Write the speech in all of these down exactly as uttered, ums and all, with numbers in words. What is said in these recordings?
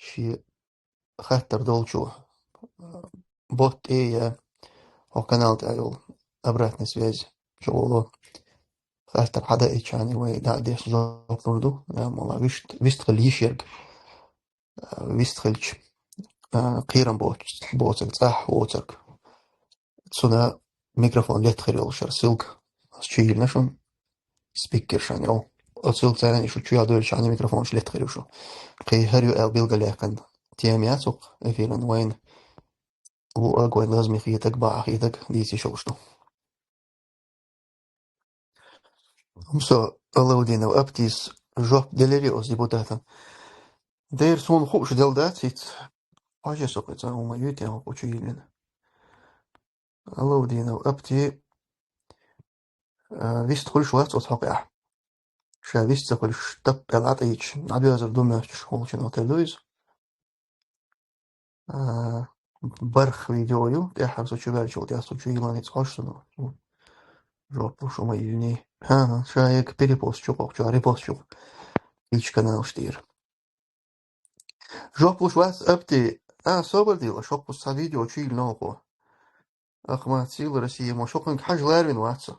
ши хаттар долчу бот тӀе я хӀокху канал тӀехь йолу обратная связь чу волу. Хаттар хьадаийтча вай дӀа а деш жоп лур ду. Да, мала вист-, вистхила йиш ерг. А, вистхилча, а, кхерам боц-, боцург, цӀахь воцург. Цуьнан микрофон летта хир йолуш яра ссылка. Ас чу йиллина шуна, спикер шайн йолу. Оцу ссылкаца шу чу ял девлча микрофонаш летта хир ю шу. Кхин хӀара ю аьлла билгалъяьккхина тема яц хӀокху эфиран вайна. Луъург вайн лазаме хетарг, бакъахьа хетарг дийца йиш йолуш ду. Амма со Алаудинов Аптис жоп делира оцу депутатан. Дера суна хууш делла дац хӀинца. Хьожа со кхин цхьа хӀума юьйту хӀокху чу йиллина. Алаудинов Апти, а, вист хуьлуш вац оцу хьокъехь. Ша вист ца хуьлуш, тап аьлла Ӏатийча, дӀадоьзар ду моьттуш волчун отар ду иза. А, барх видео ю, тӀаьххьара со чу ваьллачул тӀаьхьа со чу йиллина хӀинца хьожа суна. Жоп луш хӀума йиллина. ХӀан-хӀа, ша яга перепост чу кхокху, чу репост чу. Кхечу каналаш тӀера. Жоп луш вац Апти. А, собар дела, шоккхуз цхьа видео чу йиллина хӀокхо. Ахмат, Сила России, мо шокхуьнга хьажа ларвина вац со.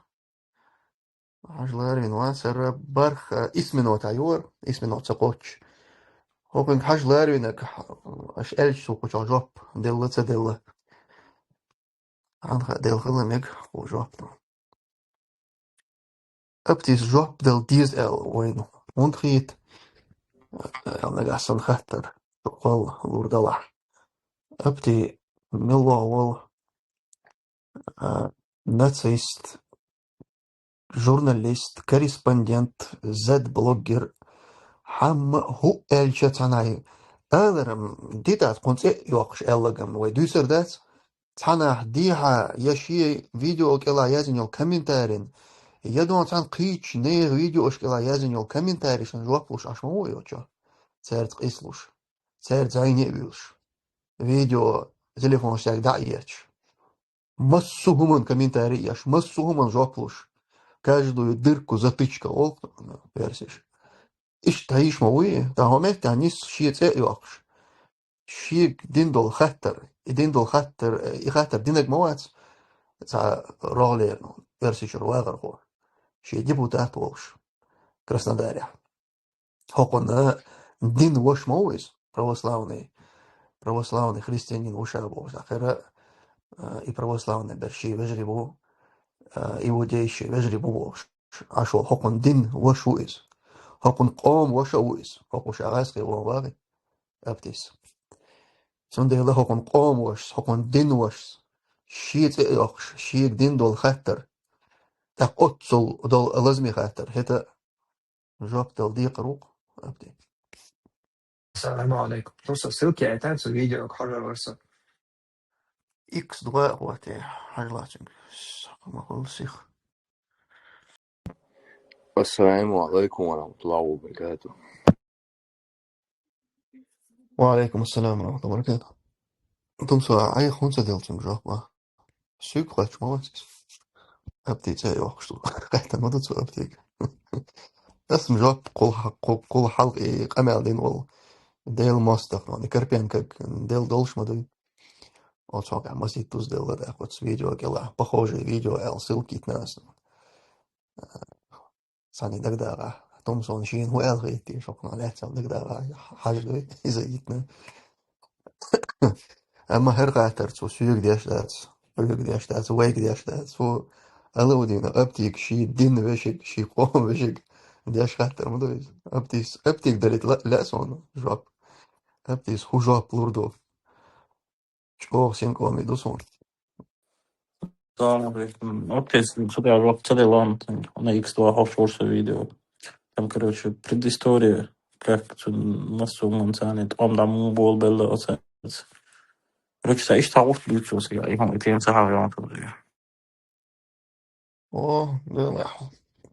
Хьажа ларвина вац, хӀара барх, а, исс минота йора, исс минот ца кхоччуш. ХӀокхуьнга хьажа ларвинарг, аша аьллачу цо кху чохь жоп делла, ца делла. Хьан хаа делла хила мега кху жоп ду. Аптис жоп дала деза аьлла вайна хӀунда хета? Аьлла нагахь санна хаттар, шу кхолла лур далахь. Апти мила вогӀу волу, а, нацист, журналист, корреспондент, Z-блогер, хьамма хӀуъа аьлча цхьанхьа аларам дитӀа кхунна цӀе а йоккхуш аьллагам вай дуьйцур дац, цхьанхьа дехьа я шен видео кӀелахь яздина йолу комментарин, я дон цхьаьна кхечу нехан видеош кӀелахь яздина йолу комментаришна жоп луш Ӏаш ма ву йолчо, цаьрца къийсалуш, цаьрца зӀене а вуьйлуш, видео телефонаш цаьрга дӀа а етташ. Массо а хӀуманна комментарий еш, массо а хӀуманна жоп луш. Каждую дырку затычка олу персиш. Иштта йиш ма вуй, тахьо меттехь нисса шен цӀе а йоккхуш. Шега дина долу хаттар, и дина долу хаттар, и хаттар динарг ма вац, цхьа рогӀлера, Оьрсийчуьра вахархо. Шен депутат волуш, Краснодарехь. ХӀокхунна дин ваша ма ву иза, православный, православный христианин ву ша бохуш, ахира, а, и православный берш шен вежарий бу, а, иудейш шен вежарий бу бохуш. Аш вол хӀокхунна дин ваша ву иза. ХӀокхунна къоман ваша а ву иза. ХӀокху ша гӀазкхи вон вагӀи, Аптис. Цундела хӀокхунна къоман вашас, хӀокхунна дин вашас, шен цӀе а йоккхуш, шега дина долу хаттар, тӀаккха оццул долу лазаме хаттар, хӀета жоп дала декхар ву-кх, Апти. Салам алейкум. Ну, со ссылки айта, цу видео хьожа вара со. Икс два вот, э, хьажа лацуьнга. Сакъа ма хуьлу сих. Ассаламу алейкум ва рахматуллахи ва баракатух. Ва алейкум ассалам ва рахматуллахи ва баракатух. Тумсо, айхьа хӀунда ца делла цуьнга жоп, а? Суьйга кхоьллича ма вац иза. Апти цӀе йоккхуш ду. Кхетта ма ду цо Аптига. Ас-м жоп кхул хьа-, кху-, кхул хьалха и къамел дина волу Делан мостагӀа, и Карпенкога делла долуш ма дуй. Оцу хьокъехь масийтта дузделла даккха оцу видео кӀелахь. Похожее видео аьлла ссылка йитина аса. Цхьаьна дагадагӀахь, Томсона шена хӀун аьлла хетий, шокхуьнан лаьцна дагадагӀахь, хьажа дуй, иза йитина. Амма хӀара хаттар цо соьга деш дац, хьоьга деш дац, вайга деш дац. Цо Алаудина Аптига шен дин вешиг, шен къоман вешиг деш хаттар ма ду иза. Аптис, Аптига далийта ла-, лаьа суна жоп. Аптис хӀун жоп лур ду? ЧӀогӀа синкъоме ду суна. Салам алейкум. Окей, с-, что я жёг, что я ладно, там, на икс два хьо шорша видео. Там, короче, предыстория, как цу массо а мунцани, там, там, мун бол белла, оце. Короче, са иштта гӀурт дуьйцу, я, и, и тем сахал я, тоже. О, да,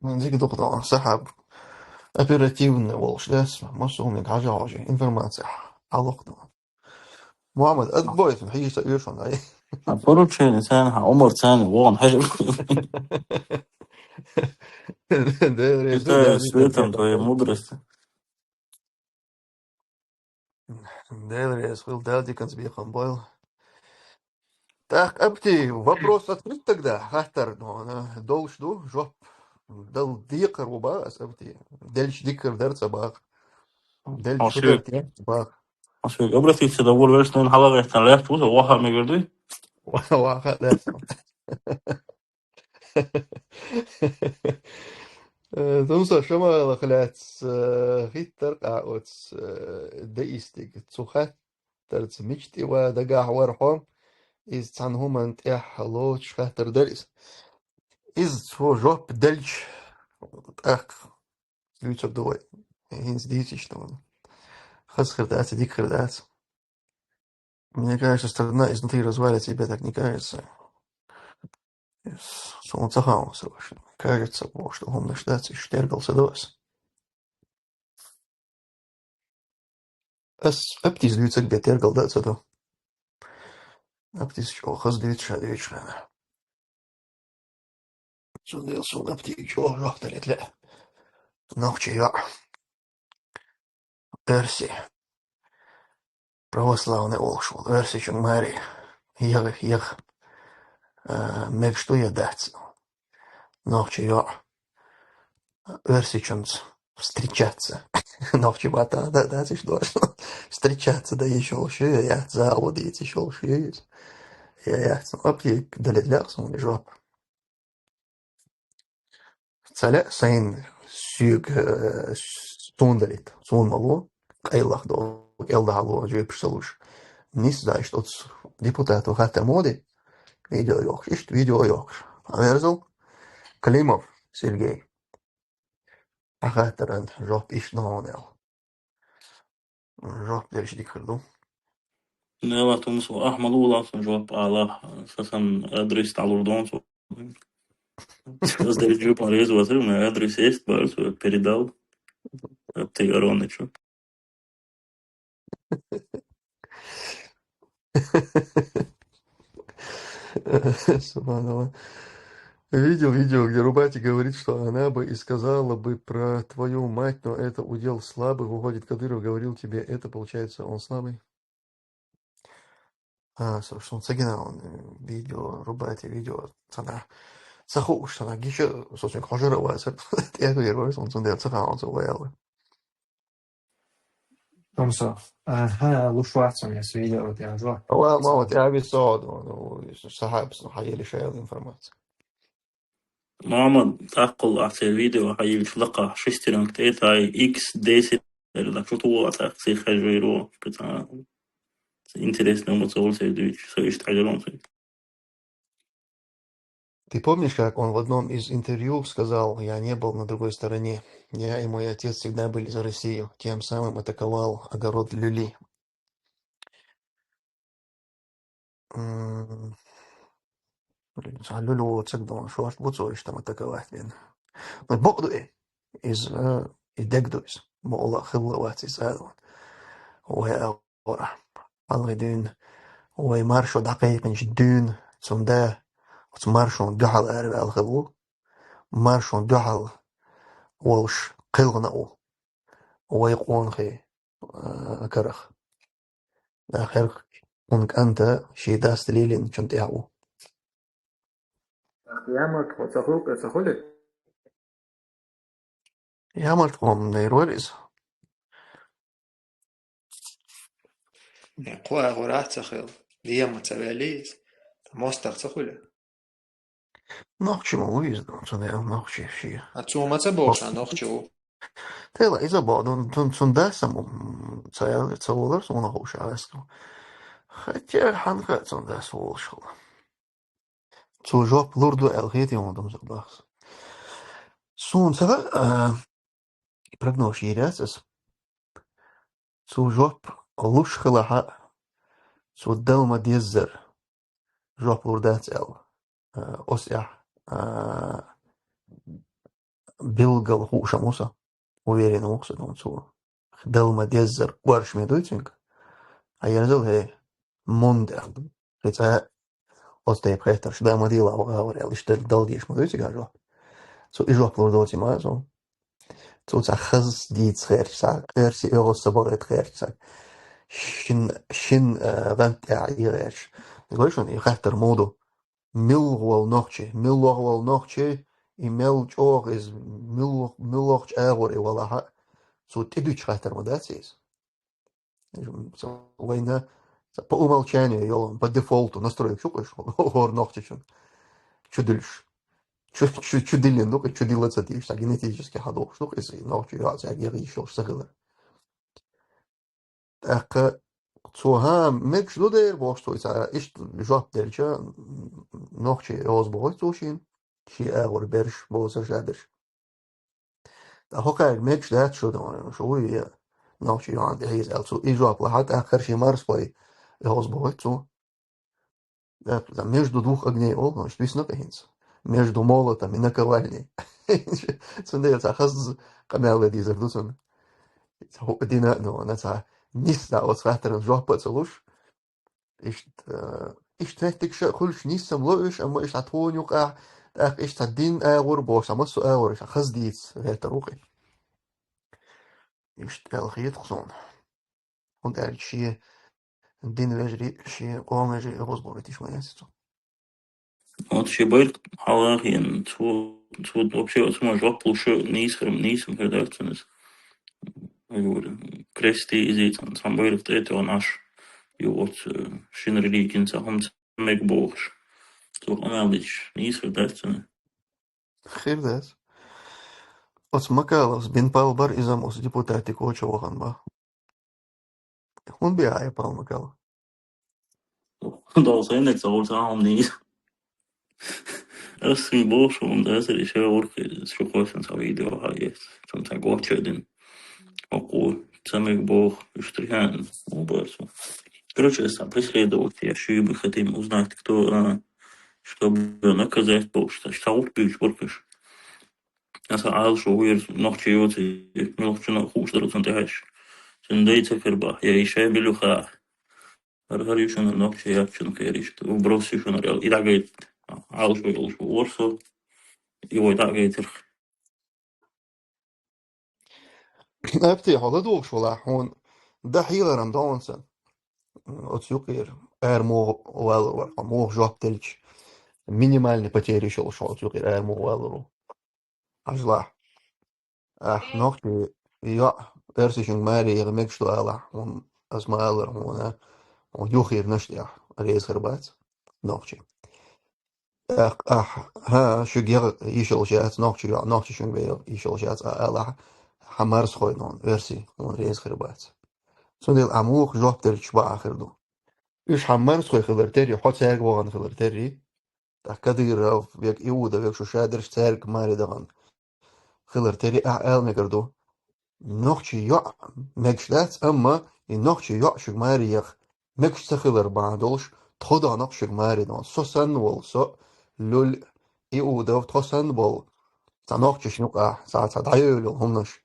да. Зиг духтал, сахаб. Оперативный волуш, да, массо а хӀуманиг хьажа-хьожа, информация хьалокху. Мухаммад, отбой, сан хьийза ца оьшу хьуна, ай. А поручение царна хьан, Умар царна вон хьажа. Читаю светом твоей мудрости. Дела реза хуьлда, Дала диканца бекхам бойла. Так, Апти, вопрос открыт тогда, хаттар, ну, она долш ду, жоп. Дала декхар ву бах ас, Апти. Делча дикхар дар ца бах. Делча шу дар те ца бах. Обратиться да вор верс, ну, хьалагӀеттан лаьтта ву, ваха мегар дуй? Ваха лаьтта. Э, Тумсо, Шамалах лаьцна, э, хӀиттар къа оц, э, деистиг. Цу хаттарца мича тӀе ва дагахь вар хьо, иза цхьана хӀуманна тӀехь лоцуш хаттар дара иза. Иза цо жоп делча, тӀаккха дуьйцур ду вай. ХӀинца дийцича, ну, хаза хир дац, дика хир дац. Мне кажется, страна изнутри развалится, тебе так не кажется? Суна ца хаьа, срочно. Кажется, бохуш долу хӀуманаш дац, уьш тергал ца до ас. Ас Аптис дуьйцург бен тергал дан а ца до. Аптис чӀогӀа хаза дуьйцу ша дуьйцучу хенахь. Цундела суна Аптига чӀогӀа жоп далийта лаьа. Нохчийн йоӀ. Оьрси. Православный олуш волу оьрсичун маре. Яха, яха. А, мегаш ду я дац? Нохчийн йоӀ. Оьрсичунца встречаться. Нохчийн маттахь да, дац иштта дош. Встречаться дан йиш йолуш ю я яц, заводиться йиш йолуш ю иза я яц? Ну, Аптига далийта лаьа суна жоп. Ца лаьа сайна соьга, э, суна далийта. Суна ма ло, къайлаха долу, кӀелдахьа ло, жоьпаш ца луш. Нийса даьлча оцу депутато хаттар ма ду. Видео йохуш, иштта видео йохуш. Хьан верзал? Климов Сергей. Хьан хаттаран жоп иштта ма хьуна аьлла. Жоп делча дика хир ду. Нела, Тумсо, ахьа ма лула суна жоп ала, сан адрес дӀалур ду суна. Ас дерриг жоп ма реза вацара, у меня адрес есть, бара, всё, передал. Аптига Аронычу. Субханаллах. Видел видео, где Рубати говорит, что она бы и сказала бы про твою мать, но это удел слабых. Выходит, Кадыров говорил тебе это, получается, он слабый? А, собственно, ца гина он, э, видео, Рубати видео, цхьана ца хууш, цхьана гича, собственно, хьожара вацара, тӀехвер вара, цундела ца хаьа цо ваьлла. Тумсо. Аха, луш вац сан яс видео тӀехь жо. Ва, ма, вот я висо, ну, ну, сахаб, ну, хьаели шайла информация. Мама, тӀаккхал ахь церан видео хьайилча лакхахь шестеренка тӀе тай икс десять, так что ту а так цих хьажийро, специально. Интересно, ма цо церан дуьйцу, со иштта хьажарон церан. Ты помнишь, как он в одном из интервью сказал: «Я не был на другой стороне. Я и мой отец всегда были за Россию», тем самым атаковал огород Люли. М, блин, цхьа Люли воцург дан шорта бу цо иштта атаковать бина. Ну, бакъ ду и. Иза, э, и дег ду иза. Мукъала а хилла вац иза ала. Вай а Хьалхе дуьйна вай маршо дӀакхайкхинчу дуьйна цунна да оцу маршонна дуьхьал араваьлла хилла ву. Маршонна дуьхьал волуш кхелхина а ву вай къонахий, а, карах. Ахир кхунна кӀанта шен дас лелийначун тӀехь а ву. Ямарт кхо ца хуьлу, ца хуьлу? Ямарт кхо ма дайра вара иза. Кхо агӀор а ца хилла, дема ца ваьлли иза. МостагӀа ца хуьлу? Нохчи ма ву иза, цунна нохчи шен. А цо ма ца боху ша нохчи ву? Тела иза боху, ну, цун, цун дас ам, м, ца, ца волар суна хууш а ваьсса. Хотя хьанха цун дас волуш хила. Цо жоп лур ду аьлла хетий хьуна, Тумсо, боху ас. Суна ца хаьа, а, прогноз йийр яц аса. Цо жоп луш хилахь а, цо дала ма-деззара жоп лур дац аьлла. А, оцу тӀехь, а, билггал хууш ма ву сан. Уверен ву-кх сан, цо дала ма-деззара оршаме дуй цуьнга. Хьан ерзал, хӀей, мунда аьлла. Кхин цкъа оцу тайпа хеттарш дан ма дийла ваха вара аьлла, иштта дала дезаш ма дуй цигахь жоп. Цо и жоп лур доций ма цо. Цо цхьа хаза дийца херча, цхьа оьрсий оьгӀаз ца бахийта херча, цхьа шин, шин, э, гӀанта тӀехьа гӀерташ. Гой шуна, и хаттар муха ду? Мила вола нохчи, мила вола нохчи, и мел чӀогӀа иза, мила, мила чӀогӀа агӀор и валахьа, цо тӀедуьтуш хаттар ма дац иза. Ца вайна, ца по умолчанию йолу, по дефолту настройка шу къуш, хӀора нохчичун. Чу дуьлуш. Чу, чу, чу диллина ду-кх, чу дилла ца дийш, ца генетически хьадохуш ду-кх иза, и нохчи йоӀ цаьрга яха йиш йолуш ца хилар. ТӀаккха цо, хӀа, мегаш ду дера бохуш цо, и цхьа иштта жоп делча, нохчи йоза бохуьйту цо шена, шен агӀор берш, боцурш а берш. Ткъа хӀокхаьрга мегаш дац шу, шу вуй, я нохчи йоӀана тӀехьийза аьлла, цо и жоп лахьа, тӀаккха хӀара шен марсхой йоза бохуьйту цо. ТӀаккха между двух огней олу, иштта висна-кх хӀинца. Между молотом и наковальней. Цундела цхьа хаза къамел дан дезар ду цунна. Цхьа хӀуъа дина а ду, вана цхьа нисса оцу хаттаран жоп а ца луш, иштта, иштта меттигаш а хуьлуш нисса ма ло уьш, амма иштта тхуна юкъахь, тӀаккха иштта цхьа дин агӀор бохуш, цхьа массо а агӀор, иштта хаза дийца гӀертар ву-кх и. Иштта аьлла хета-кх суна. ХӀунда аьлча шен дин вежарий, шен къоман вежарий гӀоза бохуьйтуш ма яц цо. Вот шен байракх хьалахийна, цо, цо вообще оцу ма жоп луш нийса хир, нийса хир дац цунна иза. Ай вури, крести иза цхьана, цхьана байракх тӀе а тоьхна Ӏаш, ю оцу, э, шина религина цхьа хӀума ца мега бохуш. Цо къамел дича, нийса хир дац цунна. Хир дац. Оцу Макаловс бинпал бара, иза-м оцу депутате коча вахана бан. ХӀунда бен хьан и пал, Макалов? Дала сайнарг ца волчу хьан хӀума нийса. Ас вуьн бохуш хӀума дацара, и ша урхи, шу кхойшина цхьа видео хьаэца, цунна цхьа гоча а дина. Окхо, ца мега боху, уьш тӀехьенна, хӀун бара цо? Короче, аса преследовать я, шуьйба хотим узнать, кто, а, чтобы наказать бохуш, ша гӀуллакх буьйцуш бара уьш. Аса Ӏалашо вуьйра нохчи йоций, муьлххачунна а хууш дара цунна тӀехьаьжча. Цуьнан дай ца хир бах, я и шай билуьха. ХӀара, хӀара ю шуна нохчи яц шуна кхерийша. Вброс ю шуна аьлла, и дӀагайта. Ӏалашо йолуш ву ворхӀ со, и вай дӀагайтира. Апти, хьо ладугӀуш валахь, хьуна дан хьийларан дан сан. Оцу юкъера ара муха валур вара, хьо муха жоп делча, минимальный потери йолуш хьо оцу юкъера ара муха валур ву. Хьажалахь. Ахь нохчи йоӀ оьрсичуьнга маре яха мегаш ду алахь, хьуна ас ма аллара хьуна, хьуна юххернаш тӀехь реза хир бац нохчи. Ахь, ахь, хӀа, шуьга яха йиш йолуш яц, нохчи йоӀ, нохчичуьнга бен яха йиш йолуш яц а алахь, хьан марсхой нон, оьрси, хьуна реза хир бац. Цундела ахь муха жоп делча бакъахь хир ду. Уьш хьан марсхой хилар терри, хьо цаьрга вахана хилар терри, тӀаккха Кадыров, век Иуда, век шу шадерш цаьрга маре дахана хилар терри, ахь ала мегар ду. Нохчи йоӀ мегаш дац, амма и нохчи йоӀ шуьга маре яха мегаш ца хилар бахьана долуш, тхо дохнакъ шуьга маре дон. Со санна волу, со, Луль, Иудов, тхо санна болу. Цхьа нохчашна юкъахь, цхьа, цхьа дӀайолу хӀуманаш.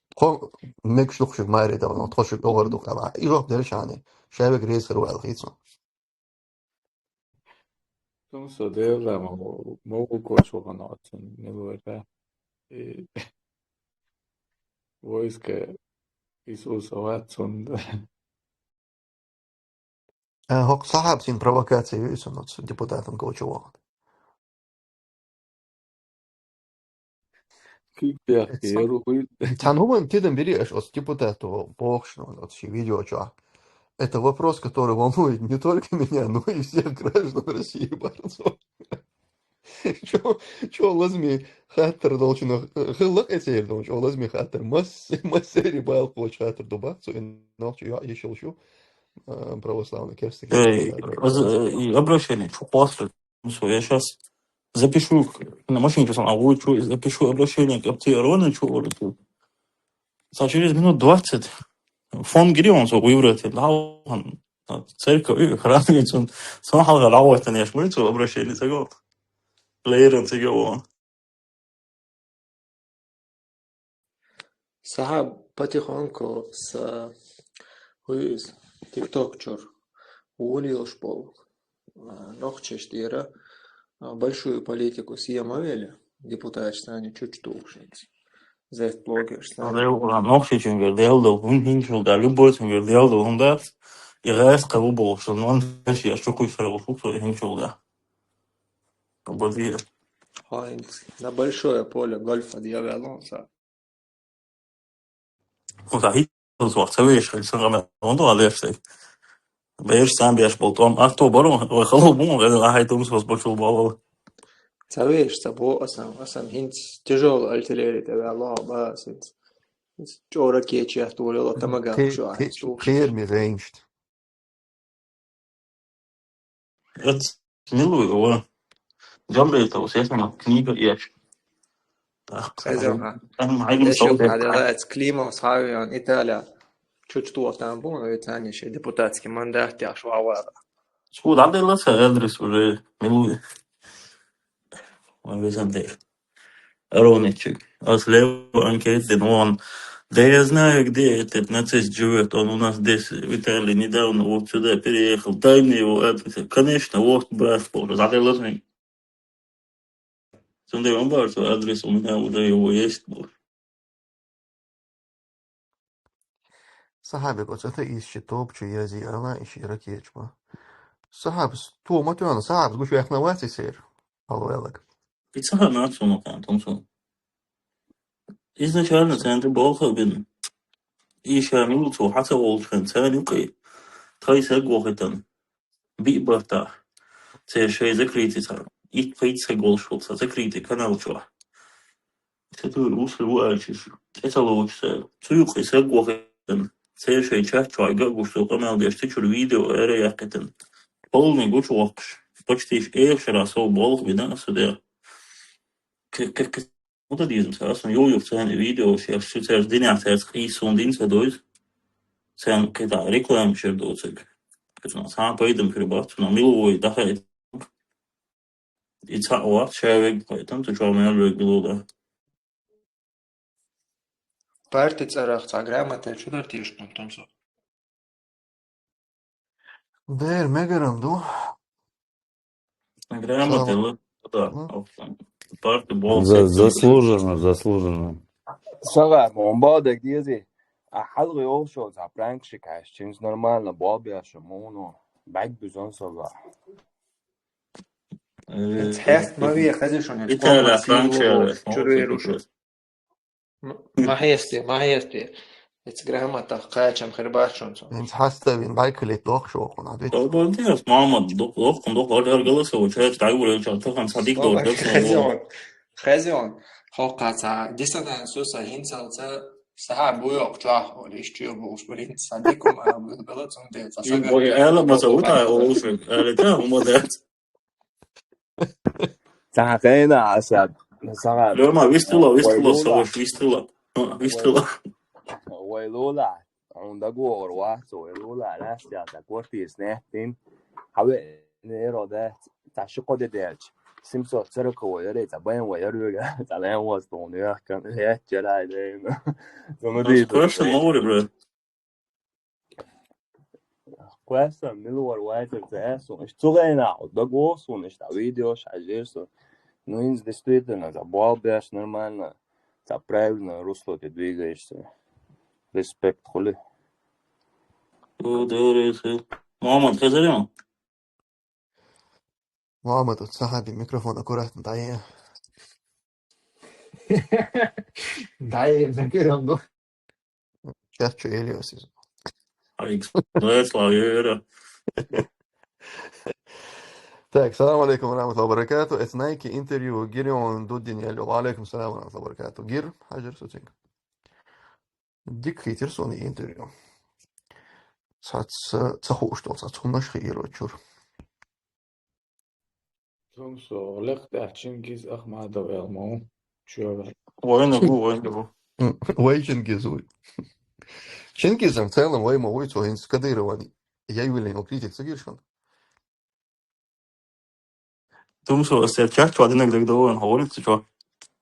Тхо мегаш ду-кх шуьга маре дон, тхо шуьга огӀар ду-кх аьлла. И жоп делча хьуна, ша вега реза хир ву аьлла хийцу. Тумсо Дела ма, ма вукхочу вахана оцун милвара. И войска Иисуса вац цунна. А, хӀокху Сахьаб цуьнан провокаци ю иза оцу депутатан коча вахана. Куьг бехке, Цхьа-, яру хуй. Цхьана хӀуманна тидам бирий аша оцу депутато бохуш, ну, оцу ши видео чохь. Это вопрос, который волнует не только меня, но и всех граждан России, бара цо. Чо, чо лазаме хаттар долчунах, э, хилла кхин церан долчу, чо лазаме хаттар. Массе-, массерий балхочу хаттар ду бац, цо и нохчи йоӀ йиш йолуш ю, э, православный керстиг. Эй, аз, э, и обращение, чу кхоссу. Всё, я щас запишу, на машине чё-то, а, вуй, чё, запишу обращение к Апти Арону, чё, говорю, тут. Са через минут двадцать фон гири он со выбрать, да, он, а, церковь, и храм, и сон, сон хьалха работа, не шмыр, цо обращение ца гот. Лейрен ца гот. Сахьаб потихоньку с-, хӀуъа иза, TikTok чуьра вон йолуш болу, а, нохчаш тӀера, а, большую политику съем а велла, депутаташ санна чучча тухуш хӀинца. Зерт блогерш, да. Нохчийчуьнгара Даьла духьа, хӀун хӀинцалда, любой цуьнгара Даьла духьа, хӀунда аьлча, и гӀаз кхаъ ву бохуш, нон вешияш чу кхуьйсур волуш ву со хӀинцалда. Обалдеть. Хьо хӀинца на большое поле гольфа дӀаваьлла хьуна сан. Хьуна сан хӀинцалц ваха ца вешахь, сан къамел хӀунда ваха леш сайга. Бераш цхьаьна беш болу тӀом. Ах, то баро, вай хало бу, вай хьай тумсос бачул бовла. Ца веш, ца бо, асан, асан хӀинца тяжёлый артиллерия тӀе ваьлла, ба, ас хӀинца. ХӀинца чӀора кечех туьйрала, тамагах Кхе-, шу кхе-, ахьа, слушай. Кхераме рейнджт. Эц мила ву, ва? Гамлетовс яхана книга еш. Так, Хезна. Ан майлим Дешил сов. Хадера эц Климов схьавеана Италия. Чучтула там бу, но ведь они ещё депутатский мандат, я швавара. Схуд дӀаделла сан адрес уже, мила ву. Ван везан дер. Ароничиг. Ас лев анкет дин вон. Да я знаю, где этот нацист живёт. Он у нас здесь, в Италии, недавно вот сюда переехал. Дай мне его адрес. Конечно, вот, брат, Боже, дӀаделла сан. Цундела ам боху, адрес у меня уже его есть, боху. Сахьабе оцу атеистийн тоба чу езий ала, и ши ракеташ бан. Сахьабас, то ма тоьхна, сахьабас гуш вехна вац и сер, хьалаваьлларг. И ца хана цунах кхана, тун цунах. Изначально царна тӀе болх а бина. И ша мила цо хьан ца волчу хен царна юкъе. Тхай саг вохийтина. Биъ баттахь. Церан шайн закрытый цхьа. Итт-пхийтта саг волуш волу цхьа закрытый канал чохь. Ца туьйра вусар ву аьлча, тӀе ца лоцуш цара. Цу юкъе саг вохийтина. Церан шайн чат чохь ган а гуш, цо къамел деш, цу чуьра видео ара яьккхийтина. Полный гучувоккхуш. Почти ш-, эха шарахь сов болх бина аса де. К-, к-, к-, ХӀун дан деза аса, сан йо-йо царна видео, шаьш шу цаьрца динехь, цаьрца къийса суна дин ца дойза. Царна кхидӀа рекламаш яр доцург. КхидӀа цхьа а пайдам хир бац, цунах мила вой даха. И цхьаъ вац, ша вега пайдам, цу чохь мел вега лула. Парти цӀарах цхьа грамота чу дар тешкан тун со. Дера мегарам ду. Грамота Салам. Ла, да, М? Парти болх За-, сеттам. Заслуженно, заслуженно. Сага, мон бадек дези. А хьалгӀа йолуш йолу цхьа пранк ши каш, чинс нормально, боб яшу, муну, бак бизон сага. Э, Эц хьест ма ве, хеза шуна, эц Италия, коммерция Франция, лугӀуш, чуруйрушуш. М-, ма хьесте, ма хьесте. Эц грамотах кхачам хир бац шуна цунах. Эц хьаставин байкале дохуш вокхуна, а бит? Обалдеть, мама, дох-, дохкун, дох-, ар-, ар-, голосовой, чаьрца дӀайгура, ча, тахан сан дик дохуш, Хезон, хезон. Хоккхаца диссонанс ю сан хӀинцалца, сахьа буйокх чохь, олиш чуьра бохуш, барин сан дикум а бу-, бала цунде, ца И сага бой, эла ма ца утай, олуш, эла та, ума дац. Цхьа хенахь аса, сага, Лёма, вистула, вистула, Вайлула. Саваш, вистула. Вай-, Вистула. Вайлула, хьуна дагавогӀур вац, Вайлула, лаьцна цхьа квартира снеттина. Хьан веана эро дац, цхьа ши-кхо де даьлча. Семьсот сороковой яра, цхьа бен вай яра вега, цхьа лен ваза тхуна яхкан, яьчча яра айдайна. Цунна Ас дийца кхоьссина ма вара, бро. Кхоьссина мила вара вайцар ца аьлла суна. Иштта цу гайна, дог вогӀу суна, иштта видеош хьажийра суна. Ну, хӀинца действительно, цхьа болх беш нормально, цхьа правильное русло тӀе двигаешься. Респект хуьлу. О, да, рейсы. Мухаммад, хезарем? Мухаммад, вот сахьаби микрофон аккуратно дӀае. ДӀае, закрыт, ну. Сейчас что, Ильяс из- Алекс, да, слава. Так, салам алейкум ва рахматуллахи ва баракату. Это Nike интервью Гирион Дудин. Алейкум салам ва рахматуллахи ва баракату. Гир, хьажар суцинг. Дика хийтира суна интервью. Цхьацца ца хууш долу, цхьацца хӀуманаш хийра чуьра. Тумсо, лекха тӀехь Чингиз Ахмадов аьлла ма ву. Чоьваьлла. Вайна ву, вайна ву. М, вай Чингиз вуй. Чингизан в целом вай ма вуй, цо хӀинца Кадырован яй виллина критик ца гира шуна. Тумсо, ас церан чат чохь динарг дагадогӀу вайн, хьо вуьйцу чохь.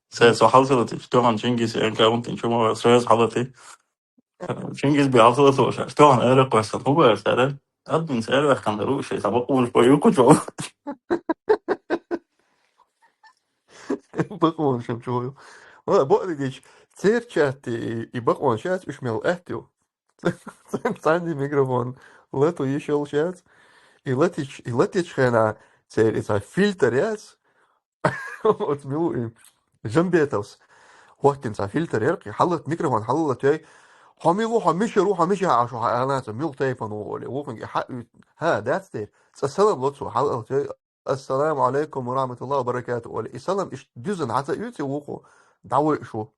Церан со хьалсалати, тоьхна Чингиз, аккаунтин чу ма ваьлла, сразу хьалати. Чингиз бен хьалсалато ша. Тоьхна ара кхоьссина, хӀун бара цара? Админца ара ваьккхина дара, шайн цхьа бакъонаш бан юкъа чохь. Бакъонаш ам чохь ю. Вала, бакъдерг дийцича, церчатти и, и бакъон шац уьш мел аттил. Цанди микрофон лату йиш йолу шац. И латич, и латич хена цер и ца фильтр яц. Оц милу и Жамбетовс. Хоттин ца фильтр яркъи, халат микрофон халала той. Хьо милу, хьо мишару, хьо миша ашу хьо алаца, мил тайпан ву оли. Вухунги хьа, ха, дац тей. Ца салам лоцу, халала той. Ассаламу алейкум ва рахматуллахи ва баракату, оли. И салам иш дюзан хьаца юци вуху. Давой шу.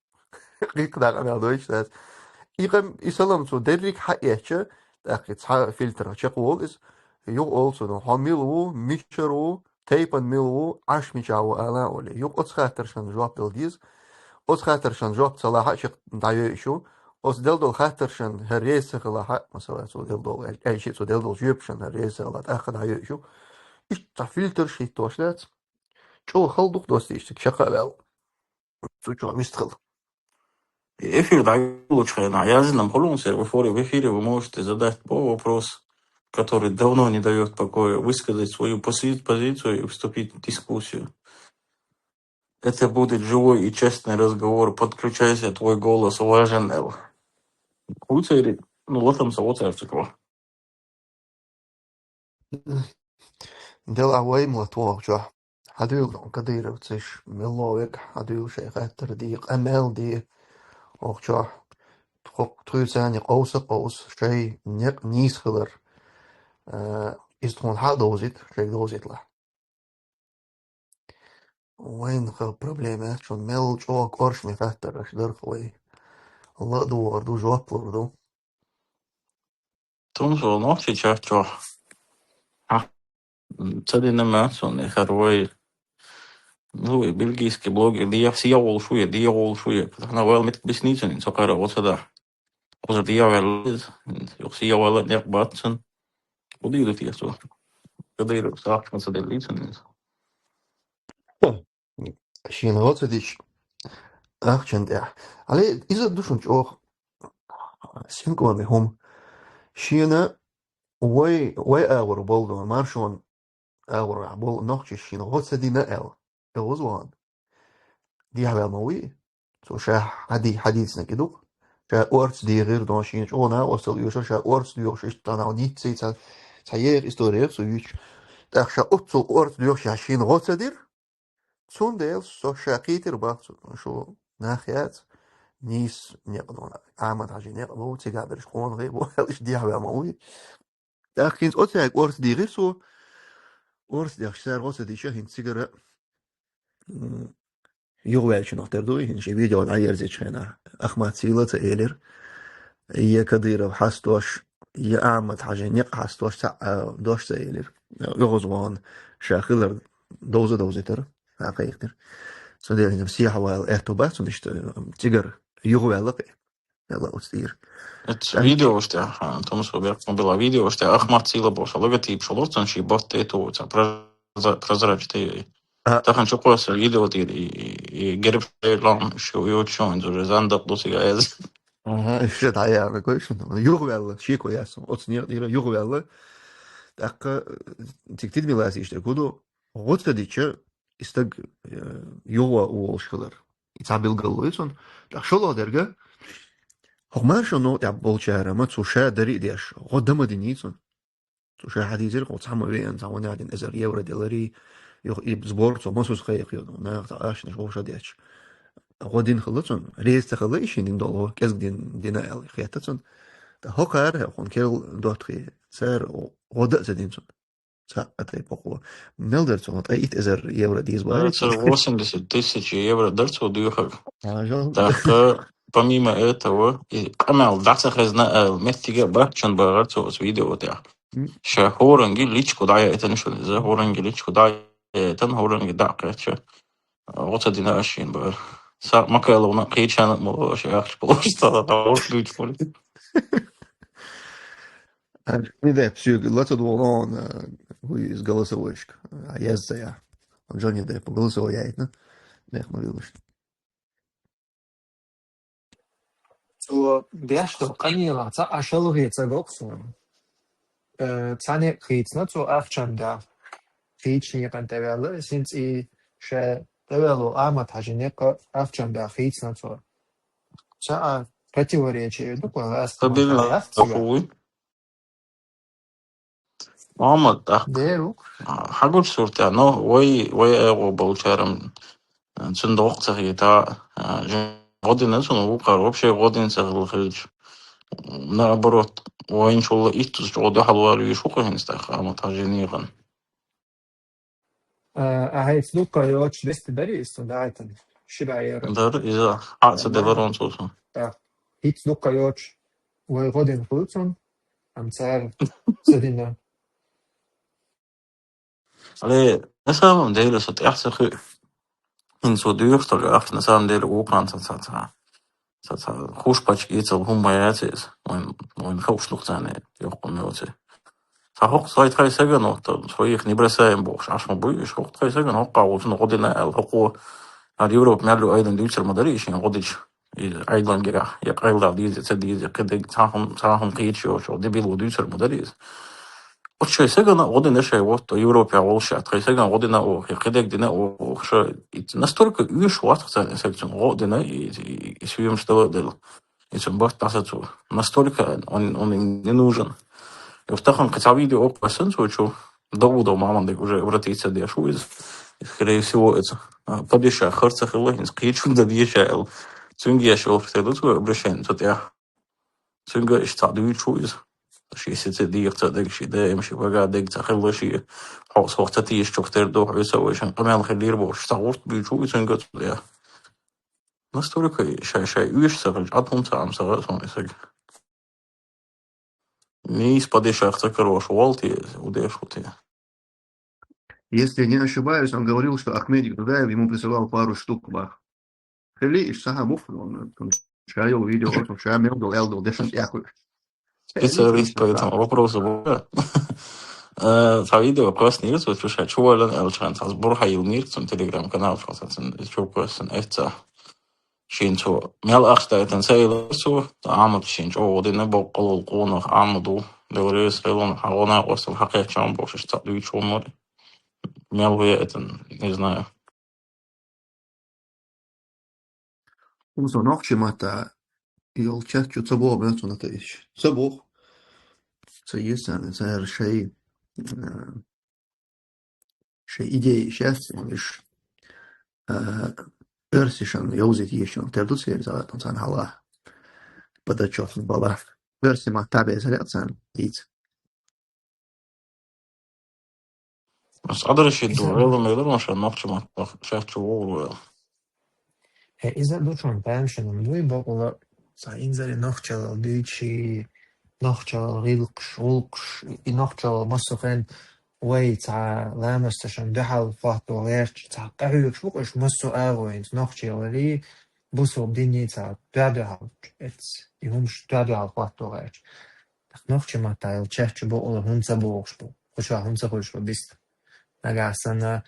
Къикъ дакъа мел дойш дац. И къам, и салам цу деррик хьа эча, тӀаккха цхьа фильтр чекх вол из. Юг олцу, ну, хьо мил ву, мишар ву, тайпан мил ву, Ӏаш мича ву ала оли. Юг оц хаттаршан жоп дал диз. Оц хаттаршан жоп ца лаха чекх дайой шу. Оц дел дол хаттаршан хӀа рейс ца хала хьа, масала, цу дел дол, эл-, элчи цу дел дол жоп шан хӀа рейс ца хала, тӀаккха дайой шу. Ишта фильтр шиттош дац. Чо хал дух дости ишта, чекха вел. Цу чо вист хал. И эфир дайолуч хена, язынам хулун сер, в эфире, в эфире вы можете задать любой вопрос, который давно не даёт покоя, высказать свою пози-, позицию и вступить в дискуссию. Это будет живой и честный разговор. Подключайся, твой голос важен, Эл. Хуцери, ну, латам са оцар цикла. Дела вай мла тохчо. Хьадуьйла Кадыровцаш, мелло век хьадуьйла шай хаттар ди, къамел ди. Охчо, тхо-, тхуьйцани къовса-къовса, шай некъ нийс хилар. Э, из тхуна хьа довзит, шай довзитла. Вайн ха проблема, чун мел чӀогӀа къоршаме хаттараш дарх вай. Ла дугӀар ду, жоп лур ду. Тун со нохчи чачо. А, м, ца дина ма сон и харвай. Ну, и бельгийский блогер, ди я, сия гол шуя, ди я гол шуя. Хана вал мет бисницын, со кара вот сада. Оза ди я вал, юх сия вал не батцын. Уди ду тия со. Кадыра сахчан са делицын. Шена оцадиш ахчан тӀехь. Али иза ду шун чӀогӀа синкъоми хӀума. Шена вай, вай агӀор болу ду, маршон агӀор болу нохчи шена гӀо ца дина аьлла. Эгуз ван. Дехьаваьл ма вуй. Цо ша хьади-, хьадийцинарг и ду-кх. Ша орца дийгӀира дон шена чӀогӀа накъостал оьшура, ша орца доьхуш иштта нах ницций ца, ца еха история цо юьйцуш. ТӀаккха ша оццул орца доьхуш ша шена гӀо ца дира. Цундела со ша кхийтира бах цу, шу нах яц, нийса некъ ду, Ахьмад-Хьажи некъ бу, цигахь берш къонахий бу, аьлла иштта дехьаваьл ма вуй. ТӀаккха хӀинца оцаьрга орца дийгӀира цо, орца дехча цара гӀо ца дича, хӀинца цигара, м, юхаваьллачунах тера ду, хӀинца шен видео дӀаерзича хенахь, Ахмат Сила ца элира, я Кадыров хьастош, я Ахмат-Хьажи некъ хьастош, цхьаъ, а, дош ца элира. ОьгӀаз вахана ша хилар довза довзийтара, а, кхайкхира. Цундела хӀинца сехьавала аьтту бац цунна иштта, цигара юхаваьлла кхе. Аьлла оцу тӀера. Эцу видеош тӀехь, а, Томас Хуберт, ну, была видеош тӀехь, Ахмат Сила бохуш, логотип шо лоцун ши бот тӀе ту, ца прозра-, прозрачный. А. Тахана чукхоьссу видео тӀера и, и, и герб шойлом шу йоцу шо, инзу уже зандакъ ду цига эз. Ага, ше дӀаяхьа, кой шуна. Юхаваьлла, шеко яц. Оцу некъа тӀера юхаваьлла. ТӀаккха, э, цига тидамилас иштта гуду. ГӀо ца дича, и стаг, э, юха а волуш хилар. И цхьа билгало ю цунна. ТӀаккха шолгӀа дерг, хӀокху маршонна тӀехь болчара ма цу ша дари а деш, гӀо дан ма диний цунна. Цу ша хьадийцира, хӀокху цхьа ма веана, цхьа ванах дина эзар евро деларий, юха и сбор цо масуьйса кхайкхайо, наха цхьа ашнаш вовша детташ. ГӀо дина хилла цунна, реза ца хилла и шен дина долу гӀо, кӀезиг дина, дина аьлла хетта цунна. ТӀаккха хӀокхара, хӀокхунна керла доттагӀий, цара гӀо дан а ца дина цунна. Цхьаъ а тайпа гӀо. Мел дара цунна ткъе итт эзар евро дийза бара. Цара восемьдесят тысяч евро дара цо доьхург. Хьажал. ТӀаккха, помимо этого, и къамел дӀа ца хезна аьлла, меттиге а бахчана бахара цо оцу видео тӀехь. М. Ша хӀоранге личку дӀаяйтина шуна иза, хӀоранге личку дӀаяйтина, хӀоранге дӀа а кхечча. ГӀо ца дина аш шена бара. Са Макайловна кхечанна а моло, ша ахча болуш ца дӀа, гӀо дуьйцу хуьлу. А, не дай, псих, лаца дугӀу, он, э, хуй из голосовойшка. А, я за я. Он Джонни Депп голосовой яйтна. Нех ма вилуш. Цо деш долу къамелах цхьа а шалгӀе ца го-кх суна. Э, цхьа некъ хийцина цо ахчан да. Хийцина некъан тӀеваьлла, хӀинца и ша тӀеваьлла Ахмат-Хьажин некъ ахчан да хийцина цо. Цхьа противоречие ду, кой ласта Стабильно яц цигахь. хуй. Мама, так. Деру. Хьагучу суртя, но вай, вай айгъо болчарам цуьнан доккха ца хета, гӀодина цунна вукхар, вообще гӀодина ца хилла хилча. Наоборот, вайначул иттуза чӀогӀа дуьхьал вар вуьйш ву-кх хӀинца тӀаккха, амма тхан жинийхан. А хӀинца дукха йоцуш дести дарий иза цунна дагӀайтан? Ши бӀе евро. Дар иза хьа ца делар он цо сан. Так. ХӀинца дукха йоцуш вай гӀодина хуьлу цунна, амма цара ца дина. Але, на самом деле, со тӀаьхьа ца хуьу. ХӀинца цо дуьйху стага ахча, на самом деле, вукхарна ца ца ца ца ца хуш пачка ийцал хӀума ма яц иза. Вайн, вайн ховш дух царна йоккхун йоций. Ца хӀокху цхьа тхай сагана, вот, своих не бросаем бохуш, Ӏаш ма буй, иш хӀокху тхай сагана хӀокху волчунна гӀодина аьлла, хӀокхо ар Европа мел ю айдан дуьйцур ма дарий шен гӀодича. И Ӏайлан герахь, я къайладал дийзе, ца дийзе, кхидерг цхьа хӀума, цхьа хӀума кхийча йоцуш, дебил ву дуьйцур ма дарий иза. Оцу шайн сагана гӀо дина шайн вотто, Европехь волуш ша, тхайн сагана гӀо дина оха, я кхидерг дина оха, ша, и настолько уьш вац царна и саг цунна гӀо а дина, и, и, и съемаш дала а делла. И цунна барт дӀасацо. Настолько он, он им не нужен. И вот тахана кхин цхьа видео оккхуьйсина цо чу, Даудов Мамандыг уже обратиться деш ву иза. Скорее всего, это, а, падишах харца хилла, хӀинца кхечун дан дийша аьлла. Цуьнга еш йолуш тера ду цо обращение, цу тӀехь. Цуьнга иштта цхьаъ дуьйцуш ву иза. Шен сица дийха ца дерг, шен даим шен вага дерг ца хилла, шен хьо сох ца тешачух тера ду, хьоьца вай шайн къамел хилира бохуш, цхьа гӀурт буьйцуш ву и цуьнга цу тӀехь. Настолько шай-шай уьш ца хилча, Ӏад хӀума ца ӀамсагӀа а суна и саг. Нийса падишах ца карош волу те, удеш ву те. Если не ошибаюсь, он говорил, что Ахмедик Дудаев ему присылал пару штук, бах. Хили, иш саха бух, он, он ша йол видео, он ша мел дол, эл дол, дешан тӀехуй. Специалист по этому вопросу бу. Э, цхьа видео кхоьссинера цо, чу ша чу валан аьлча, цхьа бур хьайиллинера цунна Telegram-канал чохь, цхьа цунна чу кхоьссина эцца. Шен цо мел ахча дайтан ца йилира цо, Ахьмад шен чӀогӀа дина, боккъал волу къонах Ахьмад ву, Дела реза хилла, хьан гӀо накъостал хьакхечча бохуш, иштта цхьаъ дуьйцуш хӀума вара. Мел ве это, не знаю. ХӀума со нохчи матта йолчаьрца чу ца боху, бен цунна тайиш. Ца боху. Ца йиса, цара шай, э, шай идеи шаьц, уьш, э, оьрсишан йовзийта йиш йолу тера ду церан, царна хьала. Подотчётный бала. Оьрси матта беза хӀара царна дийца. Ас Ӏадарши ду, вела мелар ма ша нохчи матта, шаьш чу вогӀур вела. Хе, иза ду чун паьмшинам дуй, бакъула, цхьа инзаре нохчалал дуьйцу ши, нохчалал гӀиллакхаш, гӀуллакхаш, и нохчалал массо хен вай цхьа ламасташан дуьхьал хӀотто гӀерташ, цхьа къахьоьгуш бу-кх уьш массо агӀо, хӀинца нохчалалий, бусалба диний цхьа дуьхьал-дуьхьал, эц, и хӀумаш дуьхьал-дуьхьал хӀотто гӀерташ. Нохчи матта йолу чаьрчу бакъула хӀунда ца бохуш бу, кху чохь хӀунда ца хуьлуш бу биста. Нагахь санна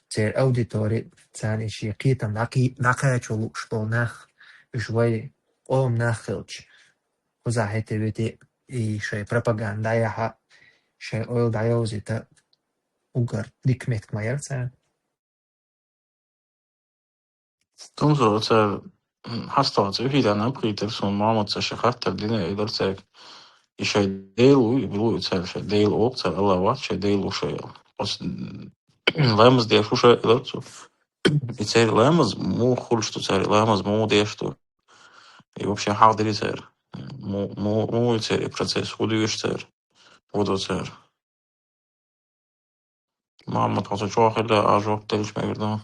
церан аудитори, царна и шен кхетам дӀакхи-, дӀакхачо лууш болу нах, уьш вай къоман нах хилча, кхузахь хӀетте-вете и шайн пропаганда дӀаяхьа, шайн ойла дӀайовзийта уггар дика меттиг ма яра царна. Тумсо цара, м, хьастагӀа цӀе хӀиттана а пхийтира суна, Мохьмад ца ши хаттар дина а элира цаьрга. И шайн Дела ву, и билу и цара, шайн Дела оха цара, Аллах вац, шайн Дела ву шайн аьлла. Оцу, м, ламаз деш ву ша элира цо. И церан ламаз муха хуьлуш ду, цара и ламаз муха деш ду? И вообще хьахдира цара. Му-, му-, муха ю церан и процесс, хӀун доьшу цара? ХӀун до цара? Мамма тхо со чохь хилла, а жоп делча мегар ду.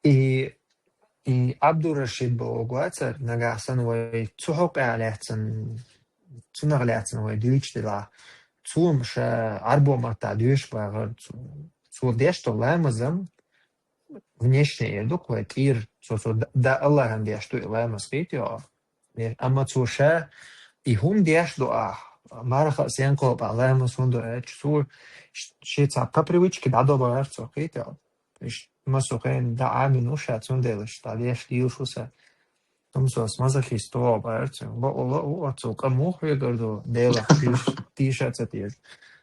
И, и Абдурашид боху вацара, нагахь санна вай цу хьокъехь лаьцна, цунах лаьцна вай дуьйцуш делахь, цо ма ша Ӏарбо маттахь доьшуш бахара, цо, цо деш долу ламазам, внешне эр ду-кх вай тӀера, цо, цо да, да Аллахьан деш ду и ламаз, кхийтий хьо? Амма цо ша и хӀума деш ду ахь, марха а сенкхо а ламаз хӀун ду аьлча, цо ш-, шен цхьа по привычке дӀадо бахара цо, кхийтий хьо? Иштта массо хенахь дӀа Ӏамийна ву ша, цундела иштта дӀадеш лелаш ву сан. Тумсос мазохист вогӀу бахара цуьнга. Бакъула а ву оццул къа муха хьоьгур ду, Делах тийш-, тийша а ца тешаш.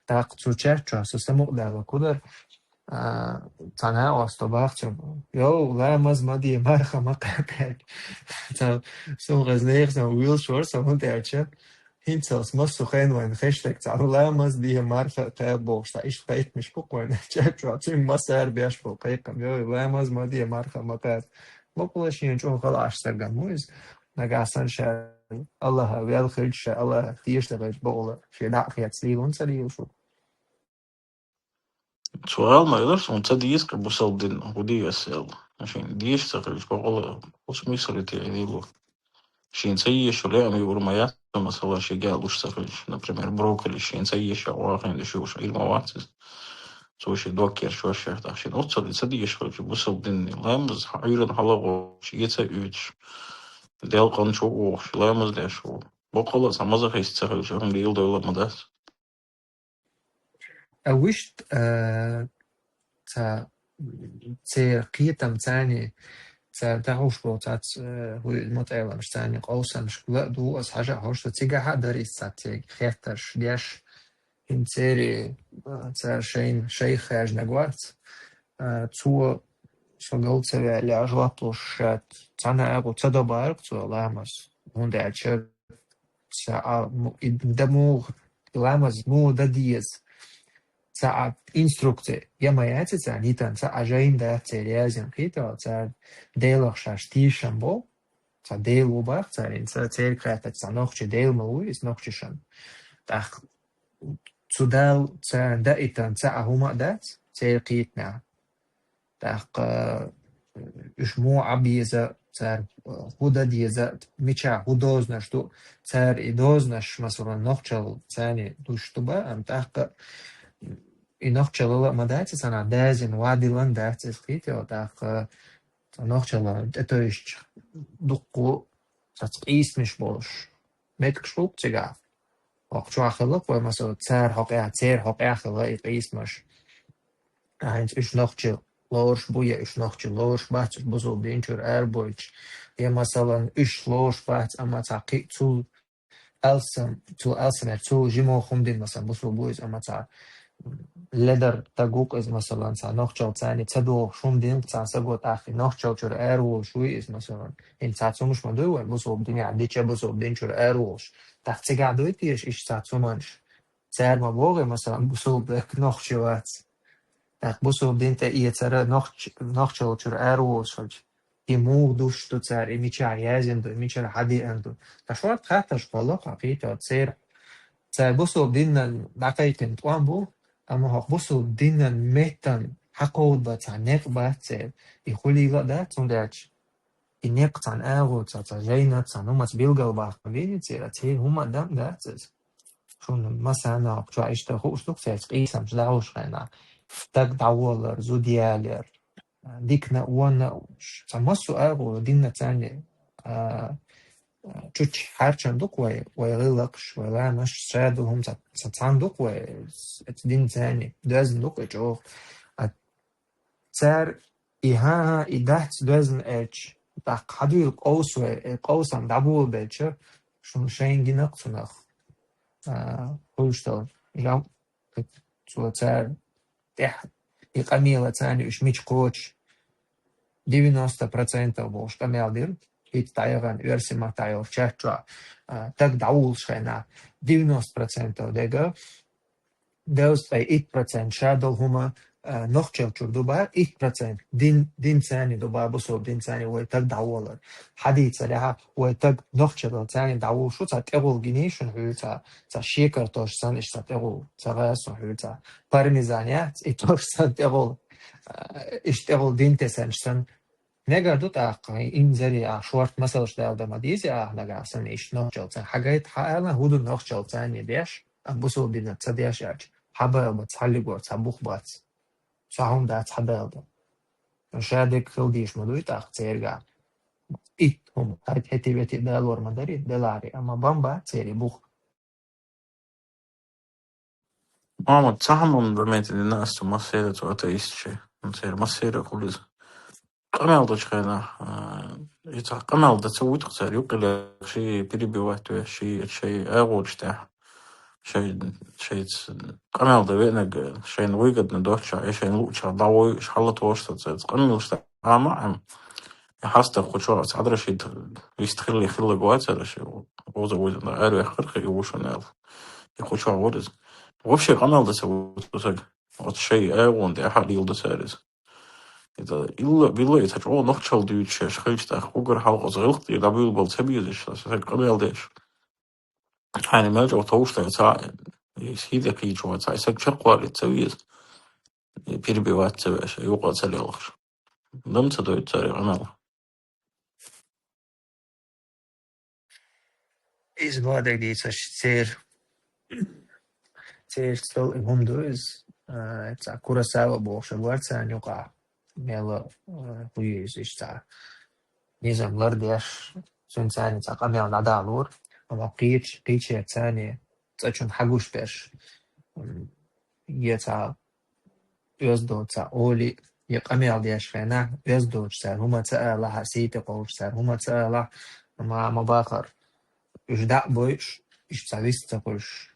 ТӀаккха цу чаьрчохь со самукъадаьлла кху дара. А, цхьана а осто бахча. Йо, ламаз ма де, марха ма кхаьб. Ца, сун гӀазнех, сан уйла шор, сан хӀун тӀаьча. ХӀинцалс массу хен вайн хештег ца ламаз де, марха кхаьб бохуш, ца иштта кхайкхамаш бу кхойна. Чачу, цуьнга массара беш бу кхайкхам. Йо, ламаз ма де, марха ма кхаьб. Бакъала шен чӀогӀа хала Ӏаш сагам ву иза. Нагахь санна ша Аллаха вел хилча, ша Аллаха тешна хилча, бакъала шен дӀа а хецлийла, хӀун ца лийла шу. Цо ала ма-, элира суна, ца деза-кх бусалба дин, хӀун де аса аьлла. Шена деша ца хилча, бакъала, хӀун смысл ю те лийла? Шена ца еша лаам юур ма яц, масала, шега луш ца хилча, например, брокколи шена ца еша, вахийна деш юуш, ира ма вац иза. Цо шен дог керчош шех тӀаккха шена оццул ца деша хилча, бусалба дин ламаз, Ӏуьйранна хьалагӀо, шен ца оьцуш, делкъан чу вохуш, ламаз деш ву. Бакъала, цхьа маза хиста ца хилча, хӀума лийла дойла ма дац. А вуьшта, а, ца, церан кхетам царни, цара дахуш болу цац, а, хӀуй мутаӀеламаш царни къовсамаш ла а ду, аса хьажа а хьожуш, цигахь а дара иза цац церан хеттарш деш, хӀинца церан, а, цара шайна, шайх хаьжнаг вац. А, цо со гал ца ваьлла, жоп луш ша цхьана агӀо ца добарг цо ламаз, хӀунда аьлча ца а му-, и дан муха, и ламаз муха дан деза. Ца а инструкция я ма яц царна йитан, ца а жайна дац церан язйина кхетал, цара Делах шаьш тешам бо, ца Дела ву бах царна, ца церга хаьттача, ца нохчи Дела ма ву иза нохчишан. ТӀаккха цу Дала царна даийтан ца а хӀума а дац, церан кхетамехь. ТӀаккха уьш муха Ӏа беза, цара хӀун дан деза, мичахь хӀун дозанаш ду, цара и дозанаш, масала, нохчалла царна луш ду баан, тӀаккха и нохчалла а ма дац, цхьана дазина вадилан дац иза кхетал, тӀаккха цхьа нохчалла тӀетойшча дуккху цац къийсамаш болуш. Меттигаш хӀутту цигахь. Окху чохь хилла вай, масала, цара хьокъехь, церан хьокъехь хилла и къийсамаш. ХӀинца уьш нохчи лоруш бу, я уьш нохчи лоруш бац, уьш бусалба дин чуьра арабойтуш, я, масалан, уьш лоруш бац, амма цхьа кхин а цул алсам, цул алсамер, цул жимо хӀума дина, масалан, бусалба ву иза, амма цхьа ледар таг ву-кх иза, масалан, цхьа нохчалла царна ца догӀуш хӀума дина, цхьа саго тӀаккха и нохчалла чуьра араволуш вуй иза, масалан. ХӀинца цхьа цумаш ма дуй вай, бусалба дине дича бусалба дин чуьра араволуш. ТӀаккха цигахь дуй теша иштта цхьа цуманаш? Цара ма бохий, масалан, бусалба дерг нохчи вац. ТӀаккха бусалба дин тӀе эцара нохч-, нохчалла чуьра араволуш хилча, и муха душ ду цара, и мичахь язйина ду, и мичара хьадеана ду. Ткъа шорта хаттарш кхолла кхо кхетар церан. Цара бусалба динан дӀакхайкхина тӀом бу, амма хӀокху бусалба динан меттан хьакховда бан цхьа некъ бац церан. И хуьлийла а дац, хӀунда аьлча и некъ цхьана агӀо ца, цхьа жайна, цхьана хӀумаца билгал баккха веза церан, церан хӀума а дан дац иза. Шуна массарна а чохь иштта хууш ду-кх цаьрца къийсамаш дӀахьуш хенахь. Стаг дӀаволлар, зуда ялар, дикна а, вонна а, цхьа массо а агӀо динна царна, а, чучча хьарчана ду-кх вай, вай гӀиллакхаш, вай ламазаш, шадолу хӀума ца, ца цхьаьна ду-кх вай, эцу динца царна доьзна ду-кх и чӀогӀа. А цара и хӀан-хӀан, и дац доьзна аьлча, тӀаккха хьадуьйла къовса вай, э, къовсам дӀаболабелча, шуна шайна гина-кх цунах, а, хуьлуш долу жам, цо цара тӀехь и къамела царна уьш мича кхочуш, девяносто процентов бохуш къамел дира, хӀинца дӀаяхана оьрсийн маттахь йолчу чат чохь, а, стаг дӀавуллуш хенахь, девяносто процентов дега, девзткъе итт процент шадолу хӀума, а, нохчалла чуьра ду бара, итт процент дин, динца царна ду бара, бусалба динца царна вай стаг дӀаволлар. Хьадийцарехь, вай стаг нохчалла царна дӀавуллуш ву, цхьа тӀегӀула гиний шуна хуьлу, цхьа, цхьа шекар тош санна, иштта цхьа тӀегӀула, цхьа гӀаза хуьлу, цхьа пармезан яц, и тош санна тӀегӀула, а, иштта тӀегӀула дин тесанаш санна. Мегар ду тӀаккха, инзаре ахь шорта масалш дала дан ма деза ахь нагахь санна, иштта нохчалла царна. Хьагайта, хьаала, хӀун ду нохчалла царна деш, а бусалба динца ца деш аьлча, хьабала бац, хьаллигор цхьа бух бац. Цхьа хӀума дац хьадала дан. Ша дерг хила дийш ма дуй тӀаккха церга. Итт хӀума, хӀетте-ветте далор ма дарий, делахьарий, амма бан бац церан бух. Мамад, цхьа хӀуманна заметить дина ас цу массеран цу атеисташна, церан массеран хуьлу иза. Къамел дечу хенахь, а, и цхьа къамел дан ца вуьту-кх цара, юккъе лехаш, ши перебивать веш, ши, шайн агӀонаш тӀехь. шай, шайца къамел дан веанарг, шайна выгодно доацаш, е шайна лууча дӀавойуш хьалатош ца цец. Къамелаш тӀа Ӏама Ӏам. Хьаста кхучо цхьадарашид вист хилли хилла гуацара ши. Оза вузна ари веххар хи вушунел. И кхучо вуриз. Вообще къамел да ца вуцу саг. Оцу шай агӀон де хьа лил да цариз. Это илла, билла, это чӀо нохчал дуьйцуш, хилча тӀаккха угар хьалха оцу гӀилкхе дӀабуьйлабала ца безаш, саг къамел деш. Хьайна мел чӀогӀа товшта ца, и схьиде кхийчо ца, и саг чекхвалли ца веза, и перебивать ца веш, юкъа ца лелхаш. Дам ца дойту цари къамел. Иза бадаг дийцаш цер. Цер стол и хӀума ду иза. А, ца Курасава бохуш вар царна юкъа. Мела, а, хуй иза иштта. Низам лардеш, цуьнан царна цхьа къамел дӀадалора. Амма кхеча, кхеча царна цӀа чун хьагуш берш. М, е цхьа оьзда ца оли, я къамел деш хенахь, оьзда цара хӀума ца алахь, сийта кхочуш цара хӀума ца алахь, ма, ма бахар. Уьш дӀа а бойуш, иштта цхьа вист ца хуьлуш.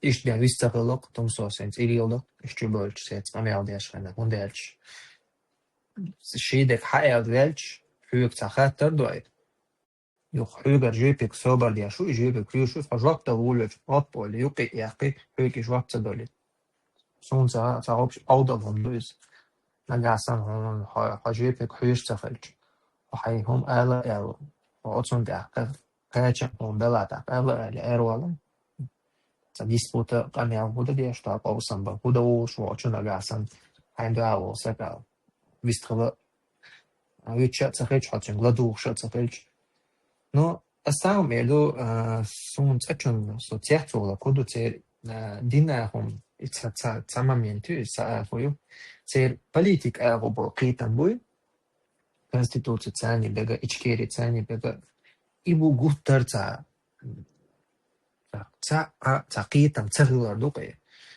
Иштта ден вист ца хилла-кх, тумсо сен цӀийла ду, уьш чу боьлча сеца къамел деш хенахь, хӀунда аьлча. Ший дерг хьааьлла ваьлча, хьоьга цхьа хаттар дой. Юха хьоьгара жоьпиг собар деш ву, и жоьпиг хьоьжуш ву, хьо жоп дала волавелча, жоп олий, юкъе а яьккхи, хьоьга и жоп ца долий. Суна ца, ца гӀопаш Ӏовдал хӀума ду иза. Нагахь санна хьуна хьо, хьо жоьпиг хьоьжуш ца хилча, хьо хьайн хӀума ала а аьлла, хьо оцунна тӀехь кхача хӀума бела тӀаккха ала а аьлла, аьрвала. Ца диспута къамел хӀу дан деш, тӀаккха къовсам бан хӀу дан волуш ву, оцу нагахь санна хьайн дуьхьа волу саг ала. Вистхила, а, вичча а ца хилча, хьо цуьнга ладугӀуш а ца хилча. Ну, ас цхьа хӀума эр ду, а, суна цӀа чунна, со цец волу кху ду церан, а, дина хӀума, и ца, ца, ца момент ю, и ца агӀо ю. Церан политика агӀо бо кхетам буй, конституци царна бега, Ичкери царна бега. И бу гуттар ца, ца, ца, а, ца кхетам ца хилар ду-кх,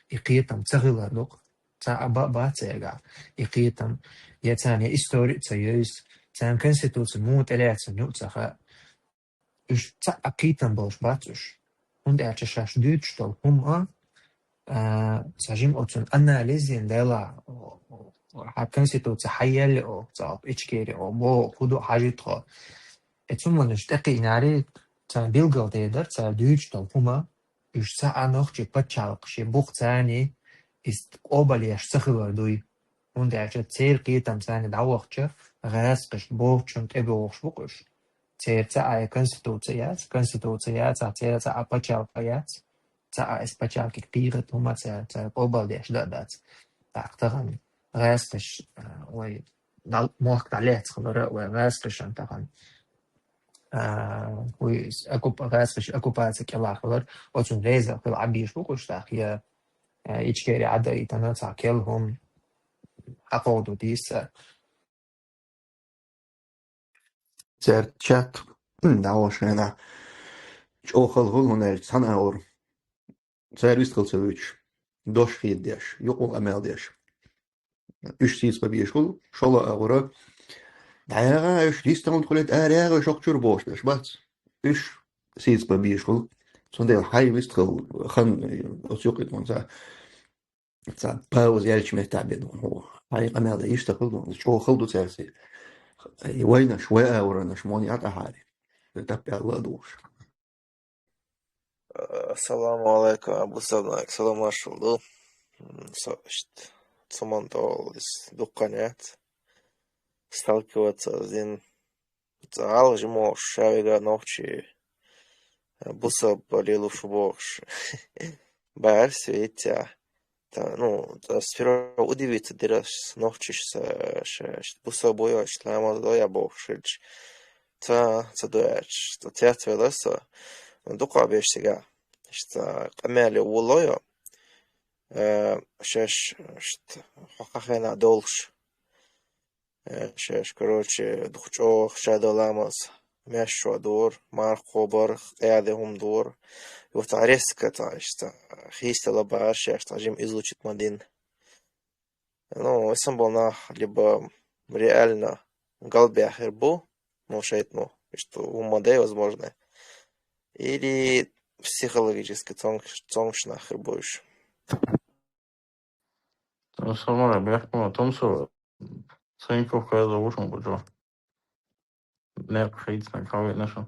и кхетам ца хилар ду-кх. Ца а ба-, бац эгахь, и кхетам, я царна я истори а ца йойза, царна конституци муха тӀелаьцна ю а ца хаьа. Уьш ца а кхетам болуш бац уьш. ХӀунда аьлча шаьш дуьйцуш долу хӀума, а, ца жима оцун анализ йина дела, хьан конституци хьан елли о, ца Ичкери о, бо, хӀу ду хьажи тхо. Эцу хӀуманаш тӀекхиънари, царна билгал дедар, цара дуьйцуш долу хӀума, уьш ца а нохчи пачхьалкх шен бух царний, иза къобалъеш ца хилар дуй. ХӀунда аьлча церан кхетам царна дӀавахча, гӀаскхаш бохучун тӀебогӀуш бу-кх уьш. Церан ца а конституци яц, конституци яцахь, церан ца а пачхьалкх яц, ца а эс пачхьалкхиг кхийхат хӀума цара, цара къобалдеш дан а дац. ТӀаккха тахана гӀаскхаш, а, вай дал-, мохк дӀалецна хилара, вай гӀаскхашан тахана, а, вай оккуп-, гӀаскхаш оккупаци кӀелахь хилар, оцун реза хила Ӏабийш бу-кх уьш тӀаккха, я, а, Ичкери Ӏадаийтана цхьа кел хӀума хьакховду дийса. Церан чат дӀавахана чӀогӀа хала хуьлу, хӀунда аьлча цхьана агӀор цара вистхила ца вуьйцуш, дош хедадеш, юкъа къамел деш. Уьш сийца бан безаш хуьлу, шолгӀа агӀора, дӀаяха уьш, дистхьа хӀунда хуьлу, араяха уьш хӀокху чуьра бохуш берш бац. Уьш сийца бан безаш хуьлу. Цундела хьайн вистхила хан оцу юкъа тӀе ца Цхьа пауза яьлча меттахь бен хӀу. Хьайн къамел дан иштта хила ду, чӀогӀа хала ду цаьрца. И вайнаш, вай агӀоранаш, муьлхха а тӀаьхьара. Таппаьлла а духуш. Ассаламу алейкум, Абу Сабнак, салам маршалла ду. М, со, ишт, цу ман тӀехула иза дуккха яц. Сталкиваться зин. Цхьа гӀалгӀа жима волуш, ша вега нохчи, бусалба лелош ву бохуш. Баьрса вейтта. Та, ну, та сперва удивиться дира нохчаш, ша, ша, ша бусалба ву я, ша ламаз до я бохуш хилча. Ца, ца до аьлча, ца цецвелла со. Ну, дукха беш цига. Ша къамел ву ло я. Э, шаьш, ша, хьо хьахена долуш. Э, шаьш, короче, дукха чӀогӀа ша до ламаз, маьш шо дора, марха кхобара, къаьда хӀума дора. И вот резко цхьа иштта хийцалла бара шаьш, цхьа жима излучить ма дина. Ну, эсан болу нах либо реально галбаьхира бу, ну, шайтӀа, ну, иштта хӀума ма дай, возможно. Или психологически цомгуш, цомгуш нах хир бу уж. Самара бехпа томсо. Ценчух кайза вушум бучо. Не кушается на кого нашу.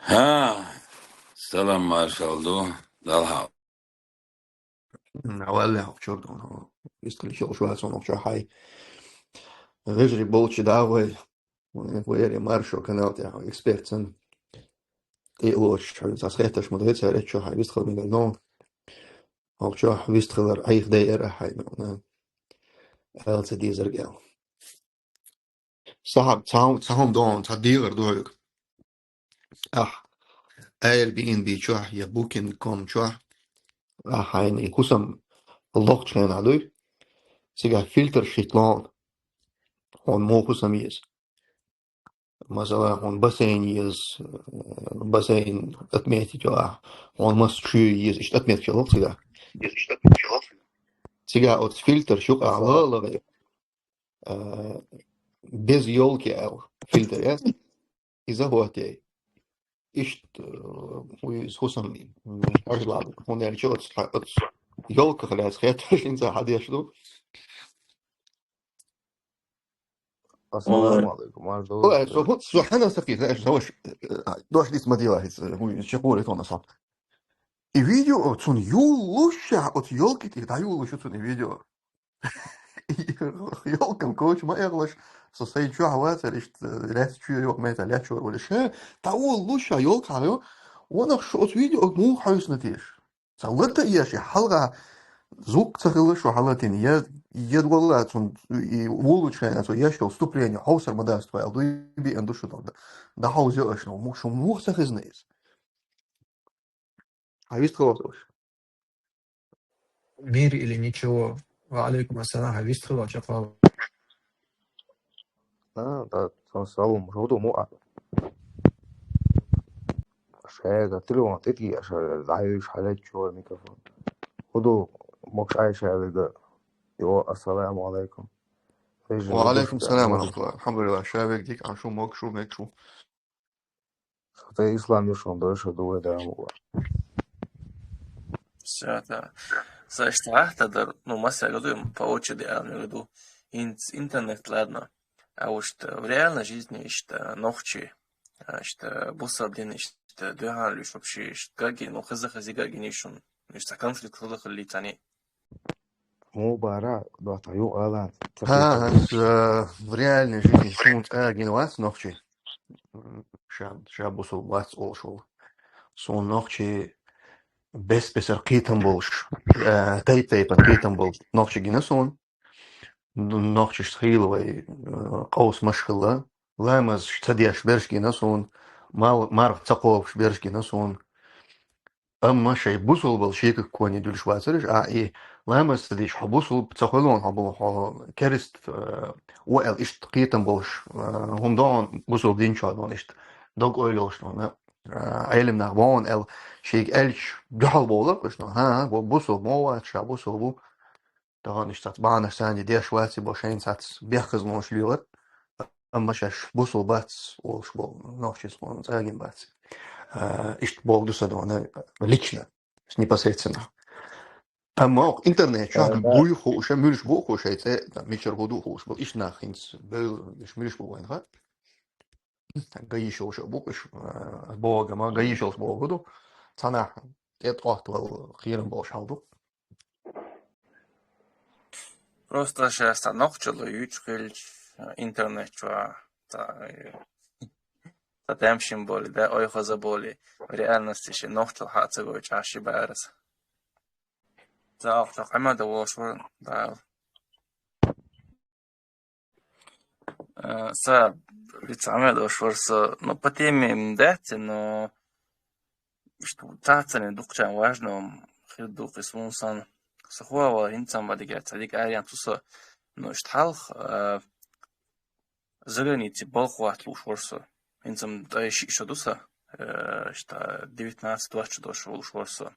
ХӀа, салам маршал ду, Далла хьалха. Валлахь, чёрт, он, он, исткали хёл шуацун, он, чё, хай. Вежри болчи давай. Вери маршо канал тя, эксперт сан. И лоч, чё, за схеташ, мы дается, речь, чё, хай, вистхал, мигал, но. Ол, чё, вистхалар, айх, дай, эра, хай, ну, на. Эл, ца дизер, гел. Сахаб, цаун, цаун, дон, ца дигар, дойк. Ах, Airbnb чохь я Booking ком чохь, а, хьайна и хӀусам лохчу хенахь дуй, цигахь фильтр шитлон, хьуна муха хӀусам еза. Масала, хьуна бассейн еза, э, бассейн отметить йо ахь, хьуна мас чу еза, иштта отметка йо цигахь. Цигахь оцу фильтр шу къахьала а лара, э, без ёлки аьлла фильтр яц. Иза хӀоттей. Иштта, э, вуй иза хӀусам, м, ажлаб. ХӀунда аьлча оцу хьа-, оцу ёлках лаьцна хеттарш инца хьадеш ду. Ассаламу алейкум, марш Ой, со хӀу-, со хьанна сакхийта, аьлча, со ваш, э, дош диц ма дила, хӀиц, э, вуй, чекхура тхуна со. И видео, цунна юллуш ша, оцу ёлки тӀе дӀаюллуш ю цунна и видео. Ёлкам коча ма эгӀлаш, со сайн чохь вацара, иштта, э, лаьцна чуьра йоккха мета лаьчуьра вара. Ша, тӀе уллуш ша ёлка хьан ю, ванах шу оцу видео муха хьаьвсина теша? Ца лата еш, и хьалха звук ца хилла шу хьалатина, я, я валла цун, и уллучу хенахь цо еш йолу вступление хьовсар ма дац тхо аьлла, дуй биъна ду шу дагахь. ДӀахьовзо аша, ну, му-, шу муха ца хезна иза? Хьан вист хилла уьш? Мир или ничего. Ва алейкум ассалам, хьан вист хилла чекхвала. А, да, сан салам, хӀу ду муха? Шайга телефон тӀетӀе аша, дӀаюьйш хьалеччо микрофон. ХӀу ду, мокш Айша вега. Йо, ассаламу алейкум. Вежа Ва алейкум вегуш, салам ва вежа. рахматуллахӀ. Алхьамдулиллах, ша вег дика, Ӏа шу мог, шу мег шу. Хата ислам юшон дойша дугай дамуа. Всё, да. Знаешь, что, а, тогда, ну, масса году по очереди, а, ну, году ин-, интернет, ладно. А вот что в реальной жизни, что ногчи, а, что бусабдин, что дыхалиш вообще, что гаги, ну, хыза-хызи гаги не шун, что конфликт хыза-хыли тани. Му бара, дота ю алан. ХӀа, ас, э, в реальной жизни суна цӀа гина вац нохчи. М, ша, ша бусул вац олуш волу. Суна нохчи бес-бесар кхетам болуш, э, тайп-тайпан кхетам болуш нохчи гина суна. Н-, нохчаш хийла вай, э, къовсамаш хилла. Ламаз ца деш берш гина суна. Мал-, марха ца кхобуш берш гина суна. Амма шайн бусулбал шекак коне дуьлуш вацараш, а и ламаз ца деш, хьо бусулба ца хуьлун, хьо бу, хьо керст, э, ву аьлла, иштта кхетам болуш, э, хӀума догӀун бусулба дин чохь догӀун иштта дог ойла йолуш догӀун, э, Ӏелам нах богӀун аьлла, шега аьлча дуьхьал бовлар, кхуьш догӀун, хӀа, хӀа, бу-, бусулба мо вац, ша бусулба ву. Тахана иштта цац бахьанаш санна деш вац, бо шайна цац бехказлонаш лелар. Амма шаьш бусул бац, олуш болу нохчис хьуна цӀа гина бац. А, иштта боху ду сан дона лично, непосредственно. Амма оха интернет чохь буй хууш, муьлш бу хууш, шайн цӀе, там, мичара хӀу ду хууш болу. Иштта нах хӀинца бевлла, уьш муьлш бу вайн ха. Ган йиш йолуш бу уьш, а, боху, ма ган йиш йолуш боху ду. Цхьанахь тӀе ткъоттавала кхерам болуш хьал ду. Просто сейчас та нохчалла юьч хилч, а, интернет чуа, та, э, та тямшин боли, да, ой хоза боли, в реальности ши нохчал хьа ца гой чӀаш ши баарас. Цаалча Ахьмада волуш вара, да. Э, са, вица Ахьмада волуш вара со, ну, по теме м дац, но иштта цацане дукхачарна важно хир ду кхин суна сан. Со хӀоа вала хӀинца ма дигара ца дика арен цу со, ну, иштта хьалха, а, заграници балха вац лууш вара со. ХӀинца м тӀе шиъ шо ду сан, э, иштта девятнадцать-двадцать шо долуш волуш вара со.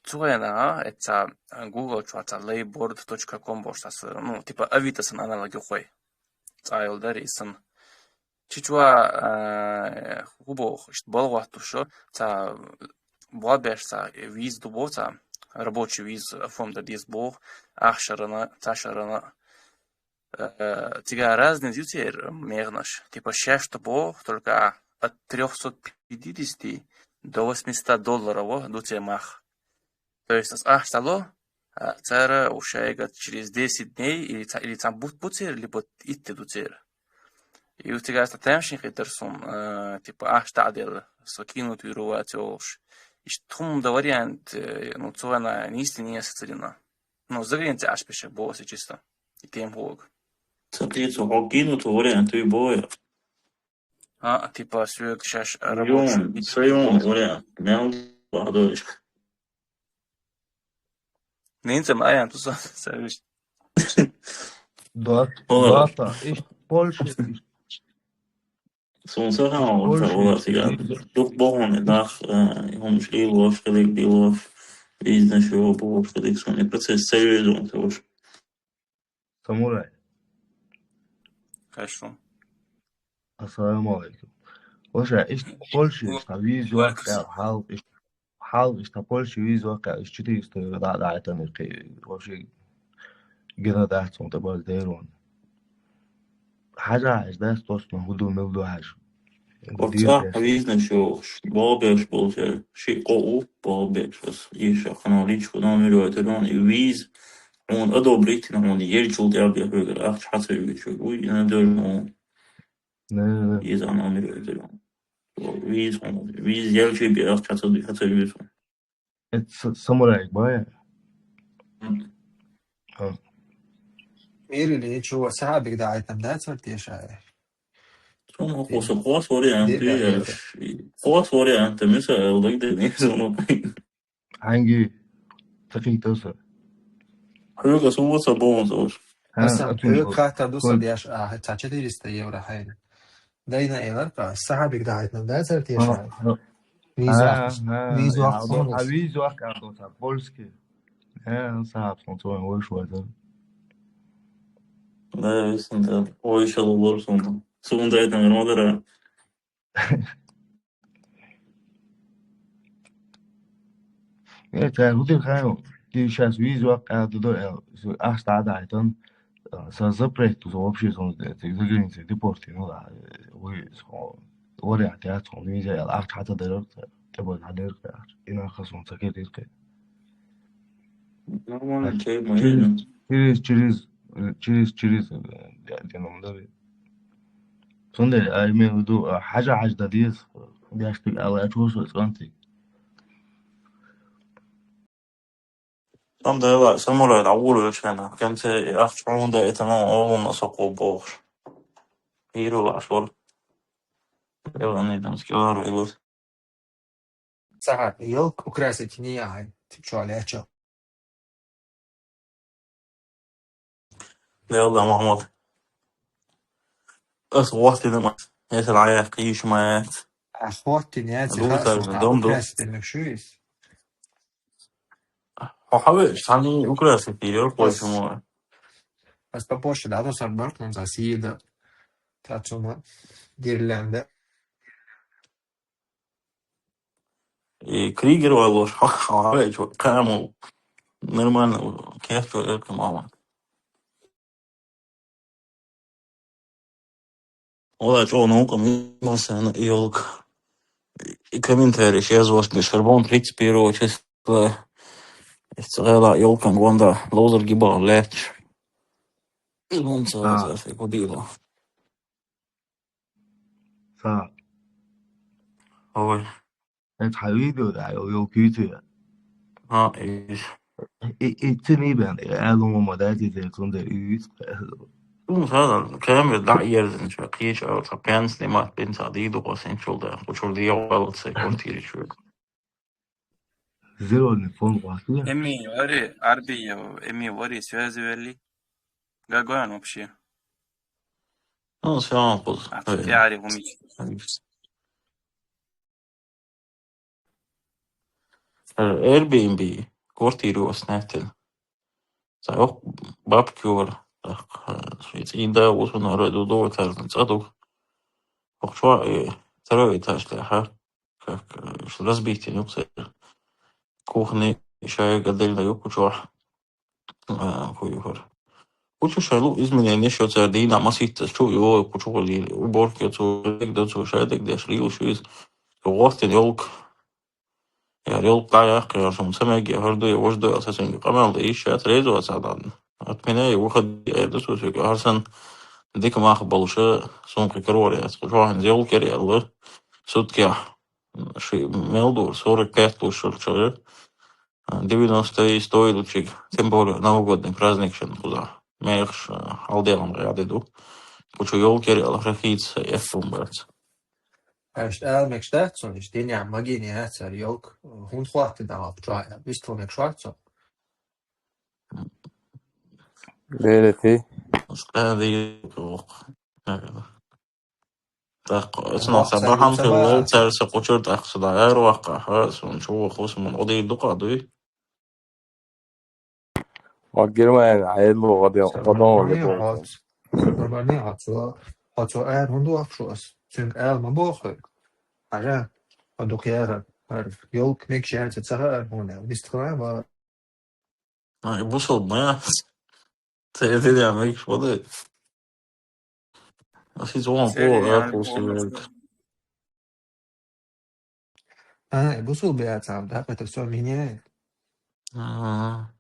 Цу хенахь, а, эцца Google чохь ца лейборд точка ком болуш ца, ну, типа Авито сан аналог ю хой. ЦӀа йолу дарий сан. Чичуа, а, хӀу боху, иштта балгӀатта шу, ца бобеш ца виза ду боху, ца рабочий виза оформить деза боху, ахшарана, цашарана. Э, цигара разница ю церан механаш. Типа шаьш ду боху, только от трёхсот пятидесяти до восьмисот долларов ду церан мах. То есть ас ахча ца ло, а, цара у шайга через десять дней или ца-, или цхьана бутт бу церан, либо итт ду церан. И у цигара ста тамашийна хетар сум, э, типа, ахча дӀа а делла, со кинут виру вац йолуш. Иштта хӀума дан вариант, э, ну, цо вана нийсти не сацарина. Ну, загрин ца аш пеше бо си чисто. И тем хог. Ца пицу хо кинут вариант и боя. А, типа, соьга шаьш рабочий Юн, вид. Са юн, вариант. Мел бадош. Нин ца маян, ту са, са виш. Дот, Ой. Дота, иш Польша, иш Сун са хана Польша, вала сига. Дух богон, и дах, э, и хумш лилош, хилик лилош, бизнес его богош, хилик сун, и процесс серьезно, тож. Самурай. Хорошо. Ассаламу алейкум. Вообще, иш Польша, иш та виза, Ва-, ва-, хал, иш хьал, иш та Польша виза ваккха, иш четыреста евро да, да, это не кхи-, вообще гена дац, он табар дерон. Хьажа, иш дац тосна, хӀу ду, мел ду хьажа. Вовца визна шу, болбеш болча, ши къоу, болбеш, ас, иша, хана личку номер, это рон, и виз, он одобрительно, он ельчул дяб, я говорю, ах, чхацар вичу, уй, и надо, он. Не, не, не. Из ана мир это. Виз, виз, я вообще би ах, чхацар, чхацар виз. Это с-, самурай, бая? М. А. Мир или чего, сахабик да, айтам, да, цвар тешая? Сама хоса, хос вариант, Дербя, я, дербя. Хос вариант, миса, элдак да, не, сама. Хьанги таких тоже. Хьоьга сан ваца бонус уж. Аса, хьоьга хаттар ду сан деш, а, ца четыреста евро хьайна. Дайна элар ка, сахабик да хьайтна, да, цар теша. Виза, виза, а, виза, а, польский. Э, сахаб сон цоен войш вайза. Да, висэн да. Ой, шалу лор сон. Сон дайтан, модера. Э, цара хӀу дира хаьий, ти шаьш виза ваккха аьлла ду, аьлла, со ахча дӀа а даьхьийтина, а, сан запрет ду, со вообще сон, э, цига заграница депорт йина, а, э, вуй, со, вариант яц хьуна виза аьлла, ахча хьа ца дарар, тӀе бан хьа дерг ахча. И нах сон ца кхетира кхе. Нормально, а, чай, через, через, через, э, через, э, я, я нам дари. Цундела, а, имею в виду, а, хьажа-хьажа дан деза, деш стаг ала а чуьра со цӀанти. Цундела, самурай дӀавур вешана, кӀанце, ахча хьуна да, это, ну, олуна со кхо бохуш. Хьийру лаш вар. Эла, не там, скилар, эла. Сахьат, елка украсить не яхьай, ты чё, лячо? Делла, Махмуд. Ас хӀоттина ма, эсала Ӏаяхкийша ма яц. А хӀоттина яц, ду хаьа, царна суна, дом ду. Украсить мегаш ю иза? Хьо хьаве, царна украсить йира, хой чумо. Ас побольше, да, то сам барк, но за сида. Та цума гирлянда. И Кригер валош, ха-, ха-, ха-, чё, каму. Нормально, кайф, чё, это мало. Ола чё, ну, кому, масана, ёлка. И комментарий, сейчас вас без шарбон тридцать первого числа. Эцгала ёлкан гонда, лозер гиба, лэч. И вон целый, а, за фигу дило. Са. Ой. Это хьан видео, да, йо, йо, куьйцу я. А, и. И, и цуьнан бен, и аьлла ма дац, и цуьнан да, и виц. Ну, сада, камера да, ерзан, чё, кхеча, а вот пен снимать, пен са, ди, ду, косин, чул да, кучур ди, я, валат, се, квартире, чё. Зеленый фон, классно. Эми, вари, Арби, я, эми, вари, связи вели. Гагуан вообще. Ну, всё равно поздно. А, наверное. Я ари гумич. Airbnb, квартиру снять. Цаох бабки вара. Так, э, ши цӀийда усун ара ду, до тарна цӀа ду. Охчо и второй этаж тӀехьа, как, э, разбитый, ну, кстати. Кухни шайга отдельно ю кучохь. А, хӀу ю хӀара? Кучу шайлу изменени шо цара дийнахь маситтаза чу ю, кучу гӀулийли. Уборка цу, дег до цу, шай дег деш лийла шу иза. ГӀортин ёлк. Яр ёлк дӀа яккха, яр шуна ца мегге, хӀара ду я, важа ду я, аса цуьнга къамел дан йиш яц, резо ца дан. Отменяй выходные, эр ду цо соьга, хӀара сан дика мах болуша, суна кхин карор яц. Кху чохь хӀинца ёлк яр аьлла, суткехь, ши, мел ду, сорок пять луш шуьлчуьра, девяносто и стойлучиг, тем более новогодний праздник шен кхузахь. Мехаш, а, хьалдегӀан гӀаьди ду. Кху чу ёлк яр аьлла, хӀара хийца эффун бац. Аьшта ала мегаш дац цунна, иштта динехь магийна яц хӀара ёлк. ХӀунда хӀоттина Ӏа кху чохь аьлла? Вистхила мегаш вац цо? Лерати. Ас къаьна дийр воккха. ТӀаккха, аса нах сан бахьана хилла, цара сан кху чуьра тӀаккха сан дӀа ара ваккхахь, суна чу ваха, аса ман гӀо дийр ду къа дуй? Ма Германия, Ӏедало гӀо де-, гӀо дон ваге боху. Барбарне хьо цо, хьо цо ара хӀунда воккхуш ву ас? Цуьнга ала ма боху хьоьга. Хьажа, хьо дукха яра, хӀара ёлк мегаш яц ца хаьара хьуна аьлла. Вистхила ма. Ай, бусалба ма яц. Ца эдинехь мегаш ма дай. Ас иза вон кхо ара пусти мегаш. А, и бусалба яцахь, да, это всё меняет. Ага.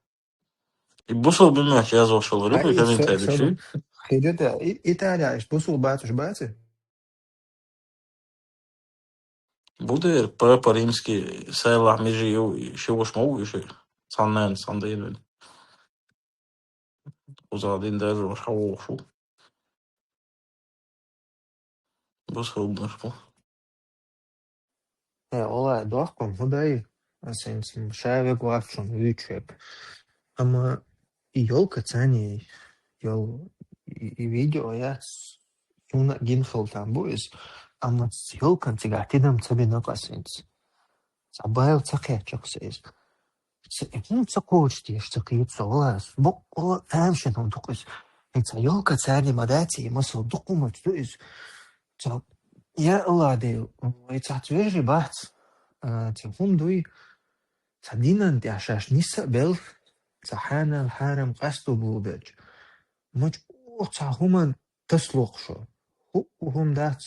И бусалба мегаш язвахаш вала, рупи комментарий ши? Хида да, и, Италия, иш бусалба бацаш баци? Бу дера, папа римский, сайлахь межи ю, и ши ваша ма ву и ши? Цхьана нана, цхьана дайна вина. Уза дин даже ваша вогӀуш ву. Бусалбанаш бу. Э, ола, дохкун, хӀу дай? Ас хӀинца ша вег вац шуна вуьйцуш вег. Амма и ёлка цани, йол, и, и видео яц, суна гина хила там бу иза. Амма ёлкан цигахь тидам ца бина ас хӀинца. Цхьа байла ца кхеччакх аса иза. Ца, хӀунда ца кхочуш теша ца кхета со, валлахӀи, ас боккъала тамашийна хӀума ду-кх иза. И цхьа ёлка царни ма дац, и масал дукха хӀуманаш ду иза. Цхьа, я АллахӀ Дела, вай цхьацца вежарий бац, а, цхьа хӀума дуй, цхьа динан тӀехь шаьш ниса а белла, цхьа хьанал хьарам къасто болабелча. Ма чӀогӀа цхьа хӀуман тасалохуш. ХӀуъу хӀума дац.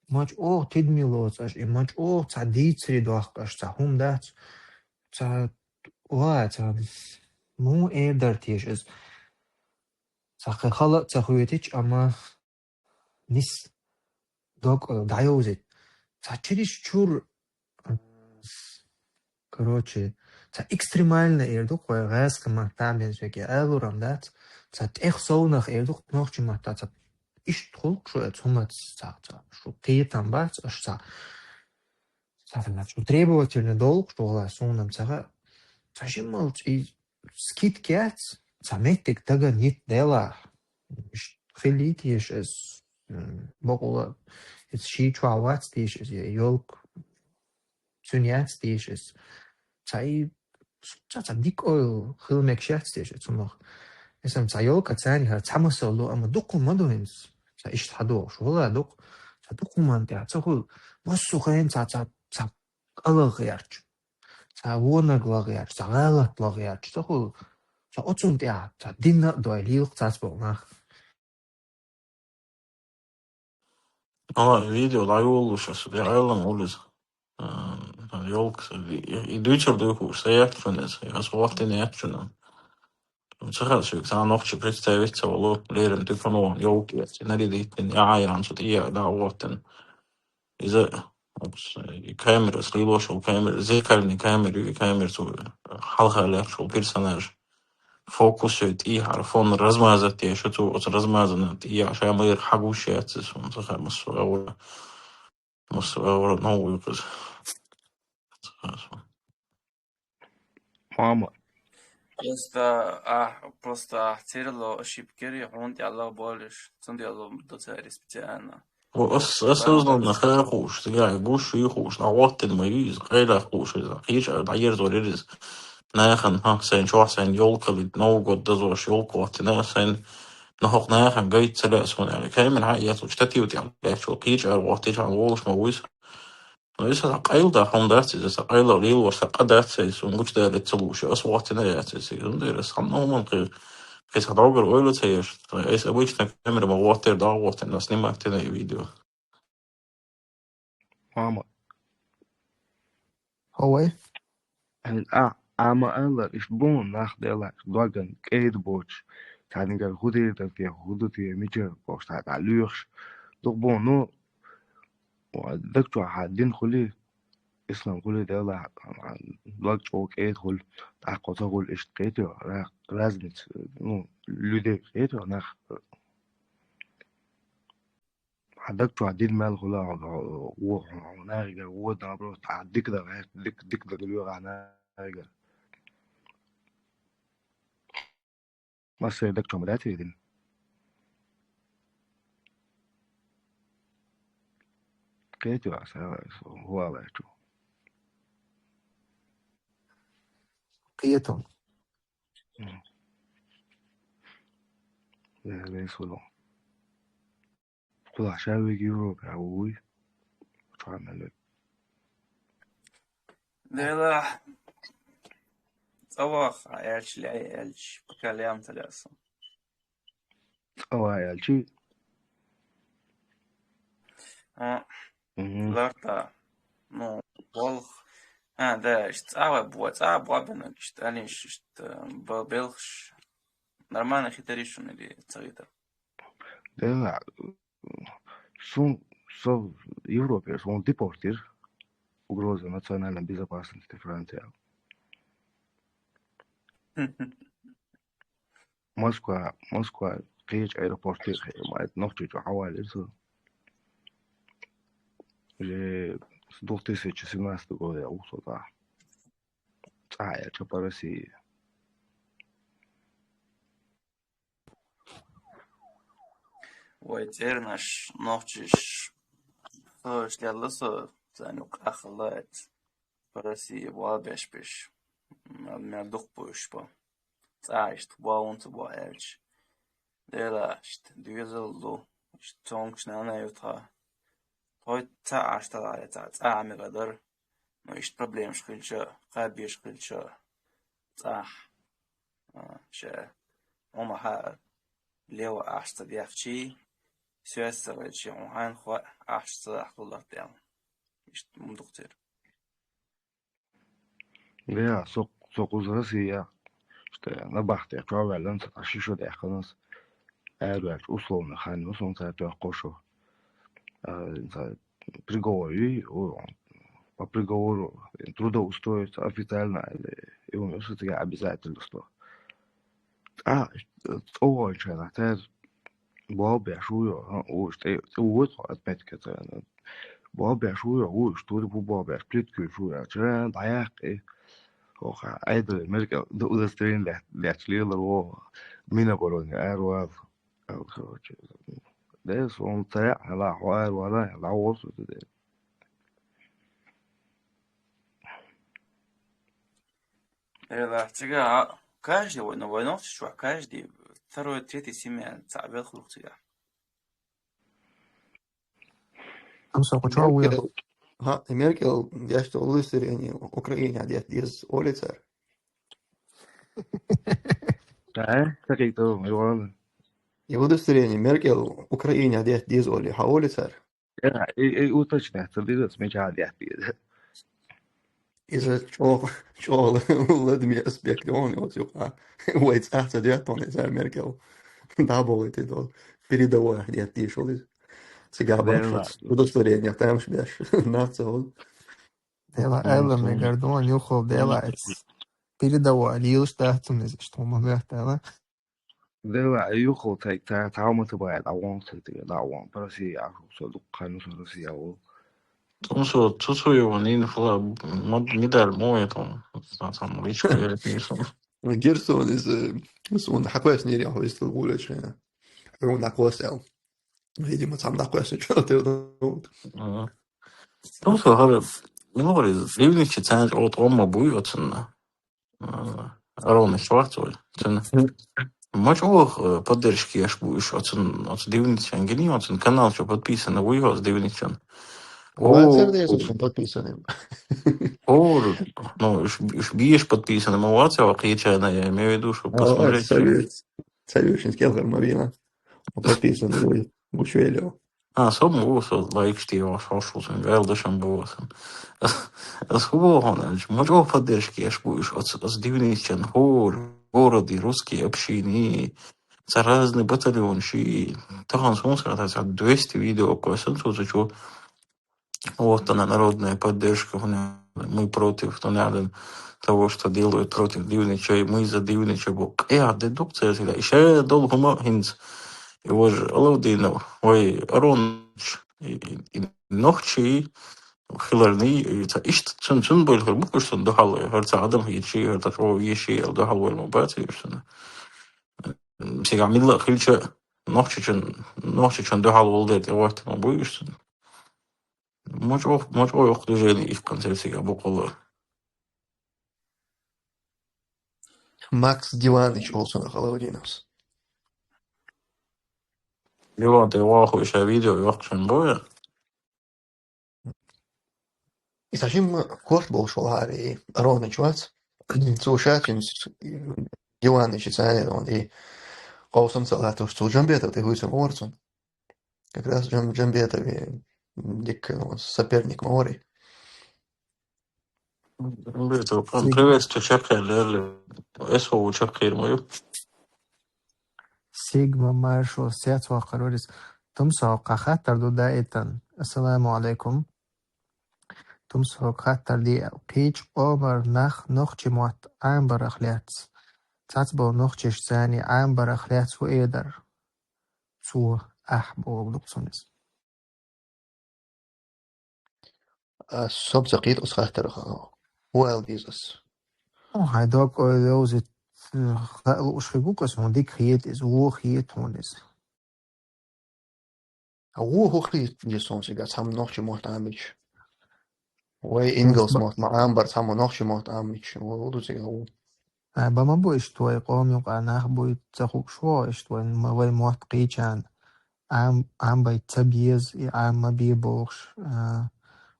Ма чӀогӀа тидаме лоцу аша, и ма чӀогӀа цхьа дийцаре доккху аша, цхьа хӀума дац. Цхьа, ва, цхьа, муха эр дара теша иза? Цхьа кхин хала а ца хоьтича, амма нис дог, э, дӀайовзийта. Цхьа чириш чур, э, короче, цхьа экстремально эр ду-кх вай гӀазкхи маттахь бен соьга алурам дац. Цхьа тӀех совнах эр ду-кх нохчи маттахь, цхьа иштта хуьлу-кх шу оцу хӀумаца, цхьа, цхьа, шу кхетам бац, аша цхьа. Цхьа, цхьа, шу требовательно долу-кх шу, валлахӀи, суна-м ца хаьа. Цхьа жималц и скидка яц, цхьа меттиг даган йита делахь. Иштта хилийта еза ас, м, бакъула, иза ший чохь вац теша иза, я ёлка цуьнан яц теша иза. Цхьа и, цхьа, цхьа дика ойла хила мегаш яц теша иза цунах. Иза-м цхьа ёлка царна хӀара цхьа масал ду, амма дукха ма ду хӀинца. Цхьа иштта хьадогӀуш, валлахӀи, дукха. Цхьа дукха хӀуманна тӀехь ца хуьлу, массо а хенахь цхьа, цхьа, цхьа кӀалагӀа гӀерташ. Цхьа вонаг лагӀа гӀерташ, цхьа гӀалат лагӀа гӀерташ ца хуьлу. Цхьа оцунна тӀехь, цхьа динна а дой, лелаш цхьацца боху нах. Ала, видео дӀайолалуш аса, я Ӏелам уллиза. А, ёлка, и, и дуьйцур дуй хууш, сан яц шуна иза, я аса гӀоттина яц шуна. Ца хаьа соьга, цхьа нохчи представить ца волу, леррина тӀе кхуьнан ёлка эцна, нарядить дина, я Ӏаян цу тӀе, я дӀа а гӀоттина. Иза, и камера, ас лелош йолу камера, зеркальный камера ю, и камера цу хьалха лаьтташ волу персонаж. Фокус йой тӀехьара, фон размазать еш ю цо, оцу размазанна тӀехьа ша майра хьагуш яц иза, суна ца хаьа, массо а гӀавара, массо а гӀавара новкъа ю иза. Ца хаьа суна. Мама. Просто ахь, просто ахь церало ошибка яри, хьуна тӀехь лагӀа болуш, цундела ду цаьрга специально. О, ас, ас Ладно, узнал на хаа хууш, цигахь гуш ю хууш, на гӀоттина ма ю иза, къайлах хууш иза, кхечу а дӀаерзор яра иза. Нахана, ха, сайн чохь, сайн ёлка лит, Новый год дозош, ёлка гӀоттина, сайн Но хӀокху нахана гайта ца лаьа суна аьлла. Камера хьан эцу штатив тӀехь лаьтташ волу кхечу ара вахтича хьан волуш ма вуй со. Но иза сан къайла да хьуна дац иза, сан къайла лелош сан къа дац сан иза, суна гучудаьлла ца лууш. Ас вахтина яц иза. Цундела ас хьан хӀуманна кхин, кхин сан доггара ойла ца еш. Айса обычно камера ма вахтера, дагӀа вахтина, снимать дина и видео. Мама. Хьо вай? Хьин а, а ма аьлла, иштта бу нах делахь, доган кӀеда боцуш, цхьаьнгара хӀу дийр дара те, хӀу ду те, мичара бохуш, цхьа дӀа лоьхуш, дукха бу, ну, ва даг чохь хьан дин хуьлий, ислам хуьлий делахь, дог чӀогӀа кӀеда хуьлу, тӀаккха ца хуьлу, иштта кхетий, ра-, разница, ну, людей кхетий, нах. Хьан даг чохь дина мел хуьлу, хьо, хьо, хьо, хьо нахигара вон наоборот, хьан дика дан гӀерта, дика, дика дан лоьху нахигара. Массеран даг чохь ма дац иза дина. Кхетий аса, хӀу ала аьлла чу. Кхетам. М. Э, вес хуьлу. Кхузахь ша вега Европе а вуй. Чохь мел вега. Дела, цӀа ваха, аьлча лей, аьлча, пока лем ца леса. ЦӀа ваха аьлча? А, Мгм. Ларта, ну, болх. А, да, иштта цӀа вай бу-, цӀа бу бина, иштта, алин, иштта, б-, белхаш. Нормально хитари шуна или ца хитар? Да, сун, со Европе, сун депортир. Угроза национальной безопасности Франция. Москва, Москва, кхечу аэропорте, ма это нохчи чу хьавалира со. Уже с двух тысячи семнадцатого года я ухсо цӀа. ЦӀа аьлча по России. Вай цӀернаш, нохчиш, хӀош лелла со, царна юкъаххалла эц. По России бал беш беш. Мел, мел дукха буьйш бо. ЦӀа иштта бо, хӀунца бо аьлча. Дела, иштта доьзал ду, иштта цомгаш нана ю тха. Тхой ца Ӏаш тала цхьа цӀа Ӏамира дара. Ну, иштта проблемаш хилча, кхаьбеш хилча, цӀахь. А, ша, хьуна хьа лева ахча ца дехчий, соьца ца вайчий, хьуна хьайна хо ахча ца дахлулар тӀел. Иштта муха дукха тера. Я, со, со кхуза Россия, что набахте, чуваллан, со таши шо дехканас. Аьрвач условно хан, ну, сон ца тёх кошо. А, ца приговор, и, о, по приговору трудоустроиться официально, или, и у него все-таки обязательство. А, цӀа вайчара, тер, бал беш ву йо, а, уж тӀе, тӀе вуй тхо отметка ца, бал беш ву йо, вуй, уж тур бу бал беш, плиткуьйш ву йо, чара дӀаяккхи. Оха, айда, Меркел, ду удостоверение лет, лет, лелар во, Минобороны, аэровал. Короче, да, сон ца яхьа, ла, хьо аэровала, ла, ворсу, да. Эла, цига, а, каждый война, война чувак, каждый второй, третий семья, ца велхлух цига. Там со кучо вуя. Меркел, ха, Меркел, я что, удостоверение Украине одет из улицы. Да, так и то, и ладно. И удостоверение Меркел Украине одет из ули, ха улица. Я, и, и уточнять, что ты здесь меча одет из. Иза чӀогӀа, чӀогӀа ладаме аспект он, вот, юха. Вай цӀа ца деттон, иза Меркел. Да, болит и то. Передовой ахь деттийшул иза. Цига бан удостоверение тамаш беш. Наци он. Дела, Элла, мегар дон, юхал, дела, эц. Передовой, лилуш даттун, иза, что мы гахтала. Дела, юхал, тай, тай, тау ма табай, да вон, тай, да вон, по России, а, со дукха, ну, со Россия, а, вол. Тун со, цу, цу, его, не, не, фла, мод, не дар, мой, там, там, там, личка, я не знаю. Герсон из, э, сон хаквес не реал, из уличная. Он накосел. Видимо, сам накосел, что ты думал. Ага. Тун со, говорю, ну, говорю, ливничий центр, вот он ма буй, вот он. А, Ровно Шварц, ой, цена. Мача оха, э, поддержка еш бу уж оцун, оцу дивничан гини, оцун канал чу подписаны вуй оцу дивничан. Вацар деза, что подписаны. О, ну, уж, уж биеш подписаны, ма вацар, а кичана, я имею в виду, что посмотреть. Царюшинский алхар мавина. Подписаны вуй, Бушвелио. А, со бу, со лайк штио, шо шо сан, гал да шан бу сан. Ас, ас хубо хона, мача поддержка еш бу уж оц, оц дивничан, хор, городи, русские общины, ца разные батальонши. Тахан сон сагата ца двести видео косан, со ца чо. Вот она, народная поддержка, мы против, то не один того, что делают против дивнича, мы за дивнича, бо. Я, дедукция, и ше дол хума хинц. И вож Алавдинов, вай Ароныч, и, и, и нохчи, хиларни, и ца ишт цун, цун бойл хар букуш сан дохал, хар ца адам хичи, хар ца шо виши, ал дохал вай ма баци, и шо сан. М, сега милла хилча, нохчичун, нохчичун дохал волдет, и вот ма буй, и шо сан. Мочо, мочо ох движение их концерт сега буквально. Макс Диваныч олсун Алавдиновс. Диван, ты ваху ещё видео, вах чем боя. И сашим корт болуш валари, Ароныч вац. Цу шачин с-, Диваныч цане он, и Каусам салатуш цу Джамбетов, ты хуйсам орцун. Как раз Джам-, Джамбетов и дик, ну, соперник Маори. Джамбетов, он Сиг-, привет, что чакхай, лерли. Эсо у чакхай, мою. Сигма Маршо, сяц вахарорис. Тумсо, кхы хаттар ду даитан. Ассаламу алейкум. Тумсо, кхы хаттар ди, кхыча къомара нах нохчи мотт Ӏамбарах лаьцна. Цхьаццаболу нохчаш царна Ӏамбарах лаьцна хӀун эр дара? Цо ахь боху дукха суннас. А, со ца кхета оцу хаттарах, хӀун аьлла деза ас? Ну, хьайн дог ойла йовзийта, хаа лууш хир бу-кх ас, хьуна дика хета иза, вон хета хьуна иза. А вон хӀун хета деза суна цига цхьамма нохчи мотт Ӏамийча? Вай ингалс мотт ма Ӏамбар, цхьамма нохчи мотт Ӏамийча, вон хӀун ду цига вон? А, бан ма бу иштта вай къоман юкъахь нах буй ца хууш ву, иштта вай, ма-, вай мотт кхийчарна Ӏам-, Ӏамбайта ца беза, и Ӏама ма бе бохуш, а,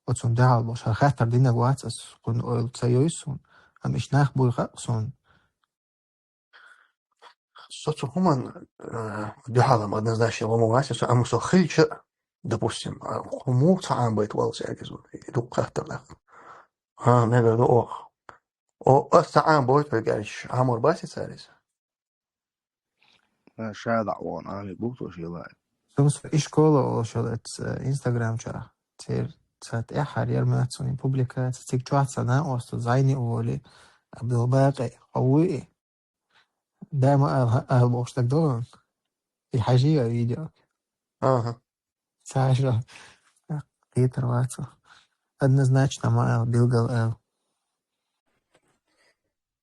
оцунна дуьхьал болуш. ХӀара хаттар динарг вац ас, кхунна ойла ца йойу суна, амма иштта нах буй хаьа суна. Со цу хӀуманна, а, дуьхьал-м однозначно ван ма вац со, амма со хилча, допустим, а, хӀун муха ца Ӏамбайта валлалц аьлла иза, и дуккха хаттар дац. ХӀа, мегар ду оха. О, ас ца Ӏамбойту хьоьга аьлча, Ӏамор бац и цара иза? Ша дӀа вон Ӏамийр бу цо шен лаьа. Сумса и школа олуш йолу эцца Инстаграм чохь. Церан ца тӀаьххьара яра моьтту суна и публикаци, цига чохь ца накъоста зайни а волий, Абдулбакъи, хьо вуй и? Да ма ала, ала бохуш стаг долун. И хьажий а видео? Ага. Ца хьажа. Кхетар вацахь. Однозначно ма ала, билггал ала.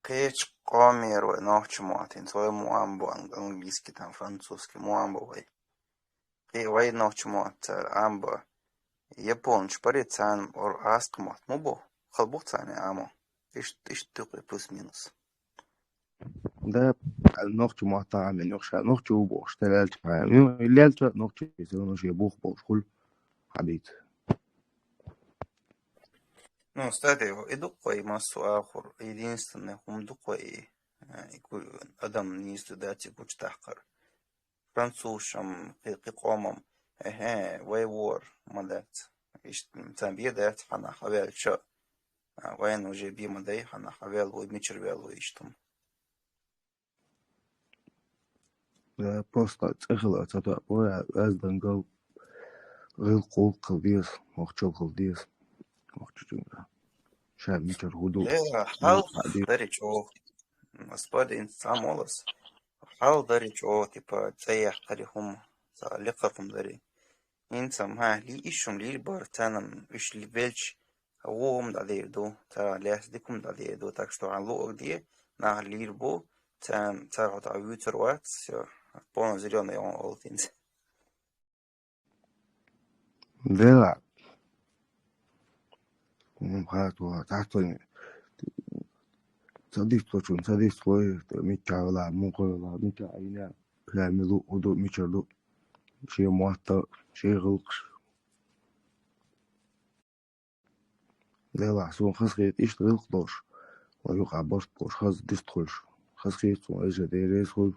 Кхечу къомера вай нохча мотт, хӀинца вай ма Ӏамбо ан-, английский, там, французский ма Ӏамбо вай. Кхе вай нохча мотт цара Ӏамбо. Японаш пари царна ор-, аскха мотт ма бу. Хала бу царна Ӏамо. Иштта, иштта ду кхе плюс-минус. Да, нохча мотт Ӏамийна юха ша нохча ву бохуш, тӀе лаьлча Ӏамийна. Лаьлча нохча, всё равно шен бух болуш хуьлу хьабийца. Ну, кстати, и ду-кх вай массо а ахур, единственный хӀума ду-кх вай, э, и ку-, адам нийса дац и гучудаккхар. Французшам, кхи-, кхин къомам, эхье, вай вор ма дац. Иштта, царна бен дац, хьанах хьаваьлча, а, вайна уже бен ма дай, хьанах хьаваьлла вуй, мичара ваьлла вуй, иштта хӀума. Э, просто цӀе хила ца тоьа, ой, а, аз дангал гӀил кхулкхал деза, мохчалхал деза, мохча чуьнга. Ша мичара хӀун ду? Э, хьал дари чӀогӀа. Господи, инца цхьа молас. Хьал дари чӀогӀа, типа, цӀе яккхари хӀума, ца лекха хӀума дари. ХӀинца ма, ли-, иш хӀума лийр бара, царна уьш ли-, велча, вон хӀума дӀадийр ду, ца лаьцна дика хӀума дӀадийр ду, так что хьан луъург де, нах лийр бу, царна, цара хьо тӀе вуьйцур вац, всё, полный зелёный он олу хӀинца. Дела. М, хатуа, тахтуни. ца дистхочун, ца дистхой, мичча вала, муха вала, мичча айна, прямо лу, уду, мича лу, ши мотта, ши гӀулакхаш. Дела, сун хазхет иштта гӀулакх долуш, ва юкъа барт болуш, хаза дистхуьлуш. Хазхет сун эжа дерез хуьлу,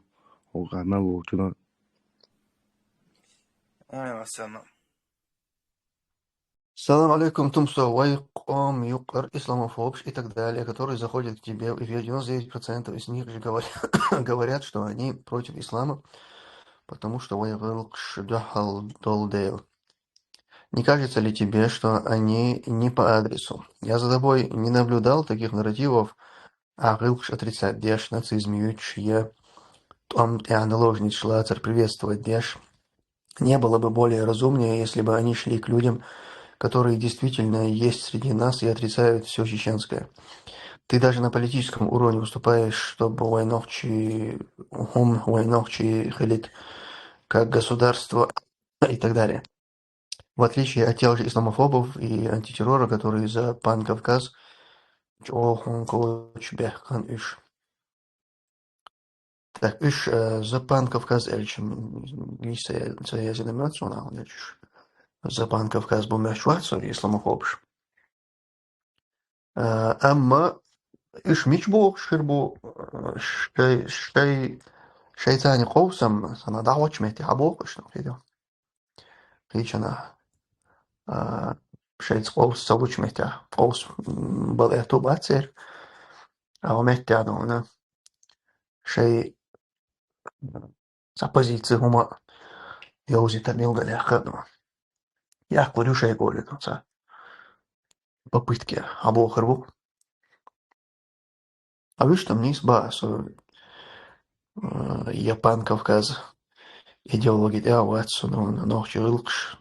хӀокху мел волчунна. Ой, Васяна. Салам алейкум, Тумсо. Вай къом юкъара исламофобаш и так далее, которые заходят к тебе в эфир, девяносто девять процентов из них же говорят, говорят, что они против ислама, потому что вай гӀулакхаш дуьхьал долу дела. Не кажется ли тебе, что они не по адресу? Я за тобой не наблюдал таких нарративов, а гӀулакхаш отрицать деш, нацизм юьйцуш я тӀом тӀехь наложницаш лацар приветствовать деш. Не было бы более разумнее, если бы они шли к людям, которые действительно есть среди нас и отрицают всё чеченское. Ты даже на политическом уровне выступаешь, чтобы вай нохчий, хӀума вай нохчий хилийта как государство и так далее. В отличие от тех же исламофобов и антитеррора, которые за Пан-Кавказ чӀогӀа хӀума кочу бехкан уьш. Так, уьш, э, за Пан-Кавказ аьлча, м, м, ца я-, ца язина моьтту суна, хьуна аьлча уьш. За Пан-Кавказ бу моьттуш вац со исламофобаш. Э, амма уьш мича бохуш хир бу, э, шай, шай, шайца къовсам, сана дӀахьочу метте хьан бохуш, ну, хӀида. Кхечанахь, а, шайца къовса ца лучу меттехь, къовса, м, бала аьтту бац церан. А хӀун меттехь ду хьуна? Шай, м, цхьа позици хӀума йовзийта милга лаьхка а ду. Яккхалур ю шайга олий ду цхьа. Попытки хьан бохур бу. А вуьш там нийса бан со, э, я Пан-Кавказ идеологи тӀехь а вац со, но нохчий гӀулакхаш,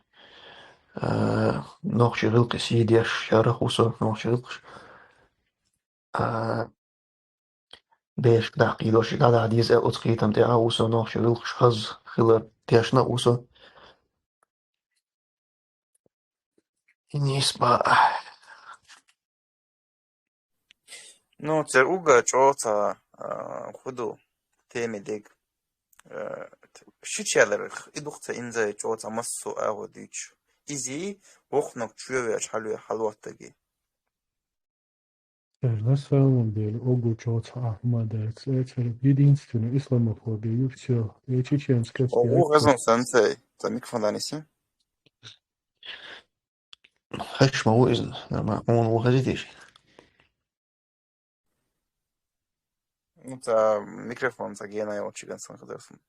э, нохчий гӀулакхаш сий деш, шарах ву со нохчий гӀулакхаш. А, бешка даккхийдош, дӀадахьа деза аьлла оцу кхетам тӀехь а ву со нохчий гӀулакхаш хаза хилар тешна а ву со. И нийса бан. Ну, церан уггар чӀогӀа цхьа, а, хӀун ду, тема дерг. Э, шича яларх, и ду-кх цхьа инзаре чӀогӀа цхьа массо а агӀо дуьйцуш. Иза вокхунах чоь веш хьалве-, хьалоттаге. Э, на самом деле, уггар чӀогӀа цхьа а хӀума дац. Э, церан единственная исламофобия, и всё. Э, чеченская. О, о, хаза санна цай, цай микрофон дӀанисйи. Хезаш ма ву иза, нормально. Хьуна ву хезий теша? Ну, цхьа микрофон цхьа гена йолчу гансан хазар суна.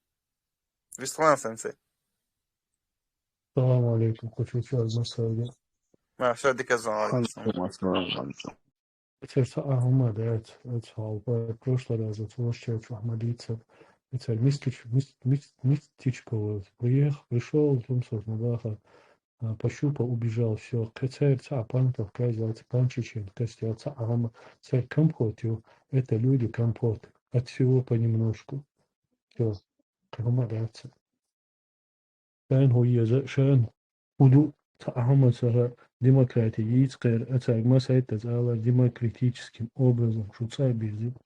Вислан сенсей. Салам алейкум, кху чу чуьра масалга. Ма, всё, дика зон, алейкум салам. Алейкум ассалам, алейкум. Церан цхьа а хӀума дац, оцу хьалха, прошлый раз оцу ваша чу ма дийцар. Церан мистич-, мис-, мис-, мистичка вот. Приехал, пришёл, Тумсо, набахал, а, пощупал, убежал, всё. Кхин церан цхьа а Пан-Кавказ яц, Пан-Чечен, костял, цхьа а хӀума, церан комфорт ю, это люди комфорт. От всего понемножку. Всё. Кхин хӀума дац. Шайна хӀун еза, шайна хӀун ду, цхьа а хӀума ца хаа, демократи йийца кхера, а цаьрга масийттаза алар демократическим образом шу цӀа а бирзина.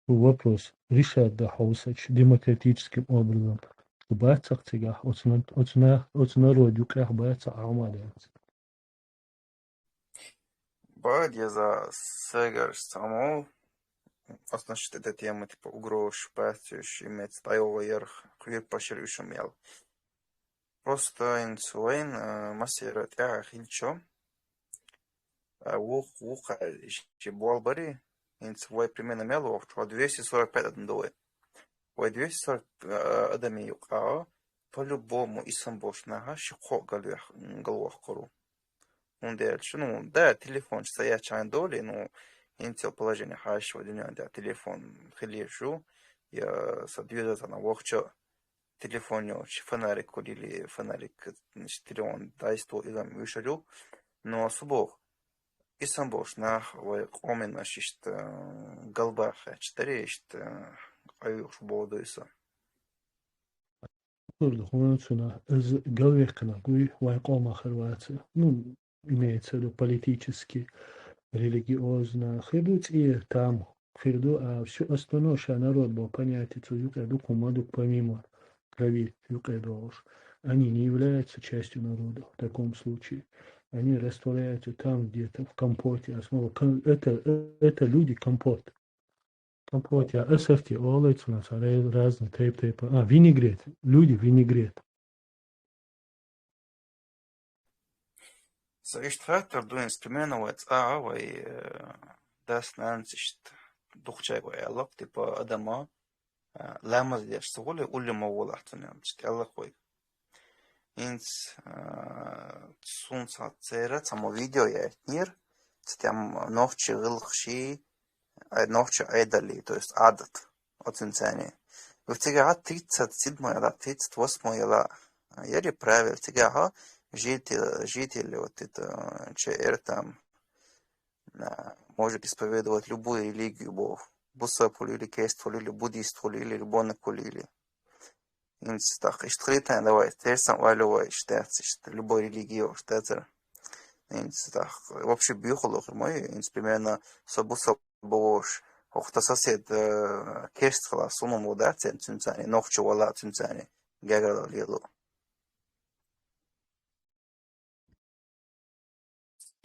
Шу вопрос решать дан хьовсача демократическим образом. Шу бац цхьа цигахь, оцу на-, оцу на-, оцу народ юкъехь бац цхьа а хӀума дац. Баьд еза, сайгара цхьа ма ву, оцунаш тӀе тема, типа, угрозаш, пацаш, имеется, дӀайогӀу ярх, кхоьпаш яр уьш ма ял. Просто хӀинца вайн, э, массера тӀаьхьа хилча, а, вух-, вуха ши болх барий, хӀинца вай примерно мел вохучу, двести сорок пять адам ду вай. Вай двести сорок, э, адамийн юкъа, по-любому, ислам болчу наха ши-кхо а галвех-, галвохкур ву. ХӀунда аьлча, ну, да, телефонаш ца яьчхьана долий, ну, хӀинца йолу положение хьаьжча вай дуьнен тӀехь телефон хилийш ю, я сан доьзалца вахча телефон йолчу фонарик хуьлийла, фонарик, значит, телефон дайсто иза-м вуьшар ю. Но аса боху, ислам болчу нах вай къоманаш иштта галбаха хьаьчча дарий, иштта къайгӀаш боху ду иза. Хурда хӀунда цунах, иза галвехканарг вуй, вайн къомах хир вац. Ну, имеется в виду политически, религиозно, хир ду цӀе там, хир ду, а всё остальное, ша народ бо понятие цо юкъе ду, кхо ма ду помимо крови юкъе долуш. Они не являются частью народа в таком случае. Они растворяются там где-то в компоте. Основа кон-, это, это люди компот. Компот, я, ассорти олу цунах, ра-, разный тайп-тайпа. А, винегрет. Люди винегрет. Са иштта хаттар ду, инструментов вай цӀа, вай, э, дас-нанас иштта дукхачаьрга вай аьлла, типа, адама, э, ламаз деш ца гӀоле, улле ма волахь цунна, иштта аьлла вай. ХӀинца, э, сунца церан цхьаммо видео яйтинера, цу тӀем нохчий гӀиллакхаш, ай, нохчий Ӏедал, то есть Ӏадат, оцунцани. Ва цигахь тридцать седьмой яла, тридцать восьмой яла, яри правил, цигахь житель, жители вот это, э, ЧР там, а, может исповедовать любую религию, бо-, бусалба хуьлийла, керста хуьлийла, буддист хуьлийла, любой хуьлийла. ХӀинца тӀаккха иштта хилийтина, давай, терсам валю вай, иштта дац, иштта любой религия, иштта дацара. ХӀинца тӀаккха вообще буьйхалла хир ма ю, хӀинца примерно со бусалба волуш, хӀокху тхан сосед, э, керста хилла, суннат ву дац, цуьнцани, нохчо вала цуьнцани, гергарло лело.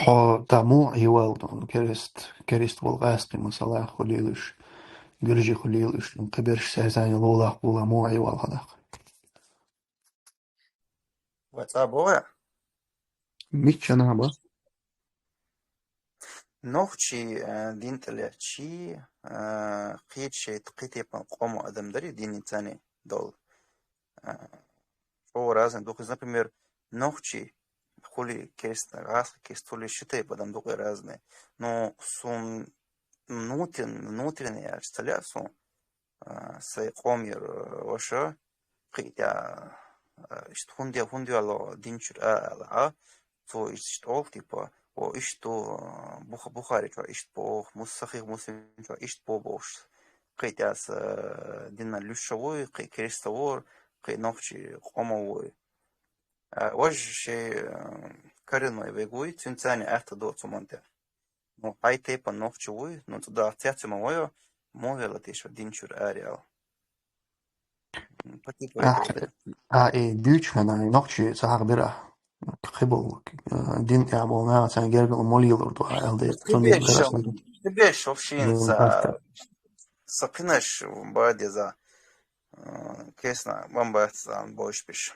Хьо тӀаму Ӏийвал ду, керст, керст волу гӀаьсти масала хуьлийла уьш, гуьржи хуьлийла уьш, кхиберш сазани лулахь, лулахь муха Ӏийвал хьо даккха? Вай цӀа богӀа? Миччанахь бан? Нохчий, э, дин тӀе леччий, э, кхечу шайн кхин тайпана къоман адам дарий динницани долу. Э, чӀогӀа разный ду иза, например, нохчий хуьлий керста, гӀаскхий керста хуьлий ши тайпа адам ду кхин разный. Ну, сун внутрен-, внутренне яьлча ца лаьа сун, а, сайн къомера, а, ваша, кхин тӀе, а, иштта хӀунда, хӀунда йоьллу дин чуьра а, аьлла, а, цо иштта олу, типа, о, иштта ду, а, Буха-, Бухари чохь иштта боху, Мус-, Сахих Муслим чохь иштта боху бохуш. Кхин тӀе аса, а, динан луьйш а вуй, кхин керста а вора, кхин нохчий къоман вуй. А, важа шайн, а, коренной вег вуй, цуьнцани атта доцу хӀуманна тӀехь. Ну, хьайн тайпана нохчи вуй, ну, цу даха цеци ма вайо, муха велла тешо дин чуьра ари ала. М, по типу Ахь, этого. А, и дуьйцу хьуна, и нохчи ца хьахбира. Кхиболу, э, дин тӀехь болу наха царна гергала молийла лур ду, а, аьлла дела. Кхиберш, кхиберш, вообще, м, ца, ца кхинаш бан деза, э, кесна, бан бац, ан бойш биш.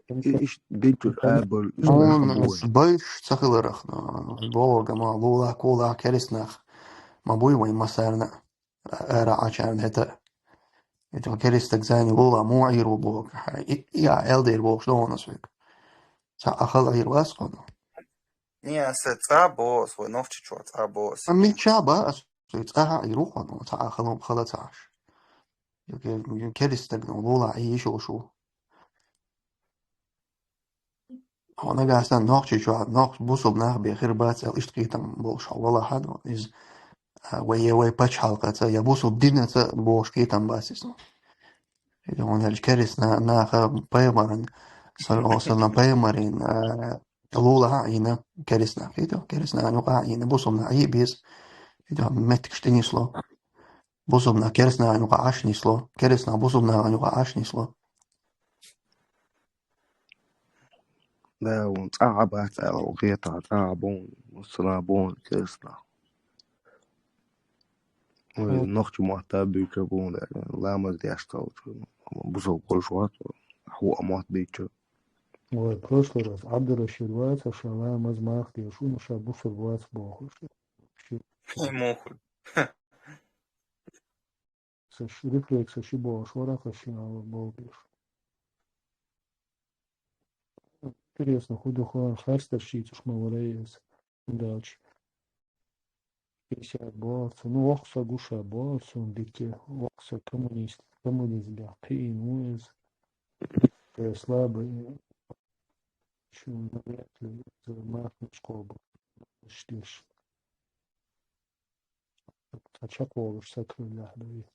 И иштта динчуьра арабевлла, иштта Хьуна нах бу вайн. Байш ца хиларах, ну, боху, ма лулахь, кулахь, керста нах ма буй вайн массарна а, ара Ӏачарна хӀета. Иту керста стаг зайна лулахь муха Ӏийр ву боху, и, и а аьлла дийр бохуш догӀу ас вайга. Цхьа а хала Ӏийр вац хьуна. Не, аса цӀа боху, ас вай нохчи чохь цӀа боху ас. А мичча бан ас вай цӀа хьан Ӏийр ву хьуна, цхьа а хала, хала ца Ӏаш. Юкъе, юкъе керста стаг ну лулахь Ӏийш йолуш ву. Хьо нагахь санна нохчи чохь, нохчи бусулба нах бен хир бац аьлла, иштта кхетам болуш хьо валахь а, ну, иза, а, вай, я вай пачхьалкхаца, я бусулба динаца бохуш кхетам бац иза. Хьуна аьлча керста на-, наха пайхамаран, саллаллаху алейхи ва саллям, пайхамаран, а, лулахь а Ӏийна керста нах, хетий, керста нахана юкъахь а Ӏийна, бусулба нах Ӏе беза, хетий, меттигаш тӀе нисло. Бусулба нах керста нахана юкъахь Ӏаш нисло, керста нах бусулба нахана юкъахь Ӏаш нисло. Да, вон цӀа а бац аьлла, вон хетахь, цӀа а бу, муссана а бу, керста нах. Ой, вот. Нохчи мотт а буьйцу бу, да, ламаз деш ца волчу, бусалба волуш вац, хӀу а мотт буьйцу. Ой, прошлый раз Абдурашид вац, ша ламаз мах деш ву, ну ша бусалба вац бохуш. Ши- Ай, моху. Ша ш-, рефлексаш ши бохуш вара, ша ши ала болу деш. Интересно, хӀун ду хан харцдерш шийцуш ма вара иза. Удачи. Пятьдесят боху, ну, воккха са гуш а боху, дика, воккха са коммунист, коммунист бехк кхиийна ву иза. Э, слабый, шу навряд ли иза махнаш кхобу, ш деш. Ца чекхволуш сакхиллехь ду и.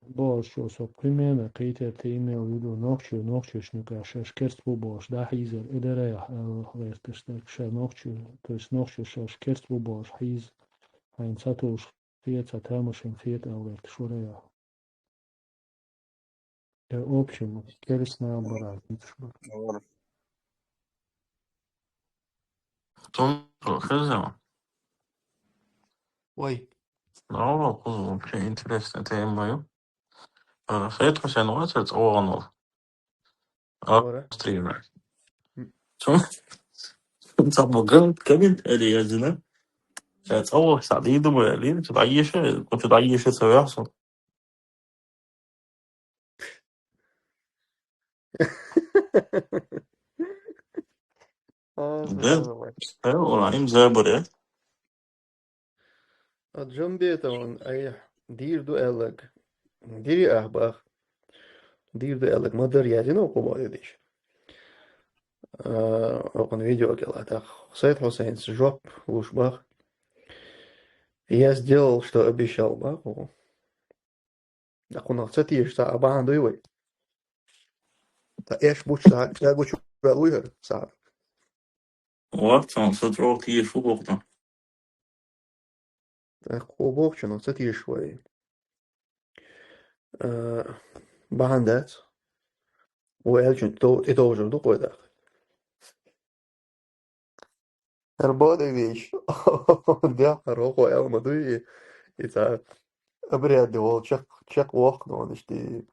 бохуш, со пхи мена кхетар, те имел в виду, нохчо, нохчошна юкъахь шаьш керста бу бохуш, дӀахьийзар, и дара яхь, аьлла гӀерташ дерг, ша нохчо, то есть нохчо шаьш керста бу бохуш хьийза, хьайна ца товш хета, ца тамашийна хета аьлла гӀерташ вара яхь. Э, общем, керста нах бара, диташ бара. Вара. Тун, хеза? Вай. Ну, вообще интересная тема, ю. Э, Хет Хусейн вацар цӀа вогӀанал. Вара. Австрия. М. Цун, цун ца боган, коммент эли язина. Ша цӀа вогӀ, ша дийду бу эли, цу дӀаеша, цу дӀаеша ца вяхсун. А, Да. Забавно. Э, ура, им забуре. А Джамбетован, ай, дийр ду аьлларг. Дири ахь бах. Дийр ду аьлларг, ма дар язина окху боху деш. А, окхун видео кӀел а тӀаккха. Сайд Хусейнс жоп луш бах. Я сделал, что обещал, бах. Кхунах ца теша цхьа а бахьана дуй вай? Ткъа эш бучу цхьа а гучу ваьлла вуй хӀара цхьа а? Вац, цхьа а со чӀогӀа теша ву боху тхан. ТӀаккха кхо бохучунах ца теша вай? А, бахьана дац. Вай аьллачун тӀе тов-, тӀетовжар ду кхой даккха. ХӀара боху веш. Дехьара хӀокхо аьлла ма дуй и, и цхьа обряде волу чекх-, чекхвоккху нонаш тӀе.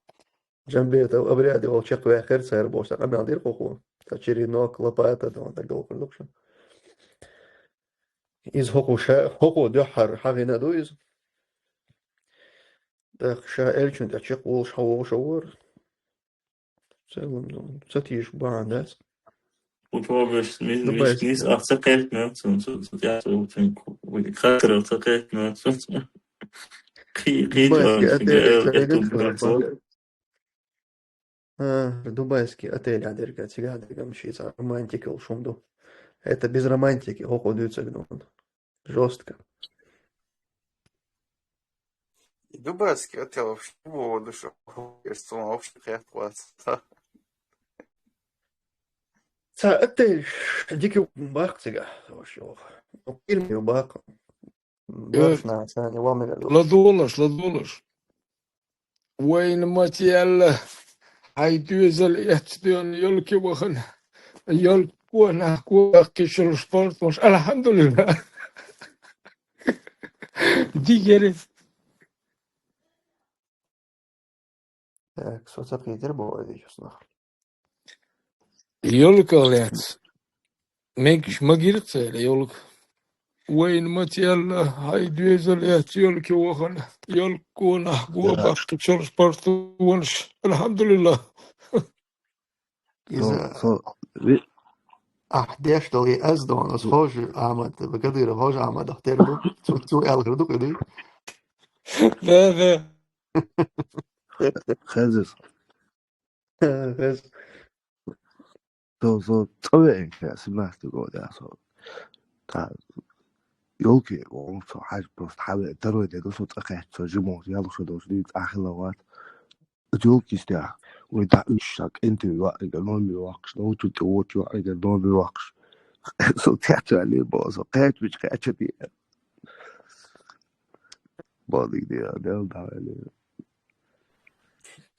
Джамбетов обряде волу чекхваьккхира цара бохуш, цхьа къамел дира хӀокхо. Цхьа черенок, лопата, дона дагадовхур ду-кх шуна. Иза хӀокхо ша, хӀокхо дуьххьара хьахийна ду иза. ТӀаккха ша аьллачун тӀе чекхволуш хьан вогӀуш а вара. В целом, ну, ца теша бахьана дац. Попробуешь, ми-, Дубайский. Мис, ах, ца кхетта моьтту, цун, цу, цу, тӀе, цу, цун, ку-, хаттарах ца кхетта моьтту, цун, цу. Кхи-, кхи-, Дубайский цун, отель, э, царга э, царга. А, дубайский отель а дерг, цигахь дерг, ам ши цхьа романтика йолуш хӀума ду. Это без романтики, хӀокхо дуьйцург ду. Жёстко. И дубайский отель вообще бу воду, что хӀокхо вообще кхетта вац. Цхьа отель дика ю баккха цигахь, вообще. Ну, фирма ю баккха. Э, Доршна царна вамига ду. ЛадугӀалаш, ладугӀалаш. Вайна мацаьлла, хьайн доьзал эцна, елки вахана, елко нах го баккхийчул спортмаш, алхьамдулилла. Дигери. Так, со ца кхийтира боху дийшас нах. Ёлка лаьцна. Мегаш магира церан ёлка. Вайна мацаьлла, хьайн доьзал эцна, ёлки вахана, ёлко нах го баккхийчул спортмаш. Алхьамдулилла. Иза со, со, ви- ахь деш долу и аз дона, ас хожа Ахьмад, Кадыров хожа Ахьмадах тера ду, цу, цу аьлла хир ду кхидий. Да, да. Хеза. Хеза. Со, со цӀа веанча, семнадцатый год, я со. Та, ёлки, он со хьаж просто хьаве, второй день, со цӀа кхетта, со жимо, я лучше должен, цӀа хила ват. Оцу ёлки стяг. Вай дӀа уьш ша кӀентий ваъ, эгер номер ваккхаш, новчун тӀе вочу ваъ, эгер номер ваккхаш. Со цецваьллера боху, со кхечвича кхеча тӀе. Бадиг де, дел дӀаваьллера.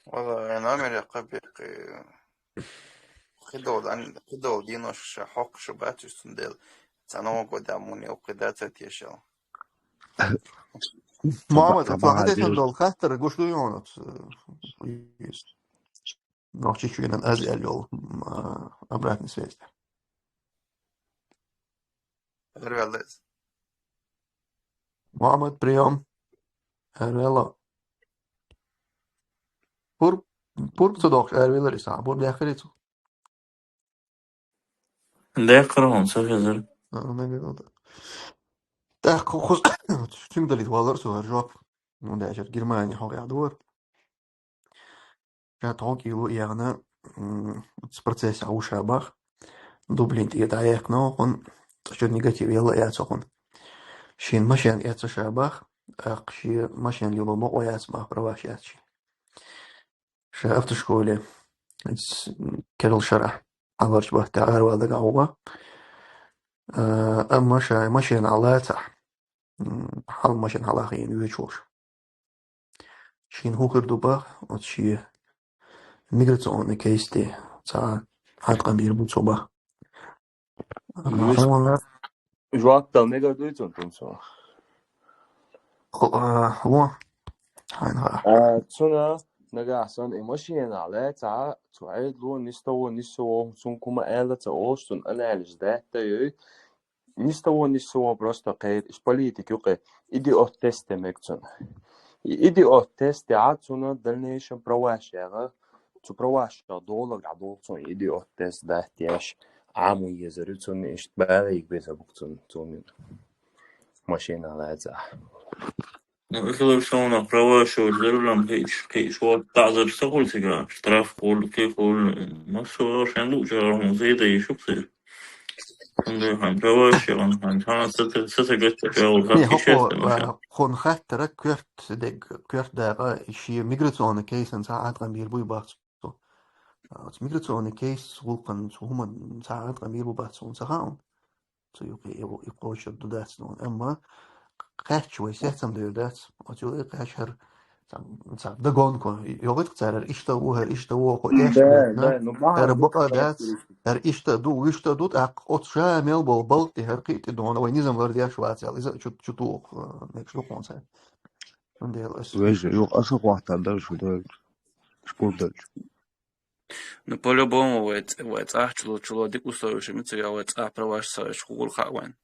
Валла, вайн номер яккха беккхи. Кхидолу ан-, кхидолу дийнош ша хьокхуш бац уьш, цундела. Ца новгӀо дӀа муни оккхи дац тешал. Мохьмад, ца цо хьан тешан долу хаттар гуш ду йону? Нохчийчоьнан аз аьлла йолу, м, а, обратный связь. Арвелла иза. Мохьмад, приём. Арвелла. Пур-, пурба ца доккхуш арвелларий схьа? Пурба даьккхирий цо? Даьккхира хьуна, ца хезира. А, нагахь. ТӀаккха хӀуз-, цуьнга далийта валлара со хӀара жоп. Ну, дешар Германия хьокъехь дора. Ша тхо кӀийла яхана, м, оцу процессехь ву ша бах. Дублин тӀера дӀаяьккхина хӀокхунна, цкъачунна негатив елла а яц хӀокхунна. Шен машен эцна ша бах, тӀаккха шен машен лело бакъо яц бах, праваш яц шен. ша автошколе, из, м, керла шарахь, хьалхарчу баттахь аравала дагахь ву. А, амма ша машенахь лацахь, м, хьал машина хьалахийна вуьйцуш волуш. Шена хӀун хир ду бах, оцу шен миграционный кейс тӀе цхьа хьаткъам бийр бу цо бах. А, Вуьш- хьуна жоп дала мегар дуй цунна, тун цо? Хо-, а, хӀун? Хьайна хаьа. А, цуьнан нагахь санна и машенахь лаьцахь, цу Ӏедало, нисдало, нисдало, цунна хӀума аьлла ца олуш, цунна анализ даьтта йой. Нисдало, нисдало просто кхеран, уьш политик юкъе, идиот тест де мега цунна. И идиот тест яхьа цунна дальнейшем праваш яха, цу правашах долу дӀадолу цунна идиот тест даьтта еш, Ӏамо езар ю цунна, иштта балайга беза бук цунна, цунна машенахь лаьцахь. Ну, и хилар шуна права шо за рулем кхиъш, кхиъш вот таӀзар ца хуьлу цигахь, штраф хуьлу, кхин хуьлу, массо а шайн луъучара хӀума зеда йиш ю-кх цигахь. Цундела хьайн права шо, хьайн, хьайн цхьана са, са, са гатта шо, Не, хьан хӀокхо, кхетта ма ша. А, хьуна хаттара коьрта дерг, коьрта дакъа, шен миграционный кейсан цхьа хьаткъам бийр буй бах цо. А, оцу миграционный кейс гӀуллакхана цу хӀуманна цхьа хьаткъам бийр бу бах цунна ца хаьа. Цу юкъе и, и кхочур ду дац нуна. Амма кхаьчча вай сецам девр дац. Оцу юкъе кхаьчча хӀара цхьа, цхьа догонка йогӀуьйту цара, хӀара иштта а ву, хӀара иштта а ву, хӀо М, эшна да, бетта, да, ну, бахьана хӀара ду бакъа кхаьчча дац, вуьш. ХӀара иштта а ду, вуьшта а ду, тӀаккха оцу ша мел болу балкъ тӀе хӀара кхиъ тӀе дона, вай низам лар деш вац аьлла, иза чу, чу туху, э, мегаш ду кхунца. Цундела ас Вежа, юха аша хӀоттар дара шу дойлучу, шпурдалчу. Ну, по-любому, вай ц-, вай цӀахь чуло, чуло дика условиеш, мицага вай цӀахь праваш ца веш, хӀугур хаьа вайн.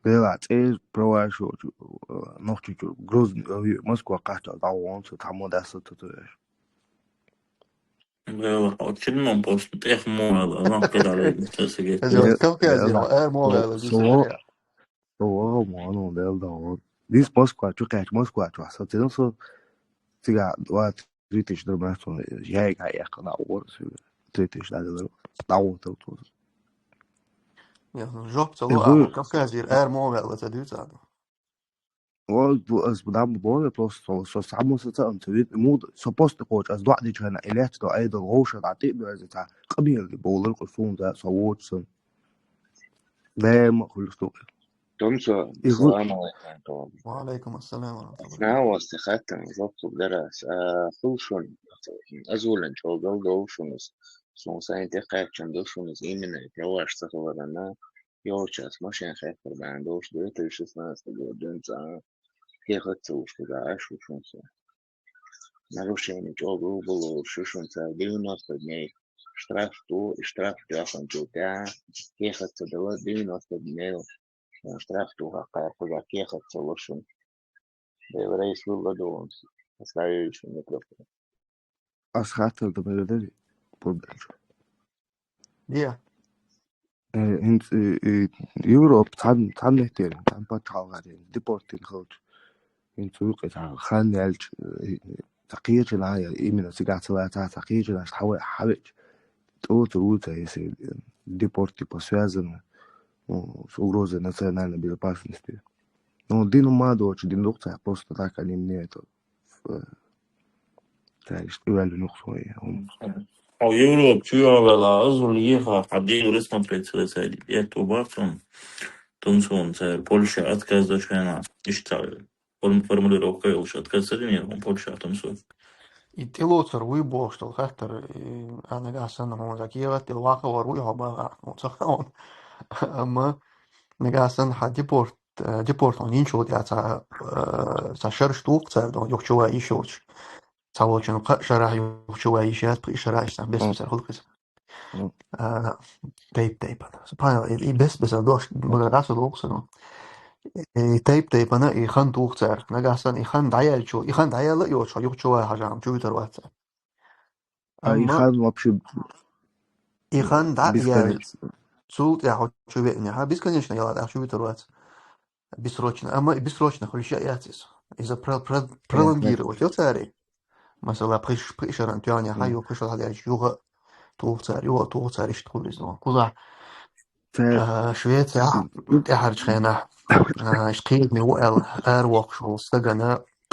Бела, цӀе праваш, э, нохчичу, Грозный, э, Москва кхаччалц дӀавахана, цу тхьаммо дасса ца туьйш. Бела, хьо чинно просто тӀех мо ваьлла, нах кхидӀа лайна, ца сиге. Эзо Э, Кавказе, э, эр мо со-, ваьлла, со-, дисаря. Со вагӀа мо, ну, Дела дагӀо. Дис Москва чу кхаьчча, Москва чу сацина со, цига два-три тысячи драмаш цунна яйга хьаэккхина а вара со, три тысячи дӀаделира, дӀагӀоттар цо. Не, жоп ца Э, ло, бу- а Кавказера эр мо ваьлла ца дуьйцу а. О, бу-, ас бу дам бу бо, просто со, со саму со ца ам ца вит, му, со пост кхочу, ас доӀа дича хана, и лаьцна до айдал гӀовша дӀа тӀе а боьрза ца, къамеле бовлар кху суна за, со вочу сан. Даима хуьлуш ду. Тумсо, И гу- салам алейкум, Антон. Ва алейкум ассалам ва рахматуллах. Нахь васта хаттам жоп дара, а, хул шун, азулан чӀогал дов шунас. Сун сайн тӀе кхаьччан ду шунас, именно праваш ца хиларана, йолчас машин хеттар бан долуш, две тысячи шестнадцатый год ден цӀа, кехат ца уш куда аш шун со. Нарушение чӀогал болуш, шун ца девяносто дней штраф ту, и штраф тяхан ту тя, кехат ца дала девяносто дней, э, штраф ту хаккхар куда кехат ца лошун. Дела рейс вилла долун. Оставивший микрофон. Ас хаттар дан мегар дарий, бурдалчу? Е. Э, хӀинца, э, э, Европа цхьан, цхьан меттера, цхьан пачхьалкхера, депортин хилча. ХӀинца вуьйкъе цхьа хан яьлча, э, цхьа кхечанхьа, я именно цигахь ца лаца, цхьа кхечанхьа хьаве-, хьавеача, тӀоцур ву ца, если, э, депорт, типа, связано, ну, с угрозой национальной безопасности. Ну, дин ма доцу, дин дукха ца, просто так они мне это, э, цаьрга тӀеваьлла нух со, э, хӀума. Хьо Европа чу йогӀавелла, азул еха, хьан дин рассмотреть ца деш, цаьрга, я то бахтун, тун сон, цаьрга Польша отказ даш хьайна, иштта формулировка йолуш отказ ца динера хьуна Польшахь тун со. И тӀелоцур вуй бохуш долу хаттар, и, а, нагахь санна хьуна за кехат тӀе ваккхавар вуй хьо бахахь, хьуна ца хаьа. Амма нагахь санна хьан депорт, э, депорт хьуна йинчул тӀаьхьа цхьа, э, цхьа шараш туху цара, дон юхачу ван йиш йолчу. Цхьаволчун кхаа шарахь юхачу ван йиш яц, пхи шарахь иштта бес Мгм. цара хуьлу хеза. Мгм. А, тайп-тайпана. Субханалла, и, и бес-беса дош, магара гӀа со доху сано. И тайп-тайпана и хан туху цара. Нагахь санна и хан дӀаяьллачо, и хан дӀаяьлла а йоцуш, хьо юхачу ван хьажа, чу витар вац цара. А и Амма хан вообще и хан дӀа а бесконечно. яьлча, цул тӀаьхьа хьо чу веънехьа, бесконечно яла тӀаккха чу витар вац. Бессрочно. Амма и бессрочно хуьлуш а яц иза. Иза про-, про-, Э, пролонгировать йо цара. Масала, пхи ш-, пхи шаран тоьхнехьа, Мгм. юха пхи шо хьадаьлча, юха туху цара, юха туху цара, иштта хуьлу иза. Кхузахь, Цара а, Швецехь, тӀаьхьарчу хенахь, а, иштта кхетаме ву аьлла, аравоккхуш волу стагана,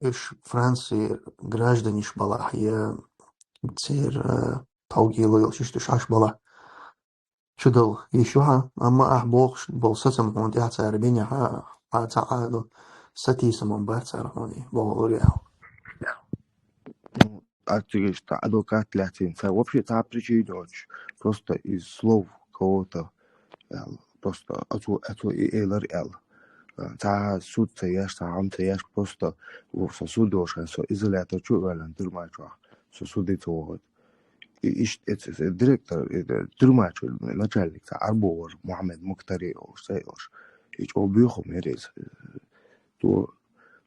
уьш Франци гражданаш балахь, я церан тхьовкӀело йолуш иштта уьш Ӏаш балахь, чудала йиш ю хьан, амма ахь бохуш болу сацам хьуна тӀехь цара бинехь, хьан ца Ӏадо, сатийсаман бац цара хьуна бохура аьлла. Ну, ацигаш та адвокат лаьцина, ца вообще цхьа причина йоцуш, просто из слов кого-то аьлла, просто ацо, ацо и элар аьлла. Цхьа суд ца еш, цхьа хьан ца еш, просто со суд йолуш, со изолятор чу а ваьллан тюрьма чохь, со суде ца вогӀуьйту. И иштта эцу директор, и тюрьма чу начальник цхьа Арбовар Мухаммед Мухтари олуш, цӀе йолуш. И чӀогӀа боьха хӀума яра иза. Цо,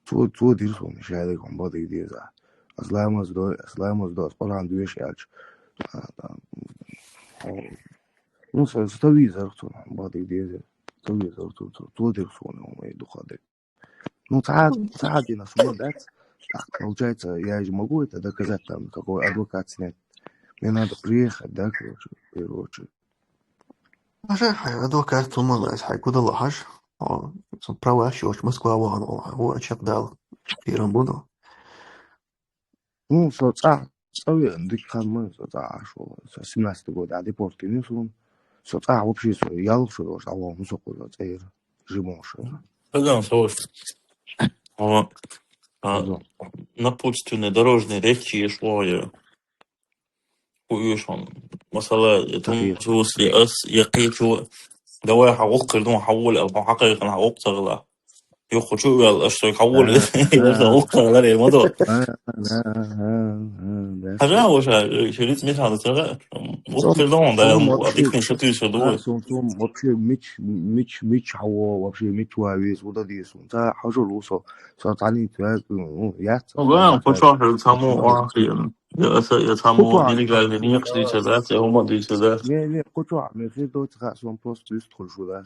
цо, цо дира суна шадерг хьуна бадиг деза. Ас ламаз дой, ас ламаз дой, ас Къуръан доьшу аьлча. А, а, хьо-, ну, со, со визар цунна хьуна бадиг деза. Со визар цунна, цо, цо дира суна хӀума и дукха дерг. Ну, цхьа, цхьа дина суна дац. Так, получается, я же могу это доказать, там, какой адвокат снять. Мне надо приехать, да, короче, в первую очередь. Аша хьайн адвокат хӀума лаьа, хьайн кудалла хьажа. О, со права йоцуш Москва вахана волу хьан, ву а чекхдала кхерам бу ду. Ну, со цӀа, цӀа веана, дика хан ма, со цӀа Ӏаш волу. Со семнадцатый год а депортийна суна. Со цӀа вообще со ялх шо долуш дӀавахана со кхуза цӀера. Жимоша. Хазан со. О, а, Хазан. Напутственный дорожный речи еш ло я. Ху уьш хьуна. Масала, я тум Кхечу. Сусли ас, я кхечу. Давай хьан воккхир ду, хьан воли, хьан хьакхайкхина, хьан воккха ца гӀала. Юхху чу а ваьлла, аш сойга хьан воли. А, а, Воккха гӀаларе, ма до. А, а, а, а, а, да. Хьажа, ваша, шерит мешана ца гӀа. Воккхир ду, да, Сом вообще, дикни шатуьйса ду. А, сом, сом вообще мич, мич, мич хьан во, вообще мич ва вес, уда дес. Ца хьажур ву со, со тани твяз, ну, яц. Ну, да, кху чохь хьуьга цхьаммо ахча. Я аса, я цхьаммо нелегальный некъаш дийца дац, я хӀума дийца дац. Не, не, кху чохь, мехир доцу хаьа, сон просто дуьстхуьлуш ву дац.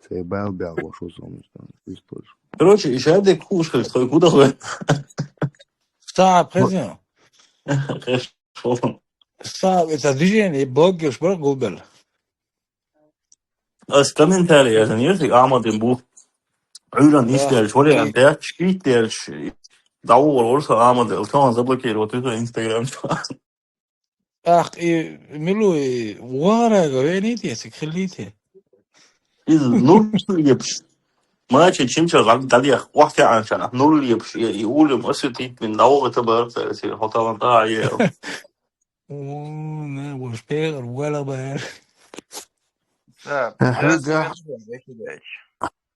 Сайн бал-бал вашу сон, дуьстхуьлуш. Короче, и шадерг хууш хилча, тхой куда хой? Став, хезна. Хеш. Став, это движение, блогерш бара гулбелла. Ас комментарий яздинера, Ахьмадин бу. Ӏуьйранна Да. Ишдерш, вариант даьтта, шийтта дерш, дӀавогӀур вара со Ахьмад, эл тхуна заблокировать ву со Instagram чу. Ах, и милуй, варага венийте, цик хилийте. Иза нур лепаш. Мача чимча гӀаг дӀадех, охьа тяӀанча, нур лепаш, и, и улем осветить бин, дӀавогӀу табар, цаьрца, хьо талан тӀа а ел. О, не, ваш пегӀар вала бер. Да, Э, хьоьгахь,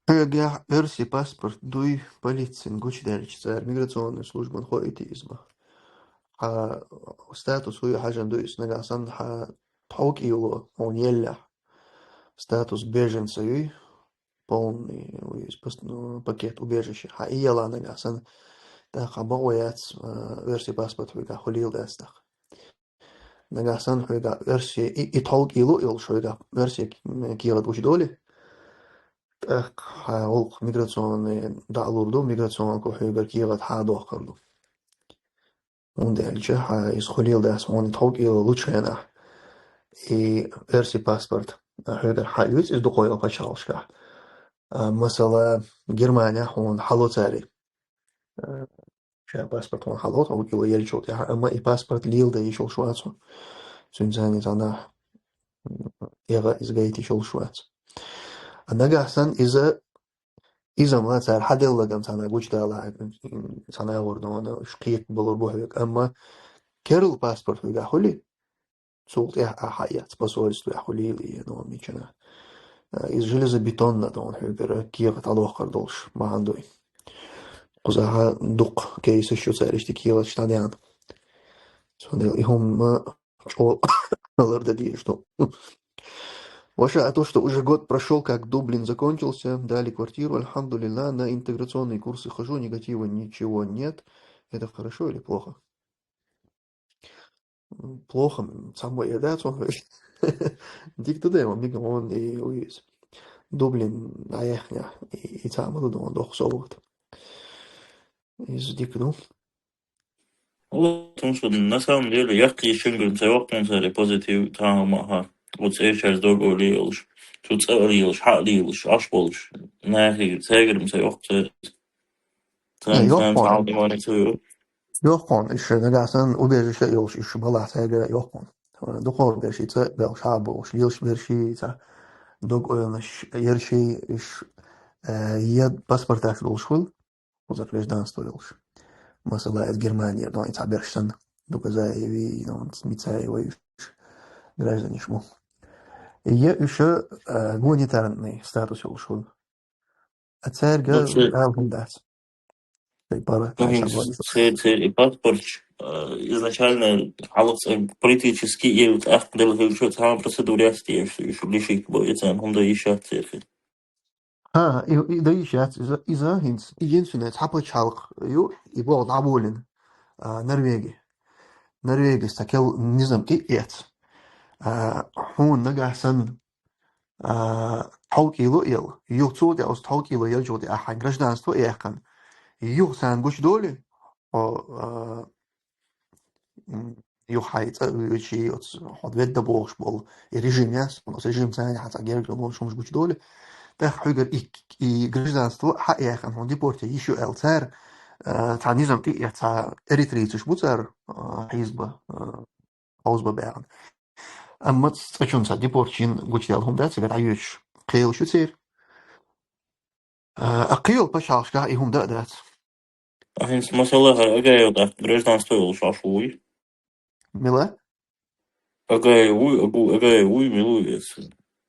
хьоьгахь оьрсийн паспорт дуй полицин гучудаьлча, цара миграционный службан хоуьйтий иза ма. Хьан статус хӀу ю хьажан дуй иза нагахь санна, хьан тхьовкӀело хьуна еллехь. Статус беженца юй, полный, вуй иза пост-, ну, пакет убежища. Хьан и яла нагахь санна, тӀаккха хьан бакъо яц, а, оьрсийн паспорт хьоьгахь хулийла дац тӀаккха. Нагахь санна хьоьгахь оьрсийн, и, и тхьовкӀело а йолуш хьоьгахь оьрсийн кехат гучудолий, тӀаккха хьан гӀуллакх миграционный дӀа а лур ду, миграционко хьоьгара кехат хьан а дохкар ду. ХӀунда аьлча хьан иза хулийла дац хьуна и тхьовкӀело лучу хенахь. И оьрсийн паспорт хьоьгара хьан а юьйцу иза дукха йолу пачхьалкхашкахь. А, масала, Германехь хьуна хьало цара. А, ша паспорт хьуна хьало тхьовкӀело еллачул тӀаьхьа, амма и паспорт леладан йиш йолуш вац хьо. Цуьнца цхьаьна цхьаннахь, м, эгӀа иза гайта йиш йолуш вац. А нагахь санна иза, иза ма цара хьаделларг-м цхьанна гучудала, цхьанна агӀор дона, уьш кхетабалур бу хьоьга. Амма керла паспорт хьоьгахь хуьлий, цул тӀаьхьа ахьа а яц, посольствехь хулийла и, ну, мичана. А, иза железобетонно, ну, хьоьгара кехат дӀадохкар долуш бахьана ду и. Кхузахь дукха кейсаш ю цара иштта кехаташ дӀадаьхна. Цундела и хӀума чӀогӀа лардан дезаш ду. Ваша, а то, что уже год прошёл, как Дублин закончился, дали квартиру, альхамдулилла, на интеграционные курсы хожу, негатива ничего нет. Это хорошо или плохо? М, плохо, м, цхьаммо эр дац ван хӀуьш. Дика ду дай ван мега вон и уьйз. Дублин дӀаяхна, и, и цхьа ма ду дан доху совгӀат. Иза дика ду. Потому что на самом деле яккхий шуьнгара ца йоккхун царе позитив тахана ма-, ха. Оцу цӀерачаьрца дог а лелаш, цу цӀа а лелаш, хьа а лелаш, Ӏаш болуш. Нахе цаьргара ца йоккху цаьрца. Царна, царна цхьа алкъиманец вуй. Йохкъон, иш нагахь санна убежище йолуш, иш балахь цаьрга йохкъон. Дукхо бершица белхаш хьа а бохуш, лелаш бершица, дог ойланаш, ерший иш, э, я паспорташ долуш хуьлу, уза гражданство йолуш. Масала, эс Германия, дон, цхьа берш санна, Дугазаеви, дон, Мицаева, иш гражданиш бу. Я иш, э, гуманитарный статус йолуш хуьлу. А цаьрга Ну, церан, ала хӀума дац. Тхайн пара, ну, тхайн хӀинца сабар. Церан, церан и паспорташ, а, изначально хьалха цӀа политически или тӀаккха делла хилча, цхьа процедура яц те, шу, шу лишить бо, и царна хӀума дан йиш яц церан хир. ХӀа, и, и дан йиш яц, иза, иза хӀинца, единственное, цхьа пачхьалкх ю, и боху дӀаболийна, а, Норвеги. Норвегис цхьа кел низам тӀе а эц. А, хьуна нагахь санна, а, тхьовкӀело а елла, юха цул тӀе оцу тхьовкӀело елчул тӀе ахь хьайн гражданство а яьккхина, юха царна гучудолий, хьо, а, м, юха хьайн цӀа а вуьйцуш, оцу хьо ведда бохуш болу и режим яц, оцу режим царна хьан цхьа гергара болуш хӀумаш гучудолий, тӀаккха хьуьгара и, и гражданство хьа а яьккхина, хьуна депорте йиш ю аьлла цара, а, цхьа низам тӀе а эц, цхьа эритрийцаш бу цара, а, хьийза ба, а, хьовза ба баьхна. Амма цкъачунна цхьа депорт йина гучудаьлла хӀума дац, цигара дӀайоьдуш кхелаш ю церан. А, а кхин йолу пачхьалкхашкахь и хӀума дан а дац. А хӀинца масала хӀара Агаев тӀаккха гражданство йолуш Ӏаш вуй? Мила? Агаев вуй, Агу-, Агаев вуй, мила вуй эс?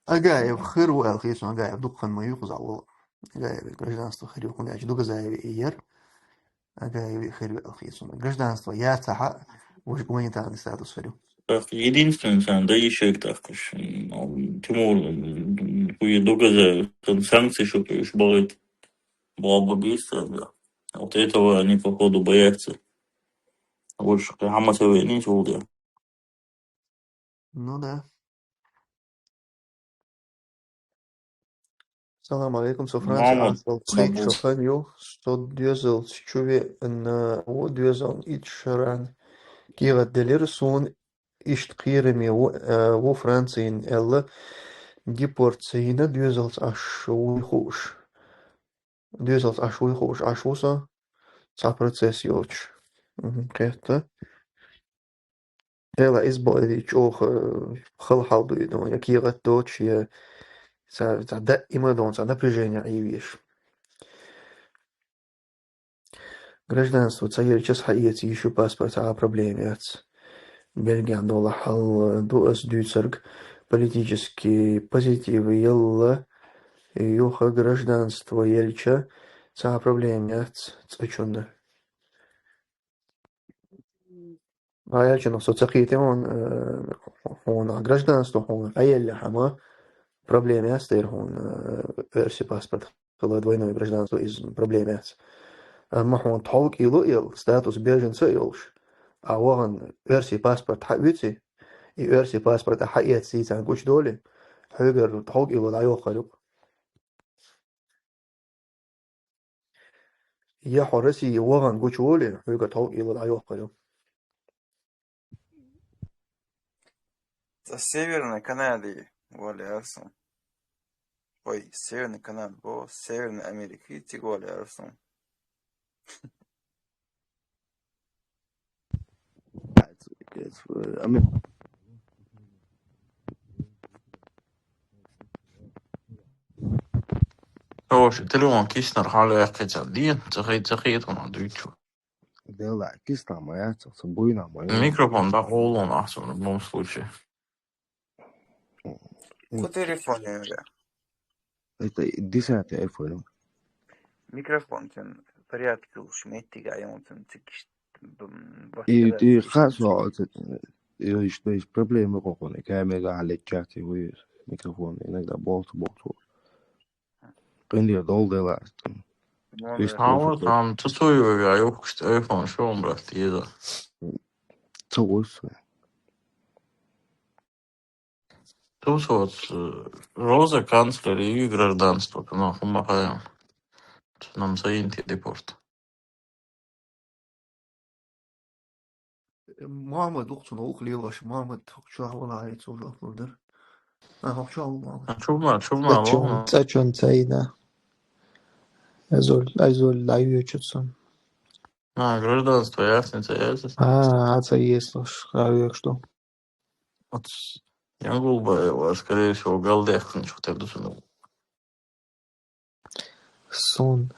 Агаев хир ву аьлла хета суна, Агаев дукха хан ма ю кхузахь волу. Агаев гражданство хир ю, хӀунда аьлча Дугазаеви и яра. Агаеви хир ю аьлла хета суна. Гражданство яцахь а, вуьш гуманитарный статус хир ю. Так, единственный царна дан йиш ерг тӀаккха уьш, м, Тимур, м, хуй Дугазаев, сан санкций шу уьш бахийта, боху бийца царна. Вот этого они, походу, боятся. Больше кхин хьан ма ца веанийча вуй де. Ну да. Салам алейкум, со Франция Мама, ахча кхайкхича мама. Хан ю, со доьзалца чу веана ву, доьзална итт шаран кехат делира суна, иштта кхераме ву, э, ву Францина аьлла, депорт ца йина, доьзалца Ӏаш вуй хууш. Доьзалца Ӏаш вуй хууш, Ӏаш ву со, цхьа процесс йоцуш. Мгм, кхетта. Эла, иза бо, и чӀогӀа, э, хала хьал ду и, ну, я кехат доцуш, я цхьа, цхьа даима дон, цхьа напряжение Ӏийвеш. Гражданство ца елча схьаэца йиш ю паспорт, а проблема яц. Бельгехь долу хьал ду ас дуьйцург, политический позитив елла, юха гражданство елча, цхьа проблема яц цкъачунна. Аьлча, со ца кхетий хьуна, э, хьуна гражданство хьуна къаеллехьама, проблема яц дера хьуна, э, оьрсийн паспорт хила, двойное гражданство, иза проблема яц. Амма хьуна тхьовкӀело а елла, статус беженца а йолуш, а вахана оьрсийн паспорт хьаоьций, и оьрсийн паспорт а хьаэцций царна гучудолий, хьуьгара тхьовкӀело дӀайохкур ю. Я хьо Россия вахана гучуволий, хьуьгара тхьовкӀело дӀайохкур ю. Цкъа Северной Канаде гӀоле арсун. Ой, Северной Канаде бо, Северной Америке цига гӀоле арсун. Ами. Хороший, телефон киснар хьалаяккхийца ден, ца хи-, ца хетам дуьйцу. Дела, киснар ма яц, ца буйнар ма яц. Микрофон, да, олун ахсун в любом случае. М. Ку телефон я. Это десятый iPhone. Микрофон цун порядке луш, меттига айонцун цикиш, м, И, и баттера хасо, это, и, что есть проблемы, как он, камера, а лечать его, микрофон, иногда болт, болт. Къинде дол дела. Ну, Весь да. Хьала, телефон. Там цу цу йо, я, юхкуш телефон, шо он брат, еда. Цу гусь. Ту соц, э, Роза канцлер и гражданство, ну, хумахаем. Нам саин те депорт. Мохьмад ву-кх цунах ву-кх лелош, Мохьмад хӀокху чохь валахь, цо жоп лур дара. А, хӀокху чохь ву Мохьмад. Чу ма, чу ма, цӀа чун, ву, цӀа чун ца йина. Айзул, айзул дӀайоьчу цунна. А, гражданство яц, ца яц. А, а ца езаш, а векш ду. Вот Янгулбаева, скорее всего, галдехтан чухтер ду сунул. Сун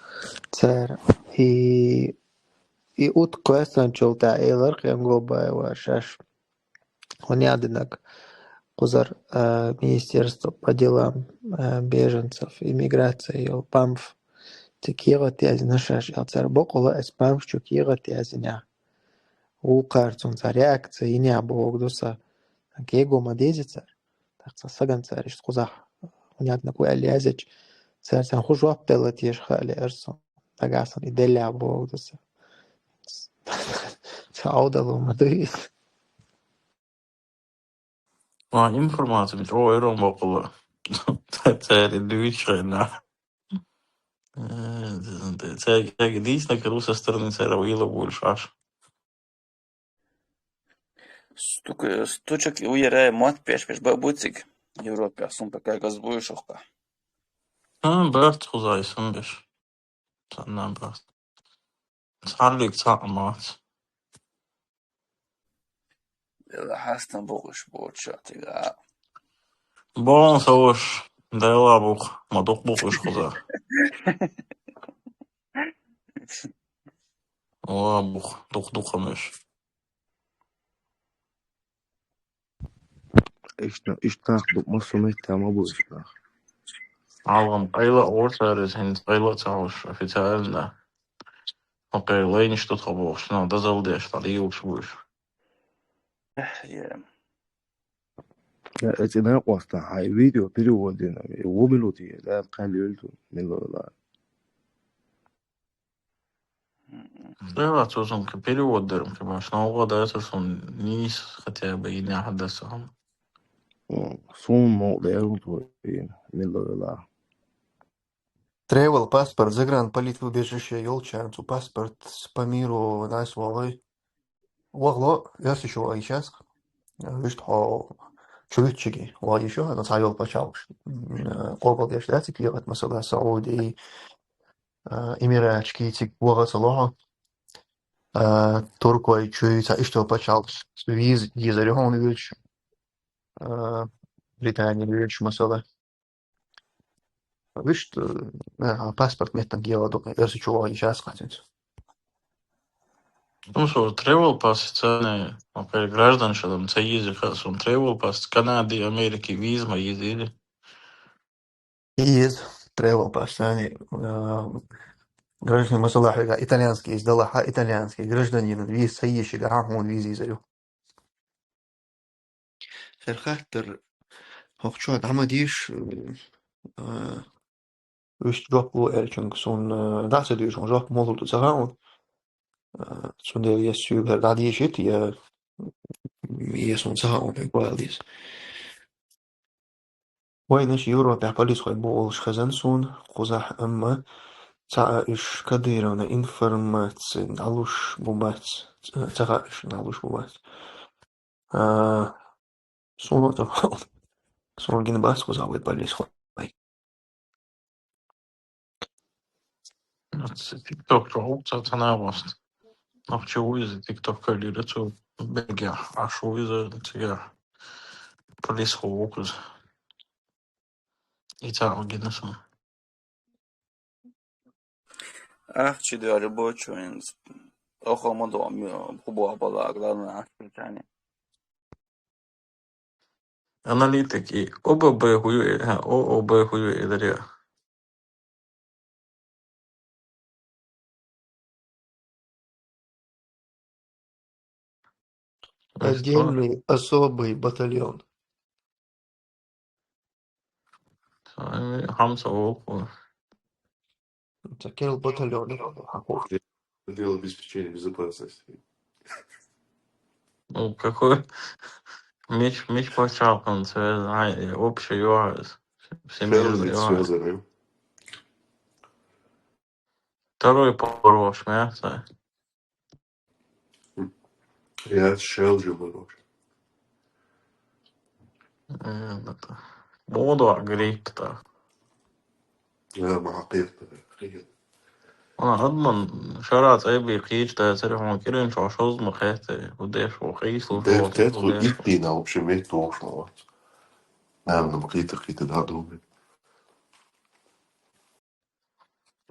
цер. И, и ут квестанчул та элар Янгулбаева шаш. Хунядинаг кузар, э, Министерство по делам, э, беженцев и миграции йол памф. Текира тязина шаш ял цер бокула эс памф чукира тязина. Укарцун ца реакция иня богдуса. Кего мадезицар. Тахца саган цар иш кузах. Хунядинаг у алязич. Цер сан хужуап дела теш хали эрсун. Тагасан иделя богдуса. Ца аудалу мадуис. А, информация, о, эрон бокула. Цари дюйчхена. Э, цари дийсно, как со стороны цари уйла больше аж. Стук-, стучок и уйрай мат пеш, пеш, ба-, буцик. Европе, а сум пока газбуй шохка. А, брат, хузай, сам беш. Санна брат. Царлик ца мат. Бела хастан бокуш боча, тига. Бон савуш, дайла бух, мадук бокуш хуза. Ола бух, дух-дух хамеш. Ишта, ишта дух, масумет тама бу ишта. Алгам, айла орсарес, хин айла цауш, официально. Окей, лейн что-то бокуш, но дазал деш, та лиуш буш. Э, е. Я эти на кваста, хай видео переводина, его минути, да, калюльту, мило, да. Мгм. Да, цо сум ка перевод дерм ка баш, но угадается сум нис хотя бы и не хадаса. М, сум мог дерм то и мило, да. Travel паспорт, загранполитубежище, ёлчан, цу паспорт по миру, нас валой. Вагло, я сыщу а сейчас. Вишт хо чувитчиги, ва ещё, но цайол почалш. М, э, кобал деш, да, цик ехать, масала, Сауди, э, Эмиратчики, цик вага салоха. Э, Туркой, чуй, ца иштел почалш. Виз, дизарён вилч. Э, Британия вилч, масала. Вишт, э, а, паспорт меттан геладу, эрсичула и сейчас хатинц. Ну что, travel паспорт, цены, например, граждан, что там, ца езы хасун, travel паспорт, Канады, Америки, визма езы или? Из travel паспорт, цены, э, граждане масалахига итальянский, из Далаха итальянский, гражданин, виз, ца ещига, ха, хун виз изарю. Сэр хаттар, хохчо, дама диш, э, вишт жоп лу элчунг, сун, э, да, ца диш, он жоп молу ту цагаун. Э, сун дел ес сюбер, да, диш ит, я, я сун цагаун, я гуал дис. Вайнаш Европе полис хой болш хазан сун, хузах амма, ца иш Кадыровна информация, налуш бубац, ца иш налуш бубац. А, сун то, сун гин бас хузах вай полис хой. ТикТок чоу, ца цана вас. Нахчу из ТикТок калира цу бегя, а шу из тига. Полис хо вокус. И ца огинасан. Ах, чи дуа любой чуинс. Охо модо ми хубо бала, главное, ах, чани. Аналитик и ОББ хую, э, ха, ООБ хую, э, дарья. Отдельный особый батальон. Хамса окула. Такел батальон. Отдел обеспечения безопасности. Ну, какой? Меч, меч почалкан, связан, а, э, общий юаз. Всемирный юаз. Связанный. Второй порваш, мясо. Я шел же вырос. Э, это. Моду агрипта. Я мапир. Хьона адаман шара цӀай бе кхеча дацара, хьона кӀиран чохь шозза ма кхетта, хӀу деш ву, къийсалуш Деш ву, кхет хӀу хӀу деш ву. Иттина вообще меттахуш ма вац. Нана ма кхета, кхета да дугӀу.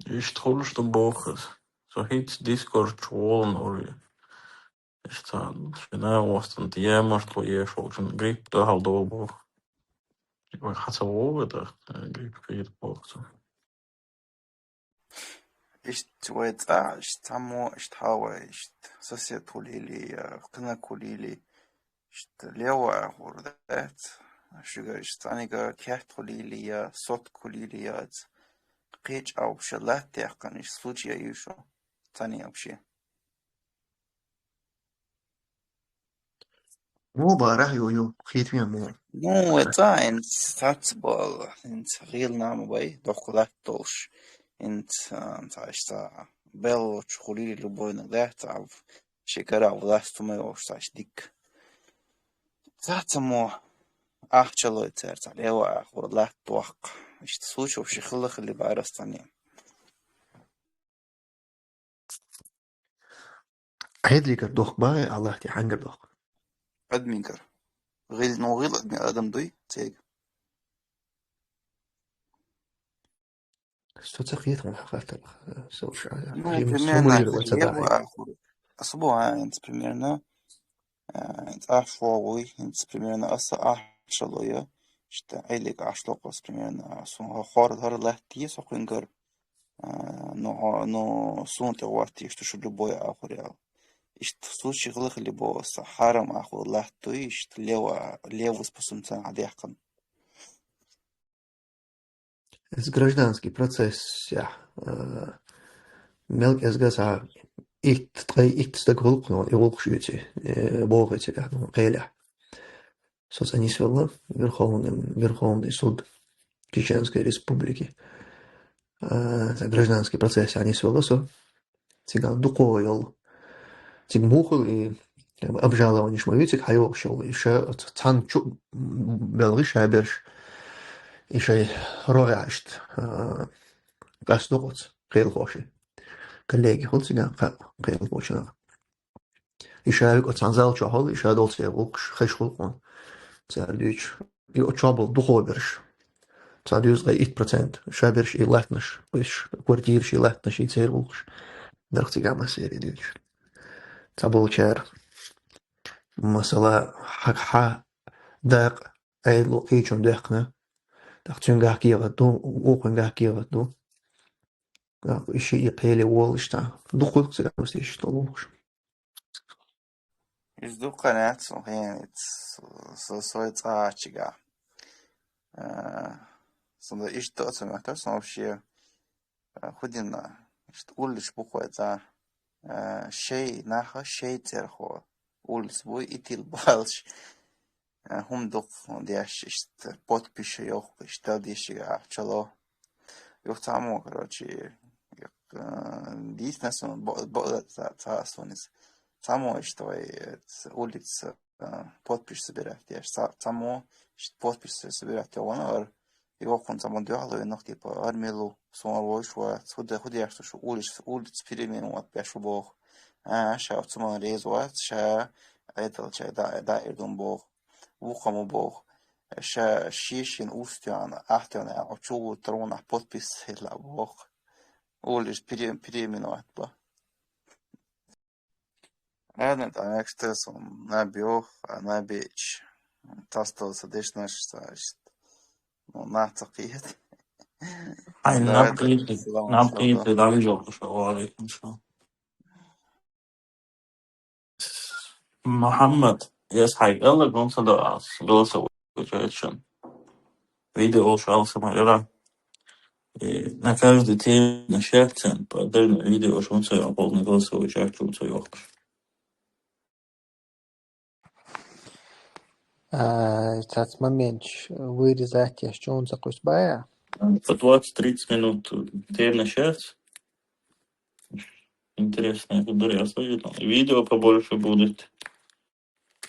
Иштта хуьлуш ду боху аса. Со хӀинца Discord чу волан ури. Иштта шина востан тӀе ямаш тхо еш волчун грипп дуьхьал догӀу боху. Вай хьан ца вогӀу тӀаккха, грипп хир боху цо. Иштта вай цӀа, иштта цхьаммо, иштта хьал вай, иштта сосед хуьлийли, я кхинаг хуьлийли, иштта лево ахур дац. Шуьга иштта цхьаьнага кхетта хуьлийли, я сотка хуьлийли, я ца кхеча а вообще латта яьккхина, иштта случай ю шу цхьаьна вообще. Муха бара ю, ю, хийтавен муха. Ну, вай цӀа хӀинца цхьацца бала, хӀинца гӀийла нама бай, доккха латта долуш. ХӀинца, а, цхьа иштта беллачу хуьлийли любойнаг дац, а ши кара а власть хӀума йолуш цхьа иштта дикка. Цхьацца мо ахчалой цара цхьа лево ахур латта доккха. Иштта случай вообще хилла хилли бара аса цхьаьна. Хьедригара дохку бахьа, Аллахь, те хьангара дохку? Админгара. ГӀил-, ну, гӀил адми адам дуй, цега. Со ца кхета хьуна хаттар, со уж, а, Ну, хим примерно, сумулира ца лево даьхьи. Ахур. Аса бу, а, инца примерно, а, цӀа шо вуй, инца примерно аса ахча ло я, иштта Ӏелиг ахча ло кхос примерно, а, сун хор-, хӀара латти со кхуьнгар. А, ну, а, ну, суна тӀе ваттийша шу любой ахур ял. Иштта случай хила хили бо аса хьарам ахур латтуй, иштта лево, левус пусумца хьадехкан. Эс гражданский процесс, я, а, мел кӀезга ца итт, ткъе итт стаг гӀуллакх, ну, и гӀуллакх шуьйци, э, бохуьйту, я, ну, кхелехь. Со цӀа нисвелла, Верховный, Верховный суд Чеченской Республики. А, гражданский процесс а нисвелла со. Цигахь дукхо йолу. Цига мухал и обжалованиш ма ю, цига хьайогӀуш йолу. И ша цхьана чу белгӀи ша берш. И шай рогӀехь иштта, а, къасто оцу кхелахоши. Коллеги хуьлу цигахь кха-, кхелахошина. И ша вика оцу цхьана зал чохь волу, и ша долу церан гӀуллакхаш, хезаш гӀуллакх ван цара дуьйцуш. И оцу чохь болу дукхо берш. Цхьа дезткъе итт процент. Ша берш и латтанаш, уьш квартираш и латтанаш, и церан гӀуллакхаш. Дарх цигахь массеран дуьйцуш. Цхьаболчара, масала, хьа, хьа дакъа Ӏедало кхечунна дехкина. ТӀаккха цуьнгахь кехат ду, вукхуьнгахь кехат ду. ТӀаккха и ши и кхеле волуш тӀаккха. Дукха хуьлу цигахь массеран иштта гӀуллакхаш. Иза дукха яц, сан хенахь, со, со, сой цӀа чигахь. А, сан да иштта а ца моьттура, сан вообще, а, хӀу дина, иштта уллиш бу кхой цӀа. А, шей наха, шей цӀерхо. Уллис буй, итил балаш. А, хӀума дукха деш, иштта подписчик йоху, иштта дал дийшчигахь чало. Юха цхьаммо, короче, юха, а, дийцина сан бо-, бо-, ца-, ца-, сан иза. Цхьаммо иштта вай, э, ц-, улица, а, подписчик собирать деш. Ца-, цхьаммо иштта подписчик собирать йогӀана ара. Йохун цхьаммо дуьхьал вайнах, типа, ара мила ву, суна вовш вац, хӀу де-, хӀу деш ду шу улица, улица переименовать беш ву боху. А, ша оцу ма реза вац, ша Ӏедал чай да-, даир ду боху. Вукхо ма боху. Ша шешин устуьйхьана, ахтуьйхьана, а, чу ву тронах подпис хилла боху. Уллиш пере-, переименовать бо. Ладно, там экстрасом набьёх, а набечь. Тастал са дешнаш, значит. Ну, на цакиет. Ай, Давай, наб кийти, салам, наб салам. Кийти, дали жокуш, ва алейкум салам. Мухаммад, я с хайгала гонца да ас, голосовой чечен. Видео шалса майра. И на каждый день на шефцен, по отдельно видео шунца я полный голосовой чат шунца я. А, цац моментш вырезать я, что он закус бая? По двадцать-тридцать минут день на шефц. Интересно, это дурья, видео побольше будет.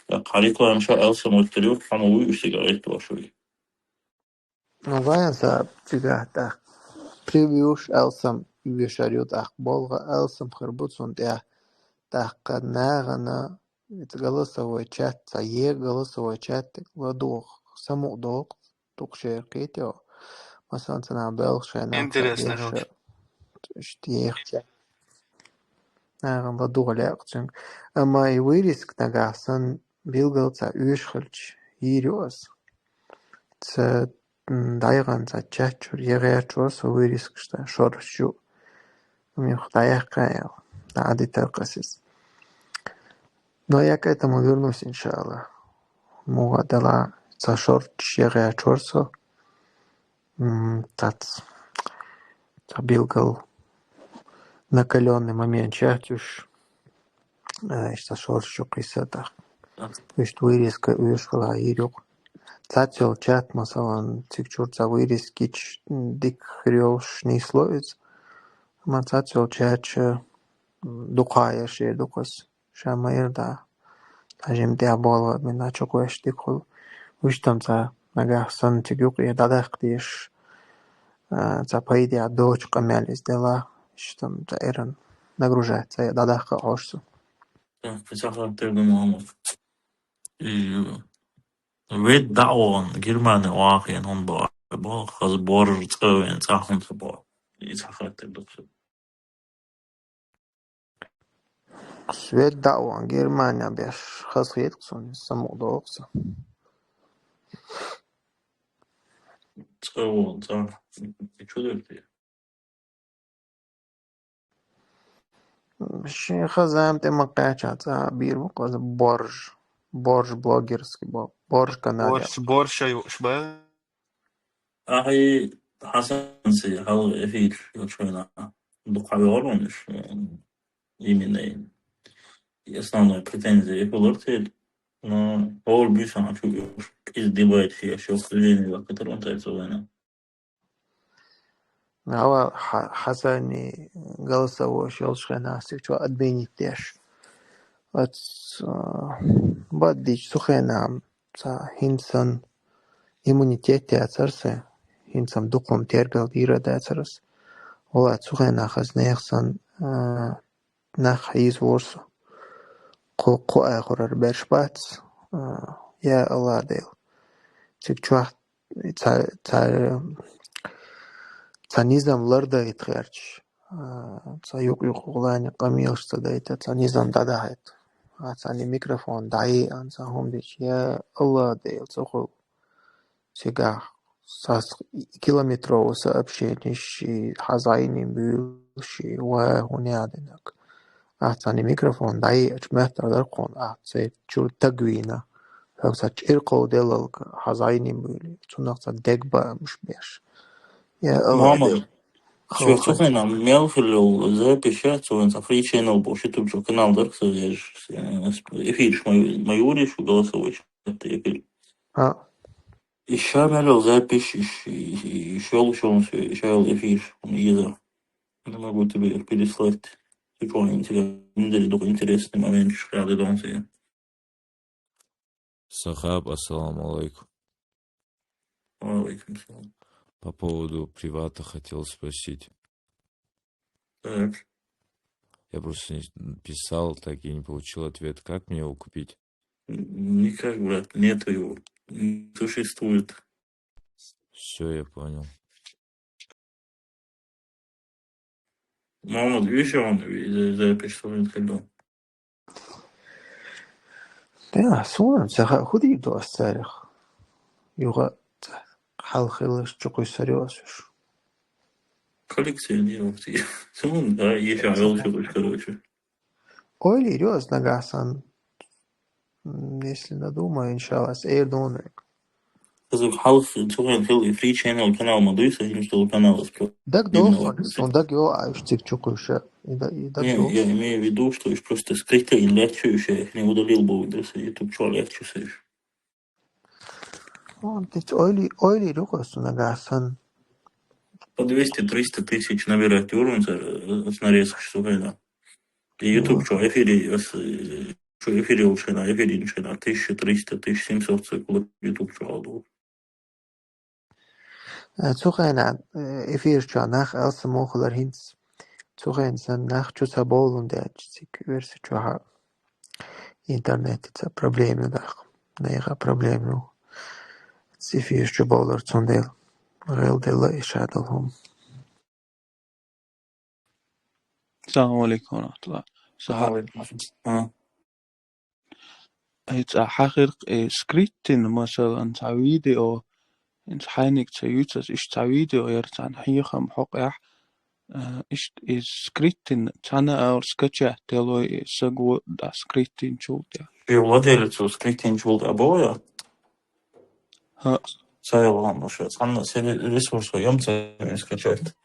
Так, реклама ша Элса мультирю, хама вы у сигарет вашу. Ну, вайн за цигата. Превьюш Элсам. вешар ю, тӀаккха болх алсам хир бу цунна тӀехь. ТӀаккха нахана, это голосовой чат, цхьа е голосовой чат ладугӀу самукъадоккху, дукха шера кхетайо. Масалан, цхьа нах белхаш хенахь цхьа интересно, деша, иштта ехча. Нахана ладугӀу лаьа цуьнга. Амма и вырезка нагахь санна билггал цхьа оьшуш хилча, йийр ю ас. Ца, м, дӀайгӀан цхьа чат чуьра я гӀерташ вара со вырезкаш, цхьа шораш ю. Амма юха дӀаяьккхина яла, дӀа а дитар ас иза. Но я к этому вернусь, иншалла. Муха делахь цхьа шораш я гӀерташ вара со. М, тац. Цхьа билггал накалённый момент яц уьш. Э, иштта шораш ю кхийса тӀаккха. Иштта вырезка оьшуш хилахь йийр ю-кх. Цхьацца йолу чат, масалан, цига чуьра цхьа вырезка йича, м, дика хир йолуш нисло иза. Амма цхьацца йолу чат ша, м, дукха яр шера ду-кх ас. Ша ма-ярра, цхьа жимма тӀехь болх бина чу кхоьссича дика хуьлу. Вуьш там цхьа нагахь санна цига юкъе дӀадаккха дезаш, а, цхьа пайдехь доцу къамел иза делахь, иштта там цхьа эрна нагружать цхьа дӀадаккха а хьожуш ду. Так, кхин цхьа хаттар ду, Мухьаммад. И вед дӀа а вахана, Германи вахана хӀунда боху, хаза боржа цӀа вена цӀа хӀунда ца боху? И цхьа хаттар ду-кх сан. Свет дӀа а вахана Германи беш хазахета-кх суна, иза самукъадоккху сан. ЦӀа вон, цӀа. И чу дара те? Шен хаза зама тӀе ма кхаьчча, цӀа бийр бу-кх иза боржа. Боржа блогерский бу. Боржа канал. Боржа, боржа ша юуш ба? Ахьа и Хьасанца хьалха эфир йолчу хенахь дукха хьавегӀар ван уьш, именно и основной претензия и хилар церан. Но хӀора буьйсанхьа чу уьш кӀезиг дебаташ еш, обсуждение ваккхатар ван цаьрца вайна. Ава, Хьа-, Хьасани голосовойш йолчу хенахь цига чу отменить деш. Оц, а, баддича цу хенахь цхьа хӀинца санна иммунитет яцара сан, хӀинца-м дукха-м тергал дийр дацара ас. Валлай, цу хенахь ас нехан санна, а, нах хьийзавора со. Кху, кху айхьарара берш бац, а, я АллахӀ Дела. Цига чохь цхьа, цхьа, цхьа низам лардайта гӀерташ, а, цхьа юкъ-юкъа гӀулани къамелаш ца дайта, цхьа низам дӀадахьийта. А, цхьаьна микрофон дӀаеана, цхьа хӀума дича, я АллахӀ Дела, ца хуьлу. Цигахь сас километровый сообщениш, и хьаза Ӏийна буьйлуш, и ва хӀун яа динарг. Ахьа цхьаьна микрофон дӀаеача моьттур дара кхуна, ахьа церан чуьра таг вийна. Хьо сан чӀир кховделлалга хьаза Ӏийна буьйлу. Цунах цхьа дегабаамаш беш. Я АллахӀ Дела. Мухьаммад, соьх цу хенахь мел хилла йолу запись яц, цо вайн цхьа Free Channel бохуш YouTube чу канал дара-кх сан вежа. Эфираш ма, ма юрий шу голосовой чат эфир. А. И ша мел йолу запись, и ш-, и, и, и ш йолуш йолу соь, и ша йолу эфир, хӀума иза. Не могу тебе их переслать. Ты чё, интересно, дукха интересный момент, ш-, я додому себе. Сахаб, ассаламу алейкум. Ва алейкум салам. По поводу привата хотел спросить. Так. Я просто не, писал, так и не получил ответ. Как мне его купить? Н-, никак, брат, нету его. Не существует. Всё, я понял. Мухьаммад, вижу, он, э, запись, что он ходил. Да, суна, ца ха-, хӀун дийр ду ас царах? Юха хьалха хиларш чу кхуьссур ю ас уьш. Коллекционировать. Суна, да, ещё, короче. Ойла йийр ю ас нагахь санна, м, если надумаю, иншалла, ас эр дуьйна. Хаза хьалха цу хенахь хилла и Free Channel канал ма дуй, сан хӀинца долу канал ас про-, Даг долу сан, сан даг йо, а уьш цига чу кхуьйша. И да-, и даг Не, долу. Я имею в виду, что уьш просто скрытый и легче уьш, я их не удалил бы, да, с YouTube чё легче уьш. Вон, ты ойла, ойла йийр ю ас нагахь санна. По двести-триста тысяч набирать уровень, э, с нарезкой, что это. И YouTube, А. Что эфире, э, с-, э, что эфире лучше на эфире, лучше на тысяча триста, тысяча семьсот цикл YouTube, что алдул. Э, цу хенахь, э, эфир чохь нах алсам муха хилар хӀинца. Тухайн сан нах чу ца бовлун даьлча, цига версия чу хьа интернет ца проблема ю дах. Найха проблема ю. Цифиш чу бовлар цундел. Гел дела ишадал хум. Салам алейкум ва рахматуллах. Саха. Алейкум ассалам. Ай, цӀа хьахиркъ, э, скриттин, масалан, цӀа видео, инц хьайник ца юцас, иш цӀа видео яр цӀан хьехам хьокъяхь, э, иш, из скриттин цӀана ар скачать делой, э, саго да скриттин чултя. Ши владелецу скриттин чултя боя? Ха. Ца ялан уж, цӀана се ресурс ва, ям ца скачать.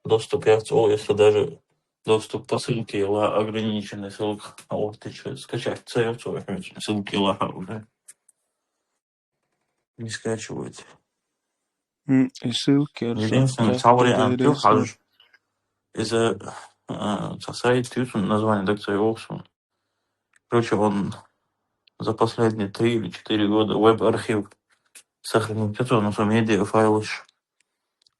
Доступ яц, о, если даже доступ по ссылке ла ограниченный, ссылка, а вот ты чё, скачать ца яц, ссылки ла уже. Не скачивается. М, и ссылки, Единственное, ца вариант ю хаж. Из, э, ца сайт ю, название так ца ёхсун. Короче, он за последние три или четыре года веб-архив сохранил. Что у нас медиа файлы,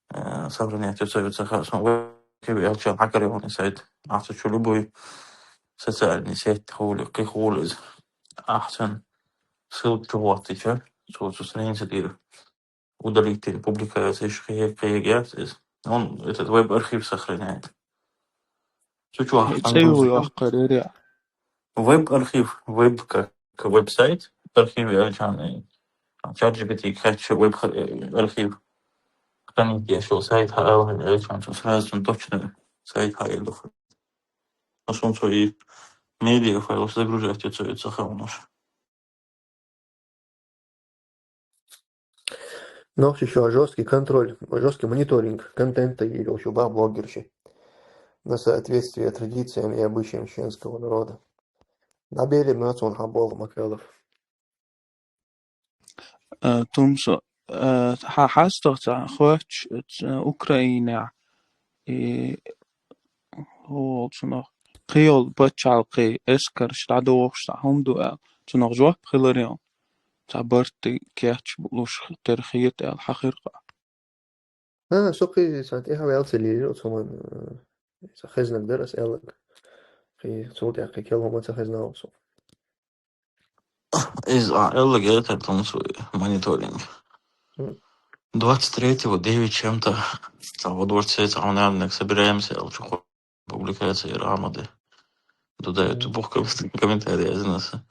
э, сохранять у себя ца хасан веб-архив, я чё, хакари он сайт. А что, любой социальный сеть хули, кы хули из. Ахсан ссылка чё вот ты чё? Цу, цу страница тир. Удалить или публикация, ещё кое-, кое-, кое-, он этот веб-архив сохраняет. Цу чё, Э, ахсан цей груза. Уй ахкар, э, Веб-архив, веб как, как веб-сайт, архив элчан, э, чат G P T кхаьчча веб ха-, э, архив хранить я, что сайт хьаала элчан, что сразу он точно сайт хьаалух. А сон цо и медиа файл загружать, это, это хавнуш. Но ещё жёсткий контроль, жёсткий мониторинг контента или вообще ба блогерши на соответствие традициям и обычаям чеченского народа. Набели мацун хабол макалов. Э, Тумсо, э, хьа-, хьастагъ ца хоч, э, Украина, и, хӀу волчунах, кхийол паччахьалкхе эскарш дӀадохуш цхьа хӀума ду аьлла, цунах жоп хилар йо, цхьа барт кечбулуш тера хета аьлла хьахиркъа. А, со кхин цхьа тӀехьа ваьлла ца лийра, оцу хӀуман, э, ца хезнаг дара ас аьлларг. Кхин цул тӀаьхьа кхин кел хӀума ца хезна оцу. Иза а аьлларг яра тхьа тунсуй мониторинг. Мгм. Двадцать третьего девять чем-то, цхьа во дворце, цхьа хьуна аьлларг собираемся, аьлла, чу публикация яра Ахьмада. Дуда, мгм, это бух ком-, комментарий язна са.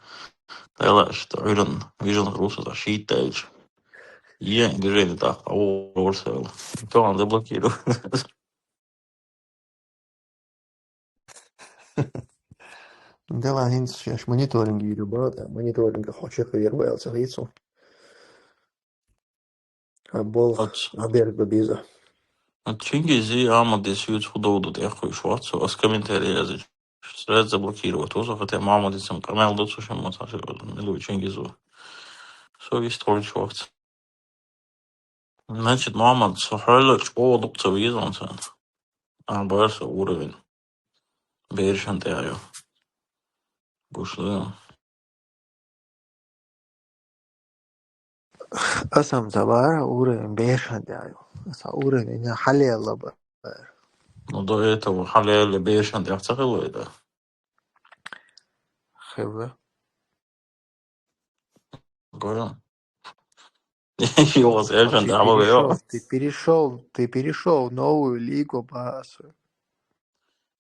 Дала, что Иран, Vision Rus, это шиит дальше. Е, движение так, а у Рурсел. Кто он заблокировал? Дела хӀинца шаьш мониторинг йийр ю бара, мониторинг хьо чекхвер ваьлла ца хийцу. А бол а берг ба беза. А Чингизи Ахьмадис юц худовду тӀехуьйш вац, ас комментарий язича. Сразу заблокировать. Уза хатя Мухьаммадисам къамел ду цу шимма ца ши милуй Чингизу. Со вист хьулчу вац. Значит, Мухьаммад, со хьоьлла чӀогӀа дукха ца веза ван сан. А, бар со уровень. Берашан тӀе а ю. Гуш ду. Ас хӀама ца бара, уровень берашан тӀе а ю. Ас уровень хьалелла бара. Ну, до этого хьалелла берашан тӀе ца хилла, да? Хилла. Понял? Йо, ас элчан Вообще дама вео. Перешёл, ты перешёл, ты перешёл в новую лигу, баса.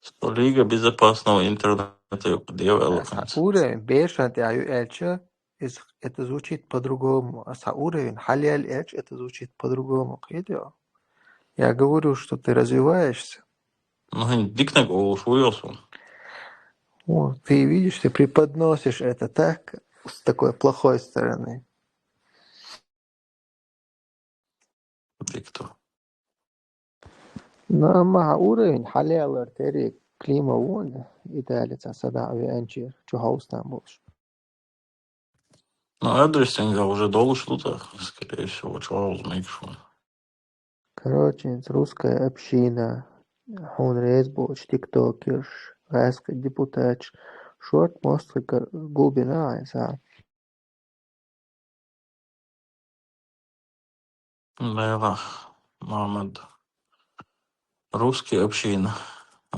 Что лига безопасного интернета, ёпта, дьявол, ас наконец. Уровень берашан тӀе а ю элча, из, это звучит по-другому. Ас уровень хьалел элча, это звучит по-другому. Кхетё? Я говорю, что ты развиваешься. Ну, хӀин дикнаг олуш ву йо со. Вот, ты видишь, ты преподносишь это так, с такой плохой стороны. Дикто. Ну, амма хьан уровень хьалелар тери клима вон, Италия цхьа сада веанчи, чу хьовстан болуш. Ну, адресинга уже долуш ду тӀаккха, скорее всего, чӀогӀа мегаш ву. Короче, русская община, хьуна реза боцу тиктокерш, гӀаьскхи депутаташ, шорта мостагӀа глубина Ӏайса. Лайла, Мухьаммад. Русский община.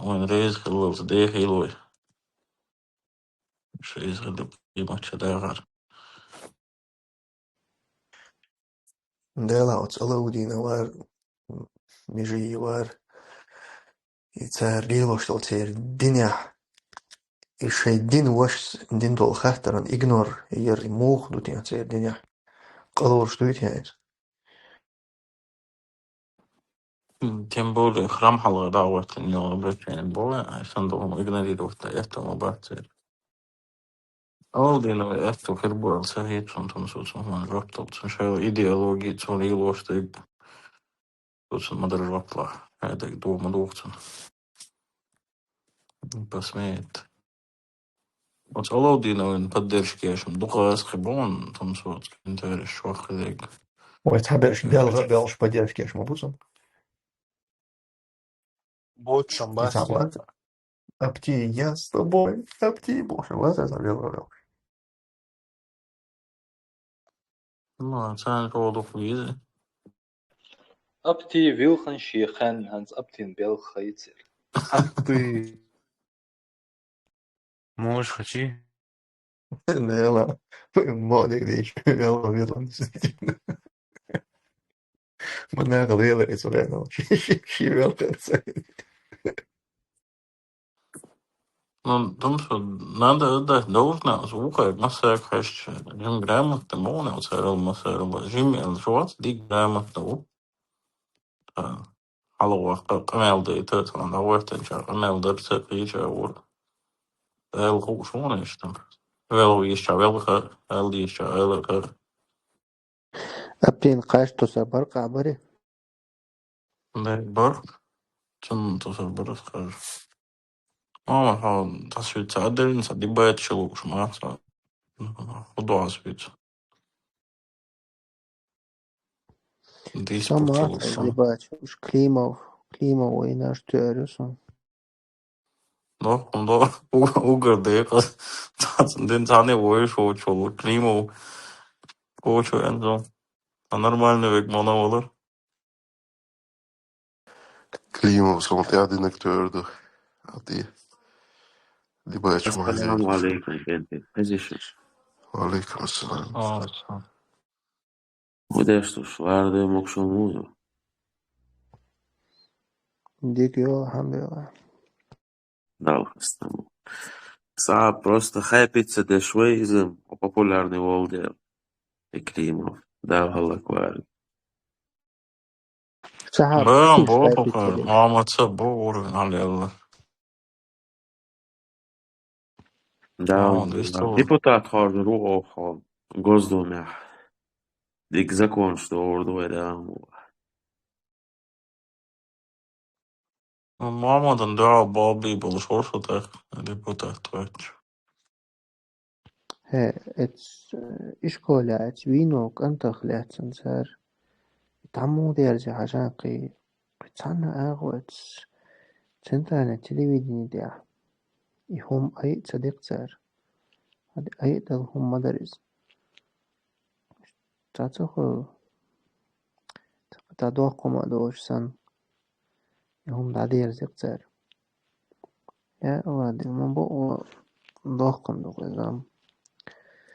Вайн реза хиллалца дехийла вай. Ши иза хилла къематча дахар. Дела оцу Алаудина вар, Межи вар. И цара лелош долу церан динехь, и шайн дин вашас дин долу хаттаран игнор яр, и муха ду тен церан динехь? Къа лоруш дуй тен иза? Тем более, храм хьалха дӀа а гӀоьттина, йолу обращение бу, ай сан долу игнорировать дан аьтту ма бац церан. Алаудина вай аьтту хир бу аьлла ца хета суна, тумсо цунах жоп далла. Цуьнан шайла идеология, цо лелош дерг. Цо цунна ма-дарра жоп лахь. Хьайдаг дугӀу ма дугӀу цунна. Посмеет. Оцу Алаудиновна поддержка еш ма ду, хаза кхин бу хьуна, тумсо цу комментареш чохь хилийга. Вай цхьаберш белха а белхаш поддержка еш ма бу цунна. Боччам И цхьа бац. Вац. Апти, я с тобой. Апти, боже, вац, я забил, забил. Ну, а царна чӀогӀа дукха веза. Апти вилхина шен хан, хӀанз Аптин белха хийцира. Апти. Можешь хачи? Нела. Мо дик диш. Вела вела. Ма нахал вела, эцу вела. Ши, ши, ши вела. Ну, потому что надо отдать должное, слухай, массак хашча. Жим грамотно, мовна, царал массарал. Жим эл швац, дик грамотно. Хьалаваккха къамел дайта, цхьана дӀагӀоьртинчара къамел дар ца кхийча вур. Эл хууш ву иштта. Вел йиш ча велха, эл йиш ча элха. Аптин кхаш туса баркъа бари? Дай баркъ. Цун туса барас кхаш. Мама, хьо тасвица адерин, са дибайт шалуш, ма, са. Худо асвица. Дис Сама пурчалуш, са. Дибайт уж Климов, Климов вайнаш тӧрю сан. Дохкун до, у-, угар декъа. Цацун дин цани вой шо чолу. Климов. Кочо энзо. А нормальный век мона валар. Климов, сон тӀаьхьа динарг тӀоьра ду. Ати. Дибачу Ассаламу алейкум, Кенти. Хезиш? Ва алейкум ассалам. А, всё. Будеш туш, варде мукшо музу. Дик йо, алхьамдулиллах. Дал хастам. Са просто хайпица деш вай иза популярный волдер. И Климов. Дал халлак вари. Сахьаб Бан шиш бо хӀай похар, пиццерий. Мамаца бо уровень алелла. Да, Мама, он двести да. Депутат хоржур ву оха Госдумехь. Дик законш довр ду вай да. Ну, Мамадан да баби болуш ву шу тӀаккха депутат вач. ХӀе, эц, э, ишколехь эц вийно кӀантах лаьцна цара. Тамму дерзе хьажан кхий, кхий цхьанна агӀо эц центральный телевидение тӀехь. И хӀума айа ца декъ цара. Ай а дала хӀума ма дара иза. Цхьа ца хуьлу. Цхьа доккхума а доцуш санна. И хӀума дӀадерзира цара. Я, ладно, ма бу, о, доккхун ду кхузам.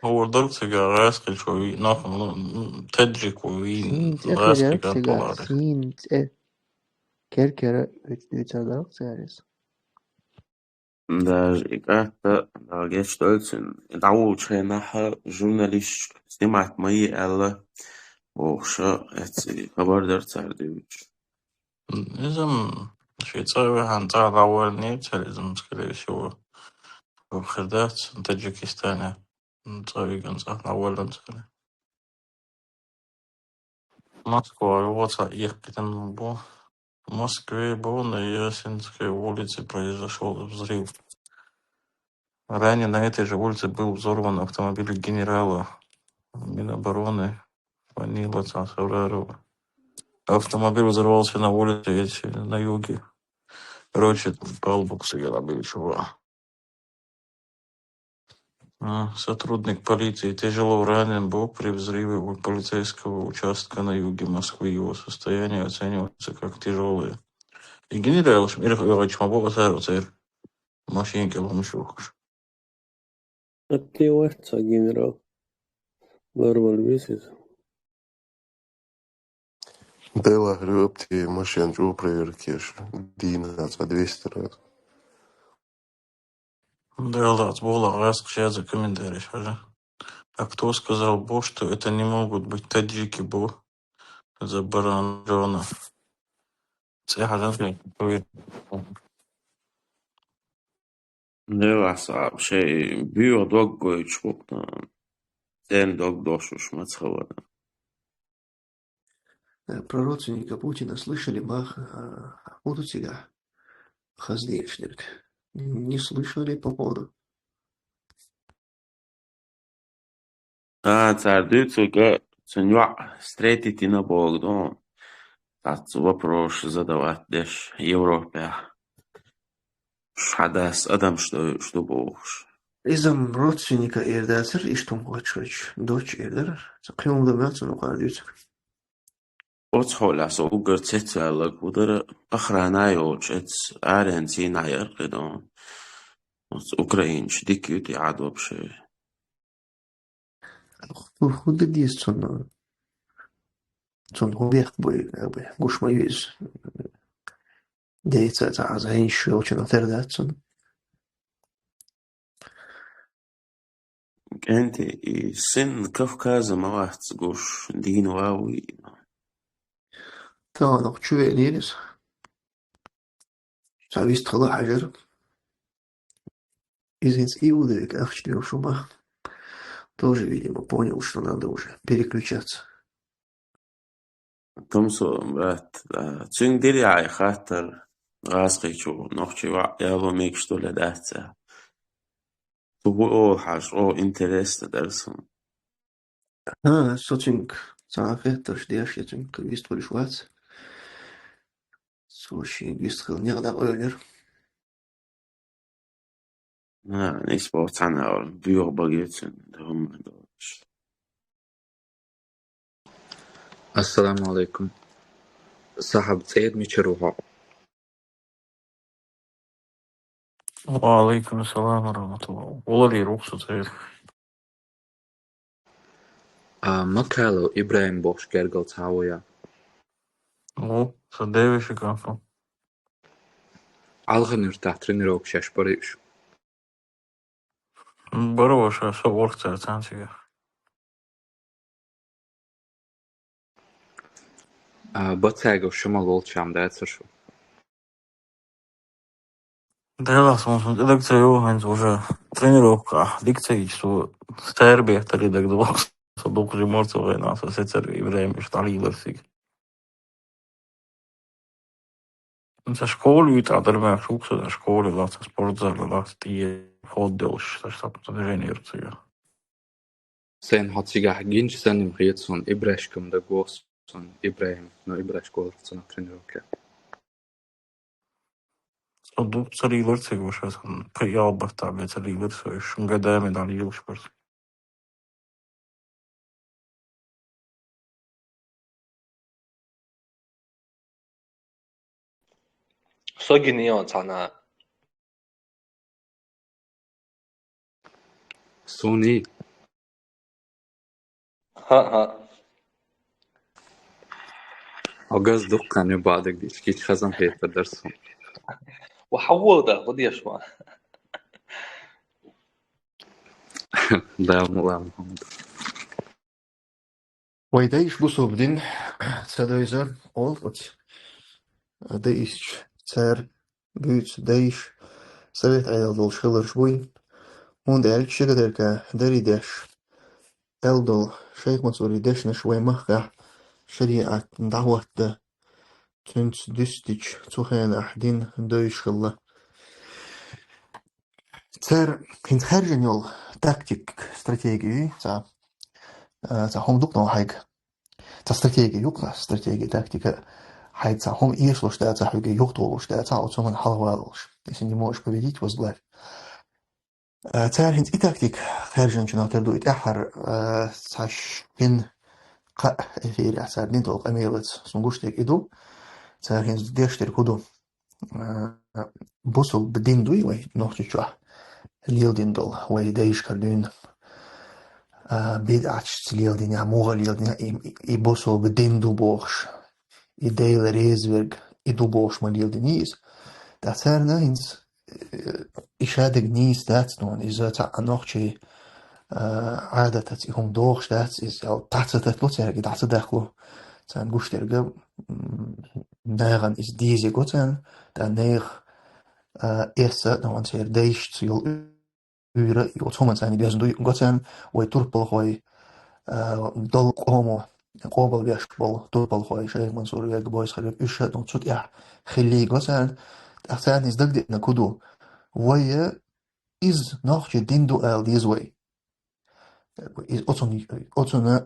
Ховар дара цига гӀаскхи чу вий-, нах, ну, м, теджик ву вий, Сийна цӀе гӀаскхи хир яра цига, гаталари. Сийна цӀе. Кер-кера уьц-, уьцар дара цара иза. Даже и кӀатта, Дала гечдойла цуьнан, и дӀаволучу хенахь журналисташка снимать ма е аьлла, бохуша, эцци хабар дара цара дуьйцуш. Иза-м ши цӀа ваьхьана цӀа дӀавоьллинера цара, иза-м, скорее всего, хир дац Таджикистане. ЦӀа виган цӀа дӀавоьллина цара. Москва, вот цхьа эккхитина бу. В Москве бу на Ясинской улице произошёл взрыв. Ранее на этой же улице был взорван автомобиль генерала Минобороны Фанила Саврарова. Автомобиль взорвался на улице, эти, на юге. Короче, пал буксу я забыл, чего. А, сотрудник полиции тяжело ранен был при взрыве у полицейского участка на юге Москвы. Его состояние оценивается как тяжелое. И генералаш ма ирах оьгӀача ма бо цара оцара машин кӀел хӀумаш вохуш. Атте вац цхьа генерал. Ларвал веза иза. Делахь рюапти машен чӀогӀа проверка еш. Дийнахь цхьа двести раз. Делахь бола гӀаскхаш яза комментарийш хьажа. А кто сказал бо, что это не могут быть таджики бо? Забаран Джона. ЦӀе хьажа. Делахь сахьаб шайн буьйха дог гойтуш бу-кх, церан дог дошуш маца хилла. Э, про родственника Путина слышали, бах, а, хӀун ду цигахь хаза дезаш дерг? Не слышали, походу. А, цара дуьйцург, цуьнан йоӀ встретить йина боху ду. Цхьацца вопрос задавать деш Европехь. Шадас адамаш дойуш ду бохуш. Иза-м родственника эр дацара, иштта хӀума хоьттуш хилча, доцчу эр дара. Ца кхин хӀума дан меца, ну, кхара дуьйцург. Оцу хьолехь со уггар цецваьлларг хӀун дара, охрана йолчу эцца аренца йина яра кхидӀа. Оцу украинаш дика ю те Ӏад вообще? ХӀу-, хӀун дан деза цунна? Цунна хӀун бехк бу, как бы, гуш ма ю иза. Дайца цхьа аза хӀинца йолчунах тера дац цунна. КӀентий, и син Кавказа ма вац гуш, дийна ван вуй? Тахана чу веанера иза. Цхьа вистхила хьажара. Иза хӀинца иудейка ахча доьхуш ву бах. Тоже, видимо, понял, что надо уже переключаться. Тумсо, брат, а, цуьнга дира яхь хаттар, гӀазкхичо, нохчий ваӀ яло мегаш ду ле дац а. Цу хӀун олу хьажа, о, интересно дара суна. А, со цуьнга цхьа хеттарш деш, я цуьнга вистхуьлуш вац. Со шен вистхила некъ дӀакъевлира. А, исбол цхьана а, боьха баге цуьнан, дан хӀумма долуш. Ассаламу алейкум. Сахьаб, цӀеда мичара ву хьо? Ва алейкум ассалам ва рахматуллах. Валарий рухсу цӀеда. А, Макалов ИбрахӀим бохуш гергал цхьа ву я? Ву, сан девеши кафу. Алхануьртахь тренировка шаьш бара уьш. Бара ваша, со ворхӀ цара цхьаьна цига. А, бацаьргаш шамал волчам дацар шу? Делахь сон, сон тӀе даг ца йогӀу хӀинца уже тренировкахь, дика ца йича, со стар бехтаре даг ду, со дукха жимор ца вайна, со сецар ИбрахӀим иштта дӀалийлар цига. Ца школа вуьйтӀа дара, ма шух ца школа лаца, спортзал лаца, тӀе ход делуш, ца штаб ца движение цига. Сайн хьо цигахь гинчу санна хета суна, ИбрахӀим даг воху суна, ИбрахӀим, но ИбрахӀим школах цунах тренировка. Со дукха ца лийлар цига ваша сан, кхин ялх баттахь бен ца лийлар со, уьш шун гадаме дӀалийлаш бара. Со гина йогӀу цхьана. Суний? ХӀаъ, хӀаъ. Огаз дуккха не бадыг дичкич хазам хетар дар сон. Ва хьаввал да, хӀу деш ма. Да, ма, ла, ма. Вай дайша бусалба дин ца дойза олу оцу дайшча, цара буьйцу дайша совет Ӏедал долуш хиларш буй, хӀунда аьлча шагадарга дарий деш, аьлла долу шайх Мансури дешнаш вай махкахь шариатна дӀахӀоттадан, цуьнца дуьстича, цу хенахь дин дойуш хилла. Цара хӀинца хаьржина йолу тактик, стратеги, цхьа, а, цхьа хӀума ду-кх нохьайга. Цхьа стратеги ю-кх, стратеги, тактика, хьайга цхьа хӀума эшалуш дацахь, хьоьга юхатолуш дацахь, оцу хӀуманна хьалхавалалуш. Если не можешь победить, возглавь. А, цара хӀинца и тактика хаьржинчунах тера ду, и тӀаьххьара, а, цхьа шина кхаа эфирехь цара дина долу къамелаца, суна гуш дерг и ду, цара хӀинца деш дерг хӀун ду. а, бусалба дин дуй вай Нохчийчохь леладина долу, вай дайшкара дуьйна, а, бидӀаташца леладина, муха леладина, и, и бусалба дин ду бохуш, и Дела реза верг, и ду бохуш ма леладина иза. Ткъа царна хӀинца, э, и шадерг нийса дац, но иза цхьа а нохчий, а, Ӏадатаца и хӀума дохуш дац, иза аьлла, дӀа ца таттало цаьрга, дӀа ца дахало. Царна гуш дерг, м, нахана иза деза го царна, ткъа нехан, а, эса, но церан дайшца йолу уьйр, и оцу хӀуманца царна доьзна дуй го царна, вай турпалхой, а, долу къомо, къобалвеш болу турпалхой, Шайх Мансур верг, Бойсхар верг, уьш а, ну, цу тӀехь хиллий го царна, ткъа царна иза дагадеана хӀун ду? Вай иза нохчий дин ду ала деза вай. Иза оцунна, оцунна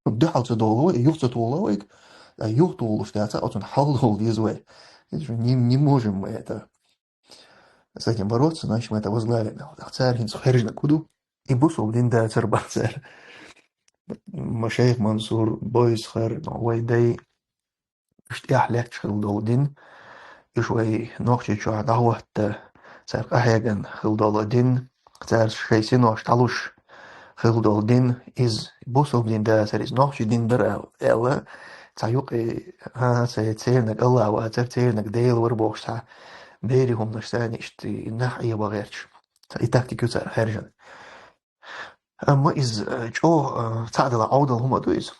дуьхьал ца долу вай, юха ца тухало вайга, а юха тухалуш дац, оцунна хьалха тухала деза вай. Иза шу не, не можем мы это, с этим бороться, значит, мы это возглавим. Ткъа цара хӀинца хаьржина хӀун ду? И бусалба дин дацар бах цара. Ма Шайх Мансур, Бойсхар, но вай дай, уьш тӀехь лаьтташ хилла долу дин, уьш вай Нохчийчохь дӀахӀотта, цара къахьегна хилла долу дин, цара шайн синош дӀалуш хилла долу дин, иза бусалба дин дацар, иза нохчий дин дара аьлла, цхьа юкъе, а, церниг АллахӀ вацара, церниг Дела вара бохуш цхьа берийн хӀуманаш царна иштта и нах Ӏехабан гӀерташ. Цхьа и тактика ю цара хаьржина. Амма иза, э, чӀогӀа, э, цхьаъ дала Ӏовдал хӀума ду иза.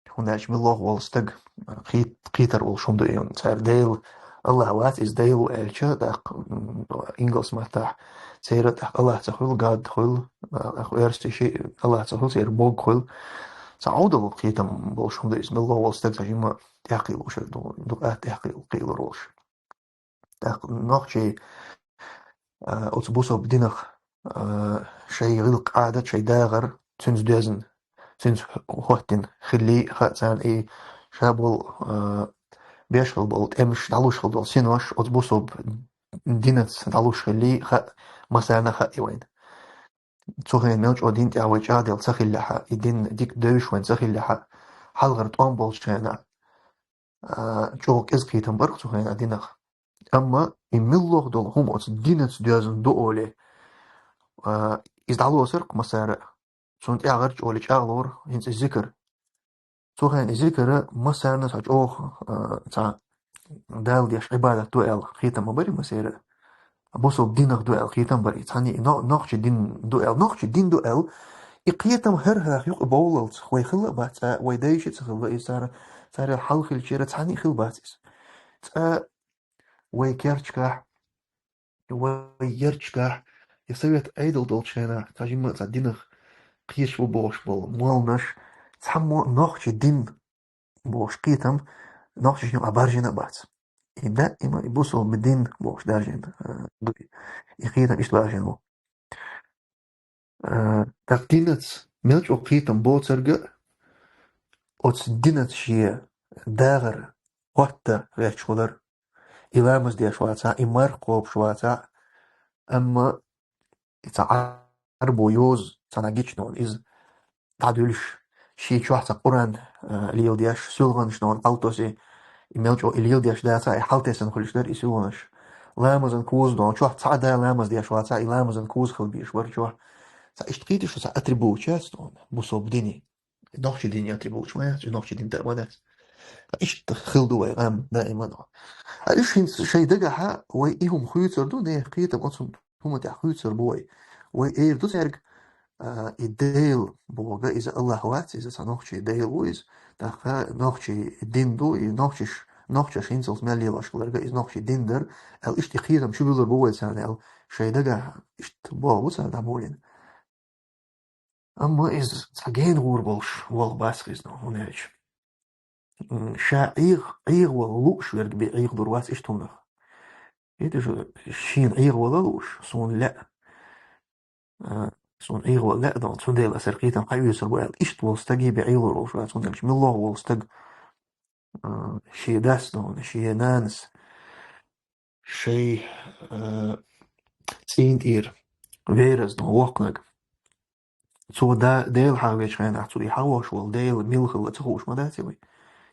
ХӀунда аьлча муьлхха волу стаг, э, кхет-, кхетар волуш хӀума ду и. Цара Дела, АллахӀ вац, иза Дела ву аьлча, тӀаккха, м, ингалс маттахь, церан тӀаккха АллахӀ ца хуьлу, гад хуьлу, э, оьрсийн ши АллахӀ ца хуьлу, церан бог хуьлу. Цхьа Ӏовдал кхетам болуш хӀума ду иза, муьлхха волу стаг цхьа жимма тӀаьхьакхийлуш, дукха тӀаьхьакхийлур волуш. ТӀаккха нохчий, а, оцу бусалба динах, а, шайн гӀиллакх-Ӏадат, шайн дагӀар, цуьнца доьзна, цуьнца хӀоттина хиллий хаьа царна, и ша болу, а, беш хилла болу тӀемаш, дӀалуш хилла долу синош оцу бусалба динаца дӀалуш хиллий хаьа, массарна а хаьа и вайна. Цу хенахь мел чӀогӀа дин тӀехь вай чӀагӀделла ца хиллехь, и дин дика девзаш вайна ца хиллехь, хьалхара тӀом болчу хенахь, а, чӀогӀа кӀезиг кхетам бара цу хенахь динах. Амма и муьлхха долу хӀума оцу динаца доьзна ду олий, а, иза дӀалоцура-кх массара а. Цунна тӀехь гӀар чӀогӀа чӀагӀлора хӀинца и зикр. Цу хенахь и зикр массарна а цхьа чӀогӀа, а, цхьа Далла деш Ӏибадат ду аьлла кхетам ма бара массара а. Бусалба динах ду аьлла кхетам бара и. Цхьанна и но-, нохчий дин ду аьлла, нохчий дин ду аьлла, и кхетам хӀара-хӀара юкъа бовлалц вай хилла а бац, цкъа вай дайша а ца хилла иза, цара, царел хьалха хиллачеран цхьанна а хилла бац иза. Цкъа вай керчахь, вай ярчахь, я совет Ӏедал долчу хенахь, цхьа жимма цхьа динах кхеташ ву бохуш болу молланаш, цхьаммо нохчий дин бохуш кхетам нохчашна юкъахь баржийна а бац. И даима и бусалба дин бохуш даржийна, э, ду и. И кхетам иштта баржийна ву. Э, тӀаккха динаца мел чӀогӀа кхетам боцург а, оцу динаца шен дагӀар хӀотта гӀерташ хилар. И ламаз деш вацахь, и марха кхобуш вацахь, амма и цхьа Ӏарбо йоза цхьана гича нуна иза дӀадуьллуш, шен чохь цхьа Къуръан, а, леладеш, суьлханаш нуна хьалтосий, и мел чӀогӀа и леладеш дацахь, и хьалтесна хуьлуш дара и суьлханаш. Ламазан куза нуна чохь цхьа а да ламаз деш вацахь, и ламазан куза хила безаш бара чохь. Цхьа иштта кхеташ шу цхьа атрибут яц нуна, бусалба дини. Нохчий дини атрибуташ ма яц, уьш нохчий дин тӀе а ма дац. Иштта хила ду вай гӀам даиман. А уьш хӀинца шайн дагахьа вай и хӀума хуьйцур ду, нехан кхетам оцу хӀуман тӀехь хуьйцур бу вай. Вай эр ду цаьрга, а, и Дела бохург, иза АллахӀ вац, иза цхьа нохчий Дела ву иза. ТӀаккха нохчий дин ду, и нохчаш, нохчаш хӀинцалц мел лелош хиларг, иза нохчий дин дара, аьлла, иштта и кхетам чу буьллур бу вай царна, аьлла, шайн дагахь иштта боху бу царна дӀаболийна. Амма иза цхьа гена гӀур болуш волу бац иза, ну, хӀунда аьлча, м, ша Ӏеха-, Ӏехавала лууш верг бен Ӏехалур вац иштта хӀуманах. ХӀета шу шена Ӏехавала лууш, суна лаьа, а, суна Ӏехавала лаьа, дан, цундела аса кхетам хьаоьцур бу аьлла, иштта волу стаге бен Ӏехалур волуш вац, хӀунда аьлча муьлхха волу стаг, а, шен дас, дан, шен нанас, шайн, а, цӀийнан тӀера вераза, дан, воккханиг. Цо да-, Дела хьахавечу хенахь, цо и хьахош волу Дела мила хилла ца хууш ма дац вай.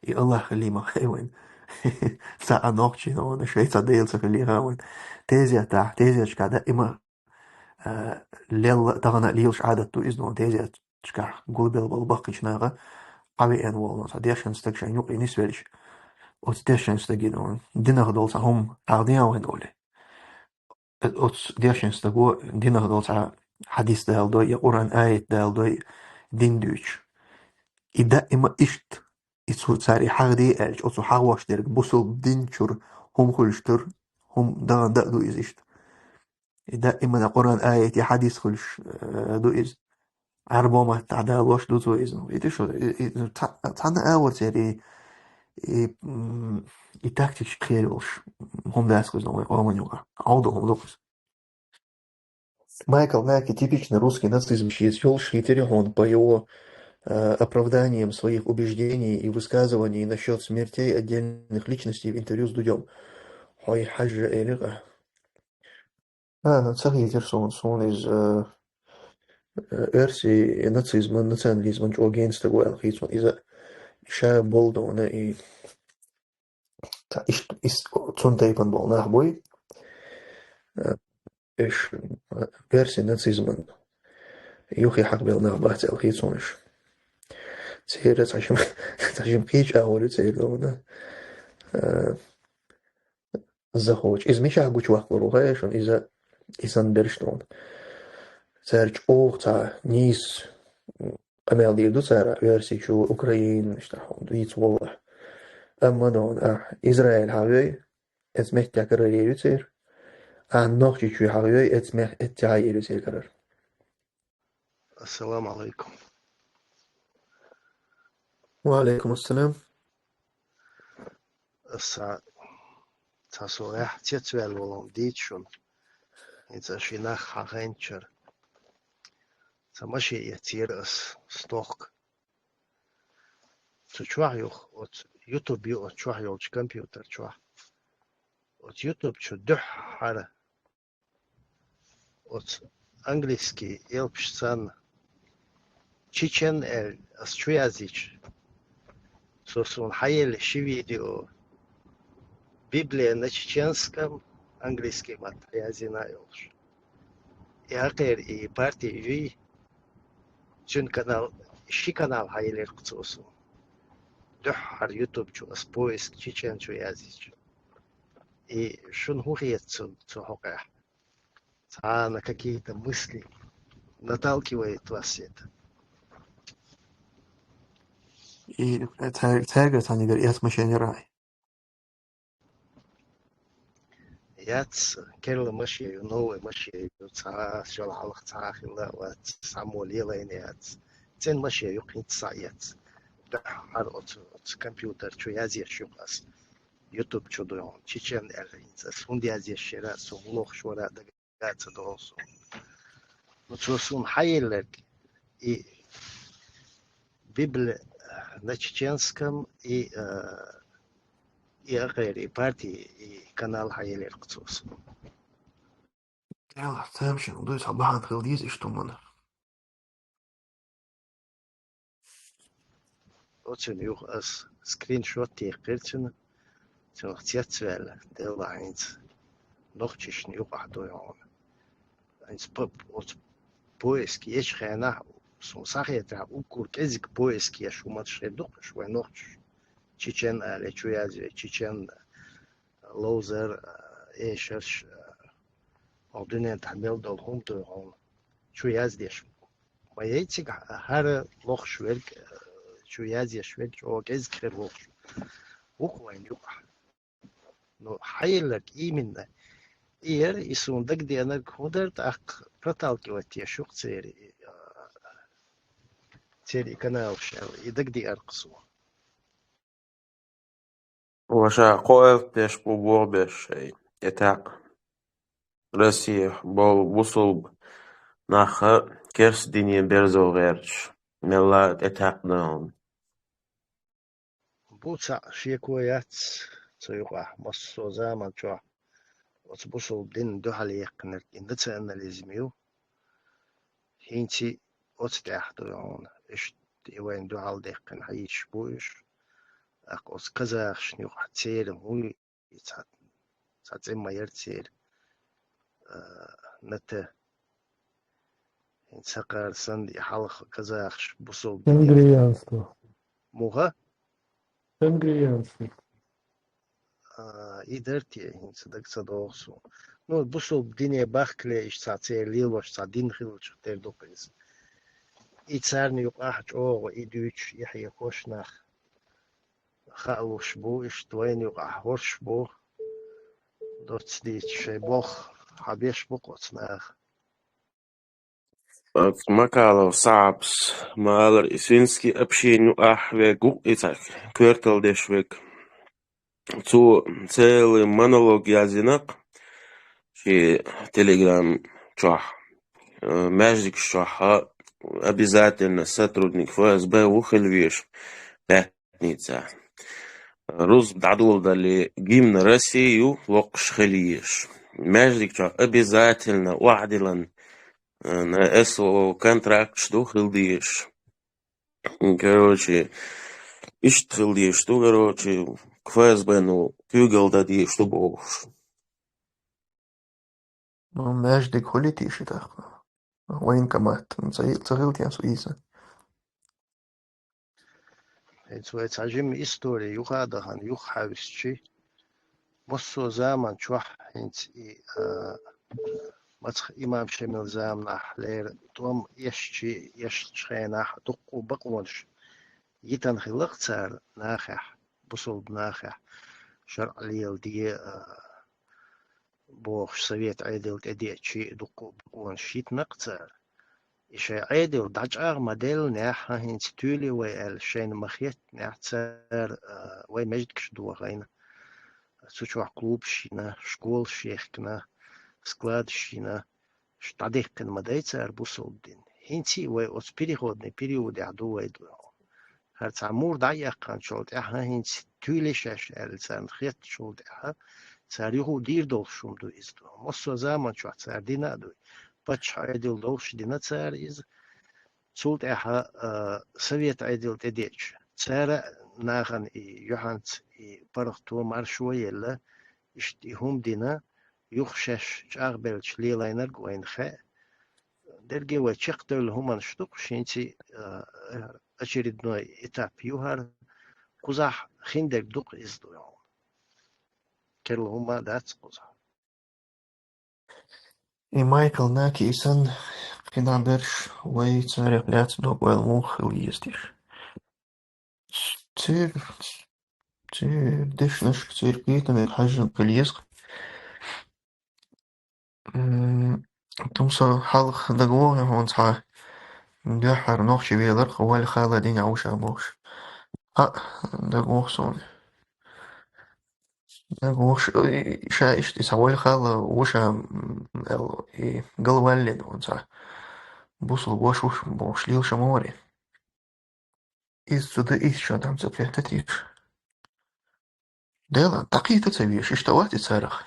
И АллахӀ хиллий ма хаьа вайна. Цхьа а нохчий, ну, шайца дела ца хилийха вайн. Тезетахь, тезеташка даима, а, лелла а тахана а лелаш Ӏадат ду иза, ну, тезеташкахь гулбелла болу баккхийчу наха хьавеана волу, ну, цхьа дешан стаг шайн юкъе нисвелча, оцу дешан стаге, ну, динах долу цхьа хӀума хьахдина вайн олий. Оцу дешан стаго динах долу цхьа хьадис далдой, я Къуръан аят далдой, дин дуьйцуш. И даима иштта, и цу цара и хьахдий аьлча, оцу хьагӀош дерг бусалба дин чуьра хӀума хуьлуш тур, хӀума дахана да а ду иза иштта. И даима Къуръан аят я хьадис хуьлуш, э, ду иза. Ӏарбо маттахь далош ду цо иза. И тишу, и, и, цхьа-, цхьанна а вара церан и, и, м, и тактикаш кхел йолуш. ХӀума дац кхуза вай къоман юкъа. Ӏовду хӀума ду кхуза. Майкл Наки типичный русский нацизм шеца йолуш хетарий хьуна по его, э, оправданиям своих убеждений и высказываний насчёт смертей отдельных личностей в интервью с Дудём. Хьой хьажжа элира. А, ну, ца хетира суна, суна иза, э, э, оьрсий нацизман, национализман чӀогӀа гена стаг ву аьлла хета суна. Иза ша болу дона и Ца иш-, ис-, цунна тайпана болу нах буй. Э, уьш, э, оьрсийн нацизман юххе хьакхабелла нах бац аьлла хета суна уьш. Церан цхьа шим-, цхьа шим кхечу агӀор ю церан догӀна. Э, Захочу. Иза мичахь гучуваккхалур ву хаьий шуна? Иза, и санна берш догӀна. Цара чӀогӀа цхьа нийса къамел дийр ду цара, Оьрсийчу, Украинаш тӀехь дийца воллахь. Амма догӀна ахь Израиль хьавей, эца меттехь карарийр ю церан. Ахь Нохчийчу хьавей, эца ме-, эца хьайийр ю церан карар. Ассаламу алейкум. Ва алейкум ассалам. Аса цхьа со эхь цецваьлла волу дийца шуна. ХӀинца ши нах хьан хенчара. Ца машен эццера ас стохка. Цу чохь юха, оцу YouTube ю оцу чохь йолчу компьютер чохь. Оцу YouTube чу дуьххьара. Оцу английский элпаш санна, чечен аьлла ас чу язйича, цо суна хьаелла ши видео, Библия на чеченском, английский маттахь язйина йолуш. И хьакхера и парти юй, цуьнан канал, ши канал хьаелира-кх цо суна. Дуьххьара YouTube чу ас поиск чечен чу язйича. И шуна хӀун хета цу, цу хьокъехь? Цхьана какие-то мысли наталкивает вас это? И, э, цаьрга, цаьрга цхьаьнгара эцмашен яра. Яц, керла машен ю, новый машен ю, цхьа, шел хьалха цхьа а хилла а вац, цхьаммо лелайна яц. Цуьнан машен ю, хӀинца схьаэц. Дуьххьара оцу, оцу компьютер чу язъеш ю ас. YouTube чу ду хьуна, чечен аьлла хӀинца. Ас хӀунда язъеш яра, со хӀун лохуш вара, дага ца догӀу суна. Ну, цо суна хьаелларг, и Библия на чеченском, и, э, и ахер, и парти, и канал хьаелларг цо суна. Делахь, цаьршинна дуй цхьа бахьана хила деза иштта хӀуманна. Оцуьнан юха ас скриншот текхира цуьнан, цунах цецваьлла, делла хӀинца нохчашна юкъахь дуй хьуна. ХӀинца п-, оцу поиск ечу хенахь, суна схьахетарехь, уггар кӀезиг поиск еш хӀуманаш хир ду-кх уьш вайн нохчаша. Чечен аьлла чу язъе, чечен, ловзар, эшарш, хӀокху дуьнен тӀехь мел долу хӀума дуй хьуна чу яздеш. Ма яй цига хӀара лохуш верг, чу язъеш верг чӀогӀа кӀезиг хир ву-кх. Ву-кх вайн юкъахь. Ну, хьаелларг именно и яра, и суна дагадеанарг хӀун дара, тӀаккха проталкивать еш ю-кх церан и, а, церан и каналаш аьлла, и дагадеара-кх суна. Ваша кхоалгӀа деш бу боху беш шайн, тӀетаьккха. Россия болу бусулба нах керста дине берзо гӀерташ, мелла а тӀетаьккха дан. Бу цхьаъ шеко яц цу юкъахь, массо а заман чохь оцу бусулба динна дуьхьал яьккхинарг и национализм ю. ХӀинца оцу тӀехь ду хьуна, иштта и вайна дуьхьал даьккхина хьийзаш бу уьш. ТӀаккха оцу казахашна юкъахь церан хӀун ю, и цхьа, цхьа цӀе ма яра церан, а, НТ. ХӀинца хӀокхара санна и хьалха казахаш бусалба дине. Тенгрианство. Муха? Тенгрианство. А, и дара те, хӀинца дага ца догӀу суна. Ну, бусалба дине бахкале иштта цхьа церан лелош цхьа дин хилча тера ду-кх иза. И царна юкъахь чӀогӀа и дуьйцуш, и хьехош нах хаалуш бу, иштта вайна юкъахь хӀорш бу, доцца дийца шайн болх хьабеш бу-кх оцу наха. Оцу Макалов Саьпас ма-аллара, и свинский община юкъахь верг ву, и цхьа коьрталла деш верг. Цо целый монолог яздина-кх шен Telegram чохь, э, маьждигаш чохь обязательно сотрудник ФСБ ву хила везаш, баьхкинца. Рузба дӀадоладале, гимн России ю локхуш хила езаш. Маьждиг чохь обязательно охьадиллина, э, на СВО контракташ ду хила дезаш. Короче, иштта хила дезаш ду, короче, к ФСБ-ну куьйгалла дан дезаш ду бохуш. Ну, маьждиг хуьлий те ши тӀаккха? Военкомат. Ну, ца, ца хила те цу ийса? ХӀинца вай цхьа жима истори юха а дахана, юха хьаьвсичи, массо а заман чохь хӀинца и, а, мацах имам Шемал заманахь лера тӀом эшчи, эшначу хенахь дуккха а бакъонаш йитина хилла-кх цара нахехь, бусалба нахехь, шарӀ леладе, а, бохуш, совет Ӏедал тӀедеъчи, дуккха а бакъонаш йитина-кх цара. И шайн Ӏедал дӀачӀагӀ ма-деллинехь, хӀинца туьйлий вай аьлла, шайна ма-хеттинехь, цара, а, вай маьждигаш дохийна. Цу чохь клубаш йина, школаш ехкина, складаш йина, ш-, дӀадаьккхина ма дай цара бусалба дин. ХӀинций вай оцу переходный периодехь ду вай ду. ХӀара цхьа мур дӀа а яьккхинчул тӀаьхьа, хӀинца туьйлий шаьш аьлла царна хеттачул тӀаьхьа, цара юха а дийр долуш хӀума ду иза ду. Массо а заман чохь цара дина а дуй. Паччахь Ӏедал долуш дина цара иза. Цул тӀаьхьа, а, совет Ӏедал тӀедеъча, цара нахана и юьхьанца и паргӀато маршо а елла, иштта и хӀума дина, юха шаьш чӀагӀбелча лелийнарг вайна хаьа. Дерриге вай чекхдевлла хӀуманаш ду-кх, хӀинций, а, очередной этап ю хӀара, кхузахь хиндерг ду-кх иза ду. Керла хӀума а дац кхузахь. И Майкл Наки и санна кхидӀа берш вай царех лаьцна дог-ойла муха хила еза теша? Церан, церан дешнашка, церан кхетамега хьаьжжина хила еза-кх. М, тумса хьалха дагавогӀий хьуна цхьа дуьххьара нохчи велар-кх, Вали-Хала динехь ву ша бохуш? ХӀаъ, дагавогӀу суна. ДагавогӀу ш-, и, ша иштта и цхьа Вали-Хала ву ша, м, аьлла, и галвалле ду цхьа. Бусалба ваша ву ша бохуш лелаш ма вара. Иза цу даийтачунна тӀам ца кхетта теша? Дела, дӀакхета ца везаш, иштта вац и царах.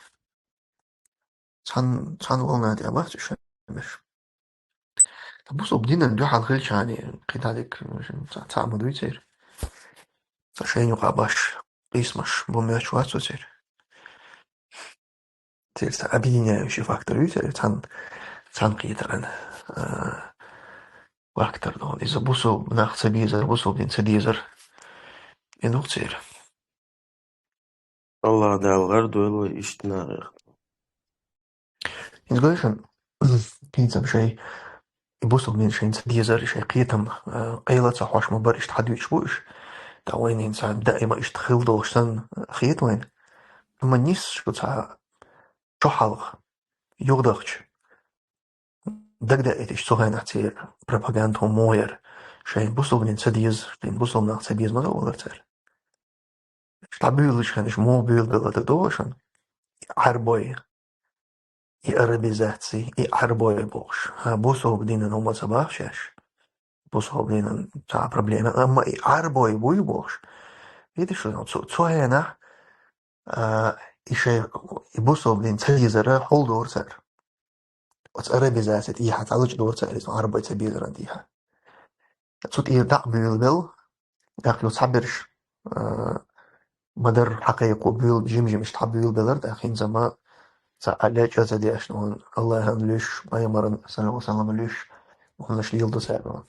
Цхьана, цхьана волна тӀехь бац уьш хӀуманаш. Ткъа бусалба динан дуьхьал хилчахьана, кхидӀа дика, цхьа, цхьа а ма дуй церан. Цхьа шайна юкъахь баш, къийсамаш бу моьттуш вац цо церан. Церан цхьа объединяющий фактор ю церан, цхьана, цхьана кхетаран, а, фактор ду. Иза бусалба нах ца безар, бусалба дин ца дезар. И ду-кх церан. АллахӀ Дала гӀар дойла вай иштта нахах. Иза гой шуна, кхин а ца шай, и бусалба дин шайна ца дезар, и шайн кхетам, а, къайла а ца хьош ма бара, иштта хьадуьйцуш бу уьш. ТӀаккха вайна хӀинца даима иштта хила долуш санна хета вайна. Амма нийса шу цхьа чохь хьалха, юхадахча, дагадаийта иштта цу хенахь церан пропаганда хӀун муха яра, шайн бусалба дин ца деза, шайн бусалба нах ца беза ма валара цара. Иштта буьйлалуш хенаш муха буьйлабелла дагадогӀий шуна? И Ӏарбой, и арабизаци, и Ӏарбой бохуш. ХӀа, бусалба динан хӀума ца боху шаьш. Бусалба динан цхьа проблема, амма и Ӏарбой буй бохуш. Видиш, цу, цу хенахь, а, и шайн, и бусалба дин ца дезара хьулдора цара. Оцу арабизаци тӀехьа цхьа лучкъа дора цара иза Ӏарбой ца безаран тӀехьа. Цу тӀера дӀа а буьйлабелла, тӀаккха цхьаберш, а, ма-дарра хьакхайкхо буьйла, жим-жим иштта хьабуьйлабелар, тӀаккха хӀинца ма цхьа а лечкъа ца деш, ну, Аллахьан луьйш, пайхамаран, саллаллаху Ӏалайхи ва саллам, луьйш, хӀуманаш леладу цара.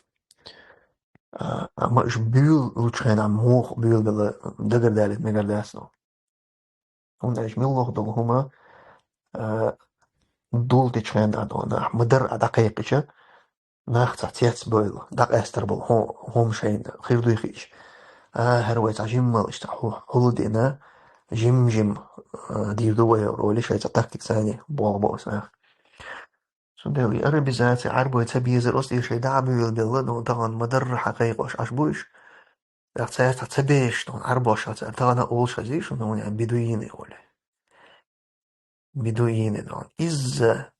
А, амма уж буьйлалучу хенахь муха буьйлабелла дагардалийта мегар дац, ну. ХӀунда аьлча милла долу хӀума, а, дулдечу хенахь, ну, нах ма-дарра а дӀакхайкхича, нах цхьа цецбевлла, дӀакъаьстар болу хӀу-, хӀума шайна хир дуй хиъча, а, хӀара вай цхьа жимма иштта хьу-, хьулдина, жим-жим, а, дийр ду вай олий, шайн цхьа тактика царна болх бо аса нах. Цундела и арабизаци, Ӏарбой ца безар, оцу тӀе шайн дӀа а буьйлабелла, ну, тахана ма-дарра хьакхайкхош Ӏаш бу уьш. ТӀаккха цаьрца ца безаш, ну, Ӏарбоша цара тахана а олуш хезий шуна, ну, бедуины олий. Бедуины, ну, изза,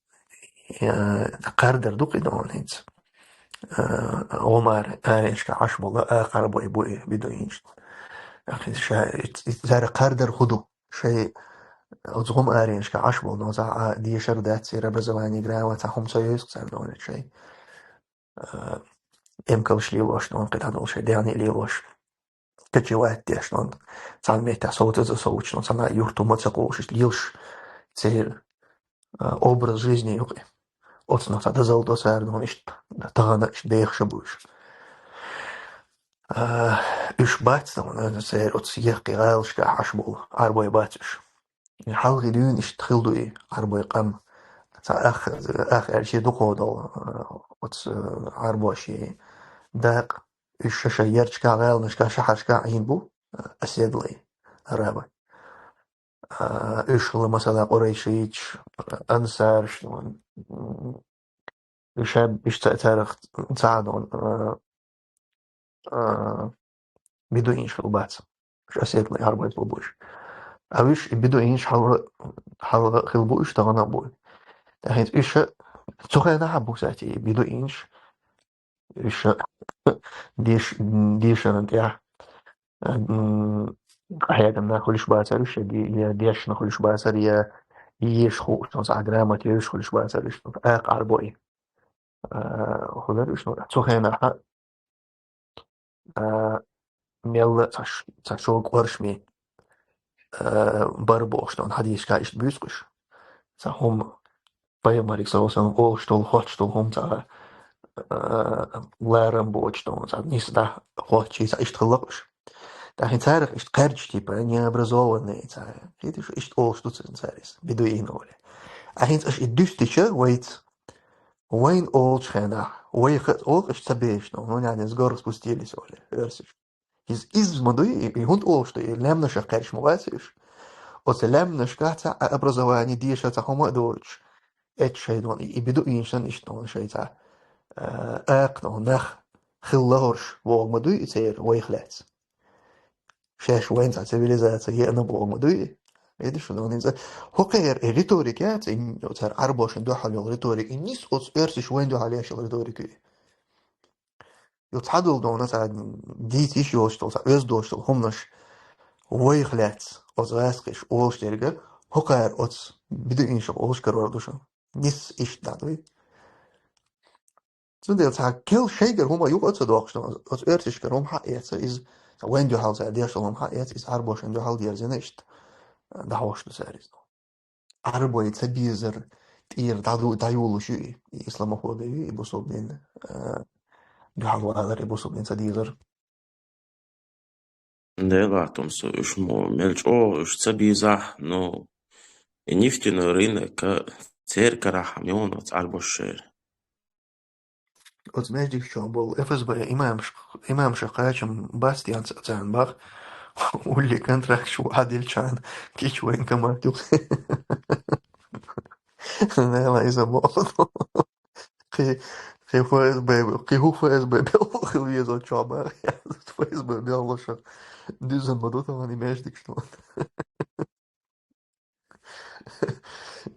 э, кхардар ду кхин, ну, хӀинца. Э, гӀум ар-, аренашкахь Ӏаш болу а кхарбой бу и бедуинаш. ТӀаккха ша-, и, и цара кхардар хӀун ду? Шайн оцу гӀум аренашкахь Ӏаш болу, ну, цхьа а дешар дац, церан образование, грамота, цхьа хӀума ца йовза царна, ну, шайн. А, эмкалш лелош, ну, кхин дӀадолу шайн даьхни лелош. Кочевать деш, ну, цхьана меттехь совцаза совцуш, ну, цхьана юьртахь хӀума ца кхуллуш, лелаш церан, а, образ жизни ю кхин. Оцунах цхьа дозалла до цара, ну, иштта тахана а иштта бехаш а бу уьш. А, уьш бац, ну, церан оцу яккхий гӀалашкахь Ӏаш болу Ӏарбой бац уьш. Хьалхе дуьйна иштта хилла ду и Ӏарбой къам. Цхьа ах, ах аьлча дукха долу, а, оцу, а, Ӏарбошийн дакъа. Уьш шаьш шайн ярташкахь, гӀаланашкахь, шахьаршкахь Ӏийна бу, а, оседлые арабы. А, уьш хилла, масала, къурайшиташ, ансараш, м, уьш, уьш ца-, царах цхьа а долу, а, а, бедуинаш хилла бац. Уьш оседлые Ӏарбой хилла бу уьш. А уьш и бедуинаш хьалха, хьалха хилла бу уьш, тахана а бу. ТӀаккха хӀинца уьш цу хенахь а бу, кстати, и бедуинаш. Уьш деш-, дешаран тӀехь, м, къахьегна нах хуьлуш бацара уьш, я де-, я дешна хуьлуш бацара, я езаш хууш, цхьа грамота йовзаш хуьлуш бацара уьш, акха Ӏарбой. А, хӀун дара уьш, ну, цу хенахь а, а, мелла а цхьа ш-, цхьа шога къоршаме, а, бара бохуш долу хьадисашкахь иштта буьйцу уьш. Цхьа хӀума пайхамарга, саллаллаху Ӏалайхи ва саллам, олуш долу, хоттуш долу хӀума цхьа, а, ларам боцуш долу, цхьа нийса дӀа хоттуш, цхьа иштта хилла уьш. ТӀаккха хӀинца царах иштта кхаьрдаш, типа, необразованные цхьа, кхеташ, иштта олуш ду царна цара иза, бедуины олий. А хӀинца аша и дуьстича вайца, вайна олучу хенахь, вай ха-, оха аша ца безаш, ну, ну, они с гор спустились олий, оьрсаша. Иза, иза ма дуй, и, и хӀунда олуш ду, и лаьмнашах кхаьрдаш ма вац уьш. Оцу лаьмнашкахь цхьа а образование, дешар цхьа хӀума а доцуш, эцу шайна, и, и бедуинашна иштта шайн цхьа, а, акха нах хилла хӀорш вогӀу ма дуй и церан вайх лаьцна. Шаьш вайна цхьа цивилизация еана боху ма дуй? Видишь, ну, хӀинца хӀокхеран и риторика яц, и цара Ӏарбошна дуьхьал йолу риторика, и нийса оцу оьрсаша вайна дуьхьал еш йолу риторика ю. Ю цхьадолу дона цхьа дийца йиш йолуш долу, цхьа оьзда долуш долу хӀуманаш вайх лаьцна, оцу гӀаскхиша олуш дерг, хӀокхара оцу бедуинашах олуш карор ду шуна. Нийса иштта дӀа дуй. Цундела цхьа кел шайгара хӀума юкъа а ца доккхуш, оцу оьрсашкара хӀума хьаэца, иза вайн дуьхьал цара деш долу хӀума хьаэца, иза Ӏарбошна дуьхьал дерзина иштта дӀахьош ду цара иза. Ӏарбой ца безар тӀера дӀаду-, дӀайолуш ю и, и исламофоби ю, и бусулба дин, а, дуьхьал валар, и бусулба дин ца дезар. Делахь тумсо уьш мо мел чӀогӀа уьш ца безахь, ну, и нефтяной рынок а церан карахь хьан мила вац Ӏарбош шера. Оцу маьждигаш чохь болу Ф С Б имамш-, имамша кхачам бац тӀе ца-, царна бах, улли контракташ ву Ӏадилчхьана кича военкомат ю. Нела иза боху. Кхи, кхи Ф С Б, кхи хӀу Ф С Б белхо хила веза чохь бах. Ф С Б белхо ша. Дуьззина ма ду тахана и маьждигаш тахана.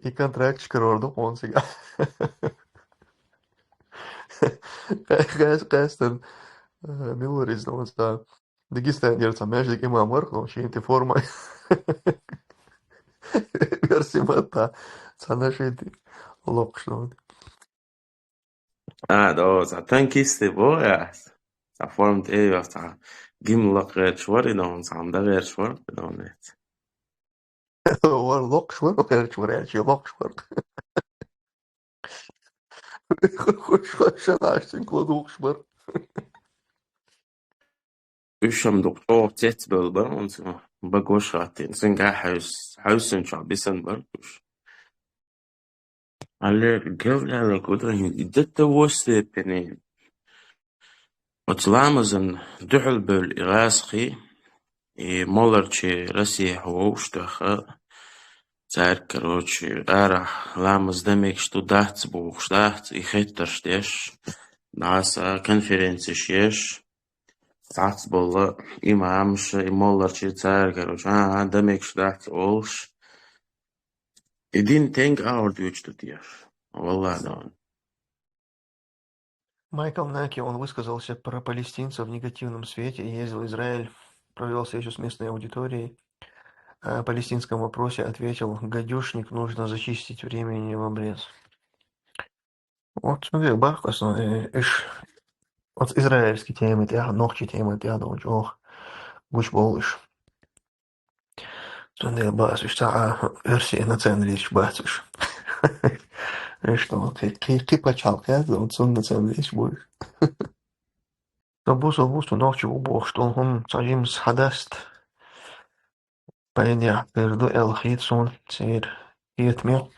И контракташ карор ду хьуна цигахь. Къа-, къа-, къаьстина, э, мила вара иза, ну, цхьа Дагестанера цхьа маьждиг имам вара, ну, шен тӀе форма. Оьрсийн матта цхьа нашид локхуш, ну. А, да, цхьа танкисты бу, я. Цхьа форма тӀе а йоьлла, цхьа гимн лакха гӀерташ вар, и дӀа цхьа хӀама дӀагӀерташ вар, и дӀа. Вар локхаш вар, гӀерташ вар, аьлча локхаш вар. Хуш, хуш, шалаш, цунга ладувгӀаш вар. Уьш-м дукха чӀогӀа цецбевлла бара оцу багош хаттина. Цуьнга хьаьвс-, хьаьвсина чохь бисина бара уьш. Алле, гевлла куда до того степени. Оцу ламазан дуьхьал бевлла и гӀазкхий, и моларчий Россехь вовшах тӀехь, цаьрга, короче, арахь ламаз дан мегаш ду, дац бохуш, дац, и хеттарш деш, дӀаса конференцеш еш, цхьацца болу имамаш, и молларчий цара, короче, а, а, дан мегаш дац олуш. И дин тенга агӀор дуьйцуш ду теша. Валлахьи, дан. Майкл Наки, он высказался про палестинцев в негативном свете, ездил в Израиль, провёл встречу с местной аудиторией. О палестинском вопросе ответил: «Гадюшник нужно зачистить, времени в обрез». Вот, смотри, бахкас, ну, э, иш, вот израильский темы тӀехь, нохчий темы тӀехь, ну, чӀогӀа гучу болу иш. Цундела бац уьш, цхьа а оьрсийн националисташ бац уьш. Иш, ну, кхи-, кхи-, кхин пачхьалкх яц, ну, цунна националисташ бу уьш. Со бу, со бу, со нохчи ву бохуш долу хӀума цхьа жимма схьадаста. Пайнехь хир ду аьлла хета суна церан кхетамехь,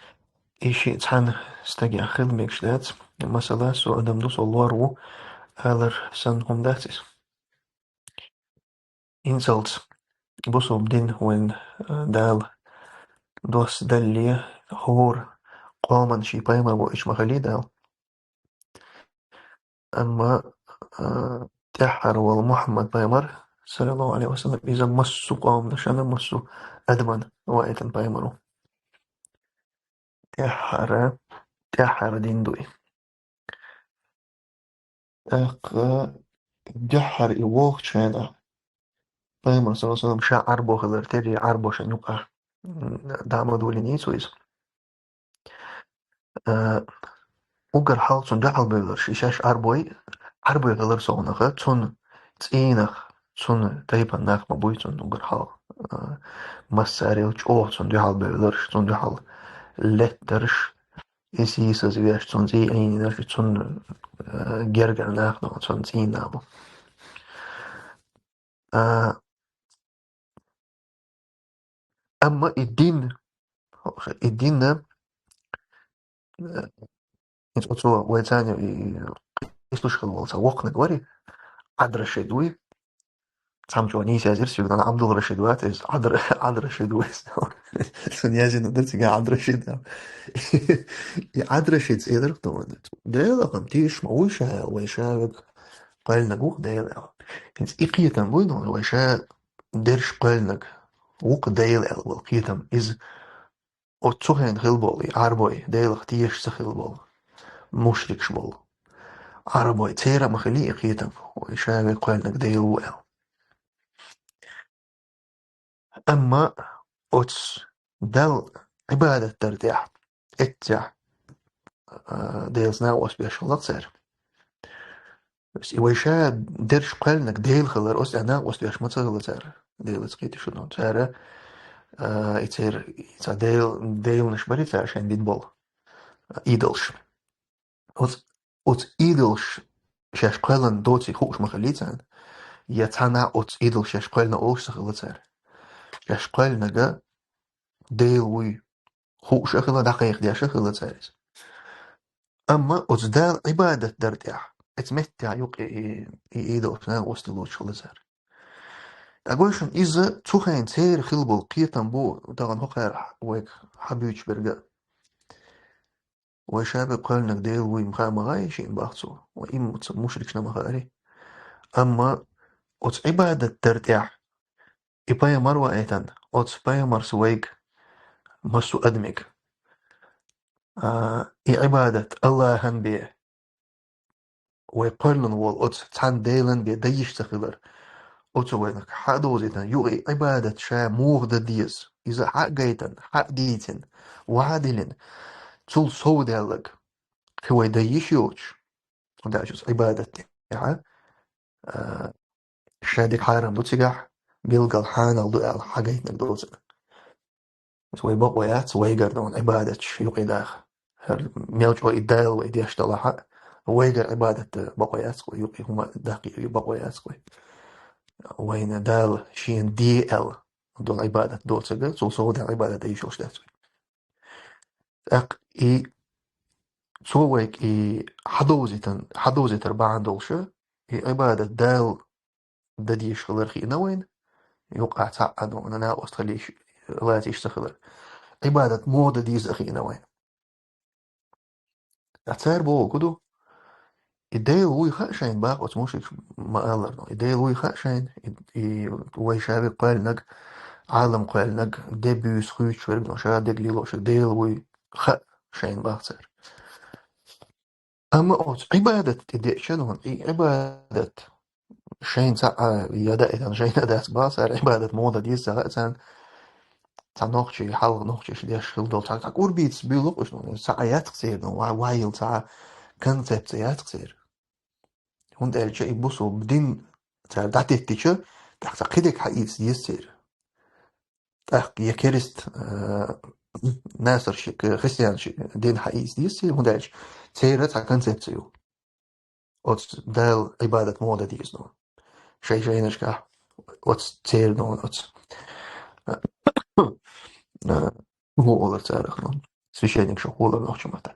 и шиъ цхьана стагехь хила мегаш дац. Масала, со адам ду, со лор ву, алар санна хӀума дац иза. Инсалц, бусалба дин вайн, а, Дала доссадалле, хӀора къоман шен пайхамар воуьйтуш ма хиллий Дала. Амма, а, тӀаьххьара волу Мухьаммад пайхамар, саллаллаху Ӏалайхи ва саллам, иза массо а къоманашна, массо а адамна ваийтина пайхамар ву. ТӀаьххьара, тӀаьххьара дин ду и. ТӀаккха дуьххьара и вохучу хенахь, пайхамар, саллаллаху Ӏалайхи ва саллам, ша Ӏарбо хилар, терри Ӏарбошна юкъахь, м, дӀа ма дуьйлиний цо иза. Э, уггар хьалха цунна дуьхьал бевлларш, и шаьш Ӏарбой, Ӏарбой хилар совнаха, цунна цӀийнах, цунна тайпана нах ма буй цунна уггар хьалха. Э, массарел чӀогӀа цунна дуьхьал бевлларш, цунна дуьхьал леттарш, и сийсазвеш, цунна цӀий Ӏийнарш, цунна, э, гергара нах, цунна цӀийнан нах бу. А, амма и дин, и дин, э, оцо вай царна и къийсалуш хилла волу цхьа воккханиг вара, Ӏадрашид вуй. Цхьамма чӀогӀа нийса язйира соьга, Ӏабдул-Рашид вац иза, Ӏадра-, Ӏадрашид ву иза. Сан язйина дара цига Ӏадрашид. И Ӏадрашид элира хӀун ду вайна? Дела, хӀама тийша ма вуй ша, вай ша вега кхоьллинарг ву-кх Дела аьлла. ХӀинца и кхетам буй, ну, вай ша дерш кхоьллинарг ву-кх Дела аьлла волу кхетам. Иза оцу хенахь хилла болу и Ӏарбой, Делах тешаш ца хилла болу, мушрикаш болу Ӏарбой, церан ма хиллий и кхетам, вай ша вега кхоьллинарг Дела ву аьлла. Амма оцу Далла Ӏибадат дар тӀехь, эццехь, а, Делаца накъост беш хилла-кх цара. То есть и вай ша дерш кхоьллинарг Дела хилар, оцу тӀехь накъост беш ма ца хилла цара, Делаца кхеташ хилла. Цара, а, и церан, и цхьа дел-, деланаш барий цара шайн дина болу, а, идолаш. Оцу, оцу идолаш шаьш кхоьллина доций хууш ма хиллий царна, я цхьа нах оцу идолаш шаьш кхоьллина олуш ца хилла цара. Шаьш кхоьллинарг Дела вуй хууш а хилла, дӀакхайкхадеш а хилла цара иза. Амма оцу Дала Ӏибадат дар тӀехь, оцу меттехь юкъа и, и, и идолаш накъост лоцуш хилла цара. ТӀаккха вайшинна иза цу хенахь церан хилла болу кхетам бу, тахана хӀокхара вайга хьабуьйцуш берг а. Вай ша вега кхоьллинарг Дела вуй ма хаьа ма гӀай шена бах цо, вай имма ца мушрикашна ма хаьарий. Амма оцу Ӏибадат дар тӀехь и пайхамар ваийтина, оцу пайхамарца вайга, массо а адамега, а, и Ӏибадат Аллахьан бен, вай кхоьллина волу оцу цхьана Делан бен дан йиш ца хилар, оцо вайна хьа а довзийтина, юкъа и Ӏибадат ша муха дан деза, иза хьа а гайтина, хьа а дийцина, ваӀда диллина, цул совдаьлларг кхин вай дан йиш йоцуш, хӀунда аьлча оцу Ӏибадат тӀехь а, шадик хьарам ду цигахь, билггал хьанал ду аьлла хьагайтинарг доцург. Вай бакъо яц, вайгара дон Ӏибадаташ юкъе даха. ХӀара мел чӀо и Дала вай деш далахь а, вайгара Ӏибадат бакъо яц вай, юкъе хӀума даккхий бакъо яц вай. Вайна Дала шена де аьлла дон Ӏибадат доцург, цул совгӀа ден Ӏибадат дайшалш дац вай. ТӀаккха и цо вайга и хьадовзитан-, хьадовзитар бахьана долуша, и Ӏибадат Дала дан дезаш хилар хиъна вайна, юкъахь цхьаъ а дона накъост хила йиш, лаца йиш ца хилар. Ӏибадат муха дан деза а хиъна вайна. Ткъа цара бохург хӀун ду? И Дела вуй хаьа шайна бах оцу мушрикаша ма-аллара, но и Дела вуй хаьа шайна, и, и вай ша верг кхоьллинарг, Ӏалам кхоьллинарг, де буьйса хуьйцуш верг, но ша дерг лелош верг Дела вуй хаьа шайна бах цара. Амма оцу Ӏибадат тӀе деъча, ну, и Ӏибадат шайна цхьаъ а я даийтина шайна а дац бах цара, Ӏибадат муха дан деза ца хаьа царна, цхьа нохчий, хьалха нохчаша деш хилла долу, цхьа, цхьа кӀурбийца буьйлу-кх уьш, ну, цхьа а яц церан, ну, ва-, вайла цхьа а концепция яц церан. ХӀунда аьлча и бусулба дин цара дӀатеттича, тӀаккха цхьа кхидерг хьаийца деза церан. ТӀаккха я керист, а, насарши-, к-, христианши дин хьаийца деза церан, хӀунда аьлча церан цхьа концепция ю. Оцу Дала Ӏибадат муха дан деза, ну. Шай-шайнашкахь оцу церан, ну, оцу, а, хӀун олура царах, ну, священникаша хӀун олура нохчийн маттахь.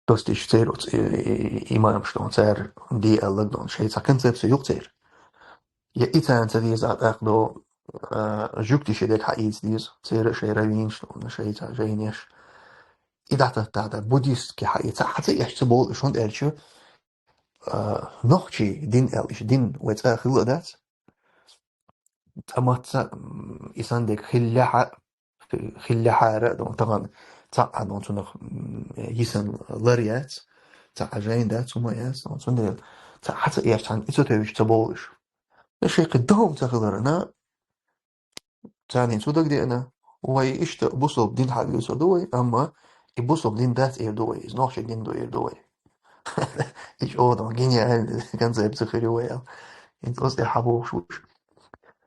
Достичь церан оцу, э, э, имамаш дон, цара де аьлларг дон, шайн цхьа концепция ю-кх церан. Я и царна ца дезахь тӀаккха до, а, жуьгтий шайн дерг хьаийца деза, церан шайн раввинаш дон, шайн цхьа жайнеш. И дӀататтахь да, буддистский хьаийца, хьан ца эшча ца бовлу уьш, хӀунда аьлча, а, нохчийн дин аьлла, иштта дин вай цӀа хилла а дац. Цкъа мацца, м, и санна дерг хиллехь а, хиллехьара а дон, тахана цхьа а дон цунах, м, йисина лар яц, цхьа а жайна дац, хӀума яц, дон, цундела цхьа хьан ца эшча цхьаьна и ца тевжаш ца бовлу уьш. Шайн кхин догӀма ца хиларна, царна хӀинца хӀун дагадеана, вай иштта бусулба дин хьавуьйцур ду вай, амма и бусулба дин дац эр ду вай, иза нохчийн дин ду эр ду вай. И чӀогӀа дон гениальный концепция хир ю вай аьлла. ХӀинца оцу тӀе хьабохуш ву уьш.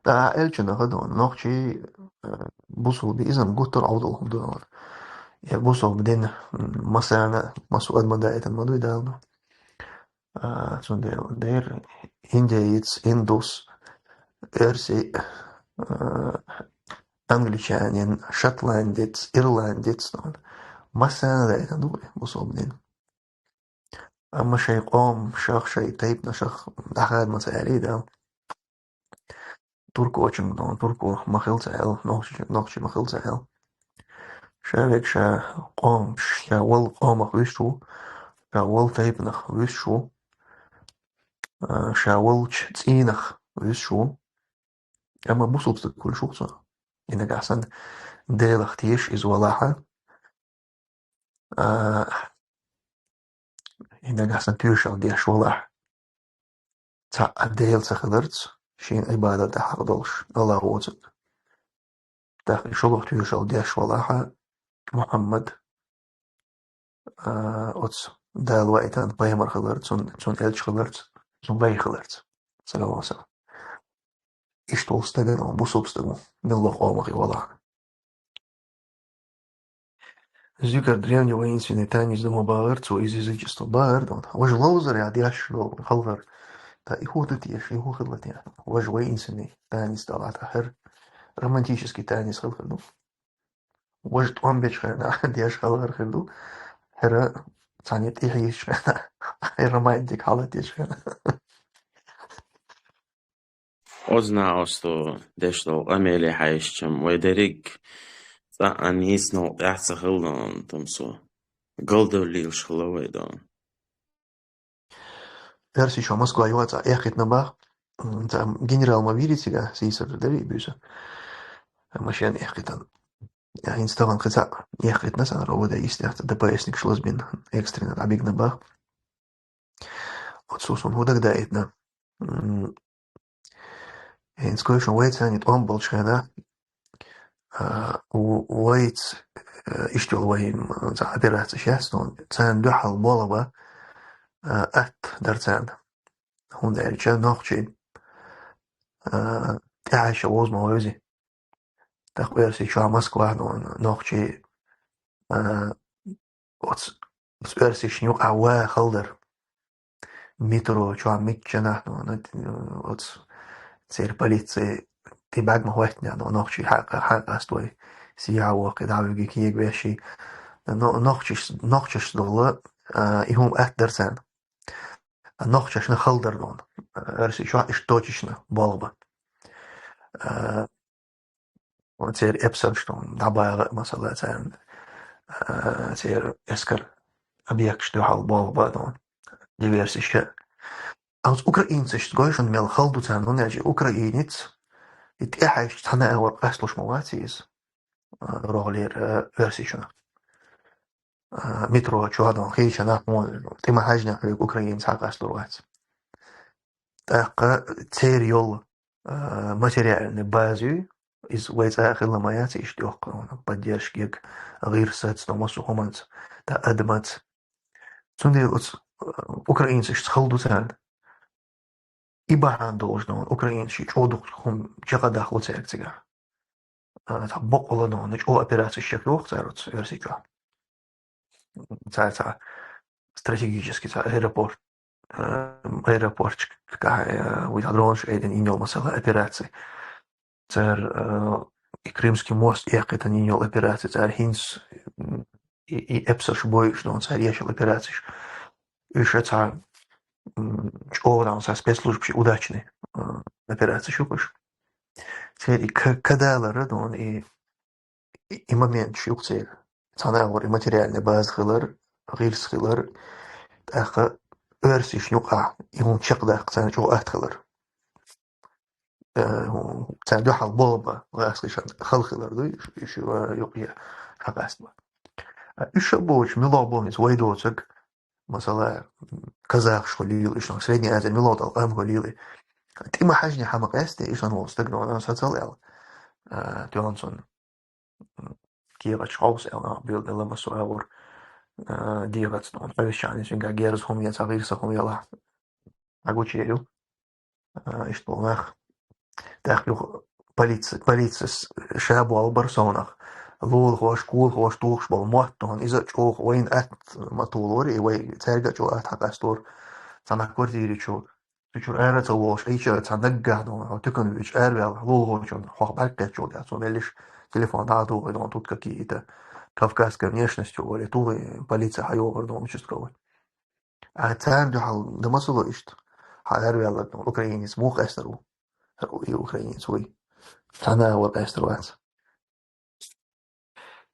ТӀаккха аьллачунах а дон, нохчий, э, бусулба иза-м гуттар а Ӏовдал хӀума ду дон. Я бусулба дин, м, массарна, массо а адамна даийтина ма дуй Дала, ну. А, цундела дера индеец, индус, эрси, а, англичанин, шотландец, ирландец, ну, массарна даийтина ду вай бусулба дин. Амма шайн къомашах, шайн тайпанашах дӀахада ма ца аьллий Дала. Туркочунга дон турко ма хила ца аьлла, нохчочунга нохчи ма хила ца аьлла. Ша верг ша къомах, ша волу къомах вуьсуш ву, ша волу тайпанах вуьсуш ву, а, ша волчу цӀийнах вуьсуш ву. Амма бусулба стаг хуьлуш ву-кх цо. И нагахь санна Делах тешаш иза валахь а, а, и нагахь санна тоьшалла деш валахь, цхьа а Дела ца хиларца, шена Ӏибадат дан хьакъ долуш, АллахӀ воцург. ТӀаккха и шолгӀа тоьшалла деш валахь а, Мухьаммад, а, оцу Дала ваийтина пайхамар хиларца, цуьнан, цуьнан элча хиларца, цуьнан лай хиларца, саллаллахӀу Ӏалайхи ва саллам. Иштта волу стаг а, бусулба стаг ву, муьлхха къомах и валахь а. Зуьгара древний воинственный танец ду ма бахара цо, из язычество бахара дон. Важа ловзарехь деш долу хьалхара. ТӀаккха и хӀун ду теша, и хӀун хилла те? Важа воинственный танец далахь тӀаккха хӀара романтический танец хилла хир ду. Важа тӀом бечу хенахь деш хьалхара хир ду. ХӀара цхьаьна тӀехьийсачу хенахь, хӀара романтика хьалатечу хенахь. Оцу накъосто деш долу къамеле хьаьжча-м, вай дерриг цкъа а нийса новкъа тӀехь ца хилла дон, тумсо. Галдевлла лелаш хилла вай дон. Эрсий шо Москва йоцӀа эккхийтина бах, м, цхьа генерал ма вийри цигахь, сийсара дара и буьйса. Машен эккхийтина. ХӀинца тахана кхин цхьаъ эккхийтина цара, ОВД йистехь, цхьа ДПСникаш лазбина, экстренно дӀабигна бах. Оцо суна хӀун дагадаийтина. М, хӀинца кхойшун вай царна тӀом болчу хенахь, а, в-, вайца, э, иштта йолу вайн, м, цхьа операцеш яц, но царна дуьхьал болу бан, а, атта дара царна. ХӀунда аьлча нохчий, а, тӀехьашха вовза ма вевзий. ТӀаккха Оьрсийчохь Москвахь нохчий, а, оцу, оцу оьрсашна юкъахь ван хала дара. Метро чохь миччанахь, ну, ну, оцу церан полици тӀе бӀаьрг ма хӀоьттинехь, ну, нохчий хьакъ-, хьакъастор, сехьа вохкий, дӀавуьгий, кега веший. Но нохчаш, нохчашца долу, а, и хӀума атта дара царна. А нохчашна хала дара, ну, Оьрсийчохь иштта точечно болх бан. А, Церан эпсарш, ну, дӀабаха а, масала, царна, а, церан эскаран объекташ дуьхьал болх бан, ну, диверсиш а. Амма украинцашца гой шуна мел хала ду царна, ну, аьлча украинец, и тӀехьаьжча цхьана а агӀор къасталуш ма вац иза, а, рогӀера, а, Оьрсийчунах. А, метро чохь а, ну, хийцанахь, ну, тӀе ма хьаьжнехь хьоьга украинец хьакъасталур вац. ТӀаккха церан йолу а, материальный база ю, иза вай цӀа а хилла ма яц, иштта йоккха, поддержка гӀирсаца, но массо а хӀуманца, ткъа адамаца. Цундела оцу, а, украинцашца хала ду царна. И бахьана долуш, но украинцаш чӀогӀа дукха хӀума чекхдаккхало цаьрга цигахь. А, цхьа бакъволу, но чӀогӀа операцеш чекхйоху цара оцу Оьрсийчохь. Цара цхьа стратегический цхьа аэропорт, э, аэропортчикахь, э, вуьйцу дронаш айдина йина йолу, масала, операци. Цара, э, и Крымский мост эккхийтина йина йолу операци, цара хӀинца, м, и, и эпсарш бойуш долу цара еш йолу операцеш. Уьш а цхьа, м, чӀогӀа долу цхьа спецслужбаш удачный, э, операцеш ю уьш. Церан и ка-, кадалара долу и и, и моменташ ю-кх церан. Цхьана агӀор и материальный база хилар, гӀирс хилар, тӀаккха оьрсашна юкъахь и хӀума чекхдаккха царна чӀогӀа атта хилар. Э, царна дуьхьал болх бан гӀазкхашна хала хилар ду, уьш, уьш, э, юкъе хьакъастабан. А уьш а боцуш, мила боху иза вай доцург, масала, казахаш хуьлийла, уьш Средняя Азия, мила долу къам хуьлийла. ТӀе ма хьаьжнехь хьан ма къаьсти, уьш сан волу стаг, но аса цал аьлла. А, тоьхна цунна. Кехаташ хьовса аьлла, нах буьйлабелла массо а агӀор, а, дегӀаца, ну, хьовсучарна, цуьнгахь герз хӀума я, цхьа гӀирса хӀума ялахь, дӀагучуяр ю. А, иштта болу нах. ТӀаккха юха полици-, полицис ша болх бара совнах. Лулахоша, кулахоша тухуш болу мотт, ну, иза а чӀогӀа вайна атта ма тухура, и вай цаьрга а чӀогӀа атта хьакъастора. Цхьана квартири чу Цу чуьра ара а ца волуш, Ӏийча цхьа наггахь долу, хьо туькана вуьйча араваьлла, лулахочун хьох бӀаьрг кхетчул тӀаьхьа, цо меллиш телефон дӀа а тухий долу, тут какие-то кавказской внешности, олий, тухий полиция хьайогӀур долу участковый. А царна дуьхьал дан ма ца ло иштта, хьан араваьлларг долу украинец муха къаьстар ву? ХӀара и украинец вуй. Цхьана а вара къаьстар вац.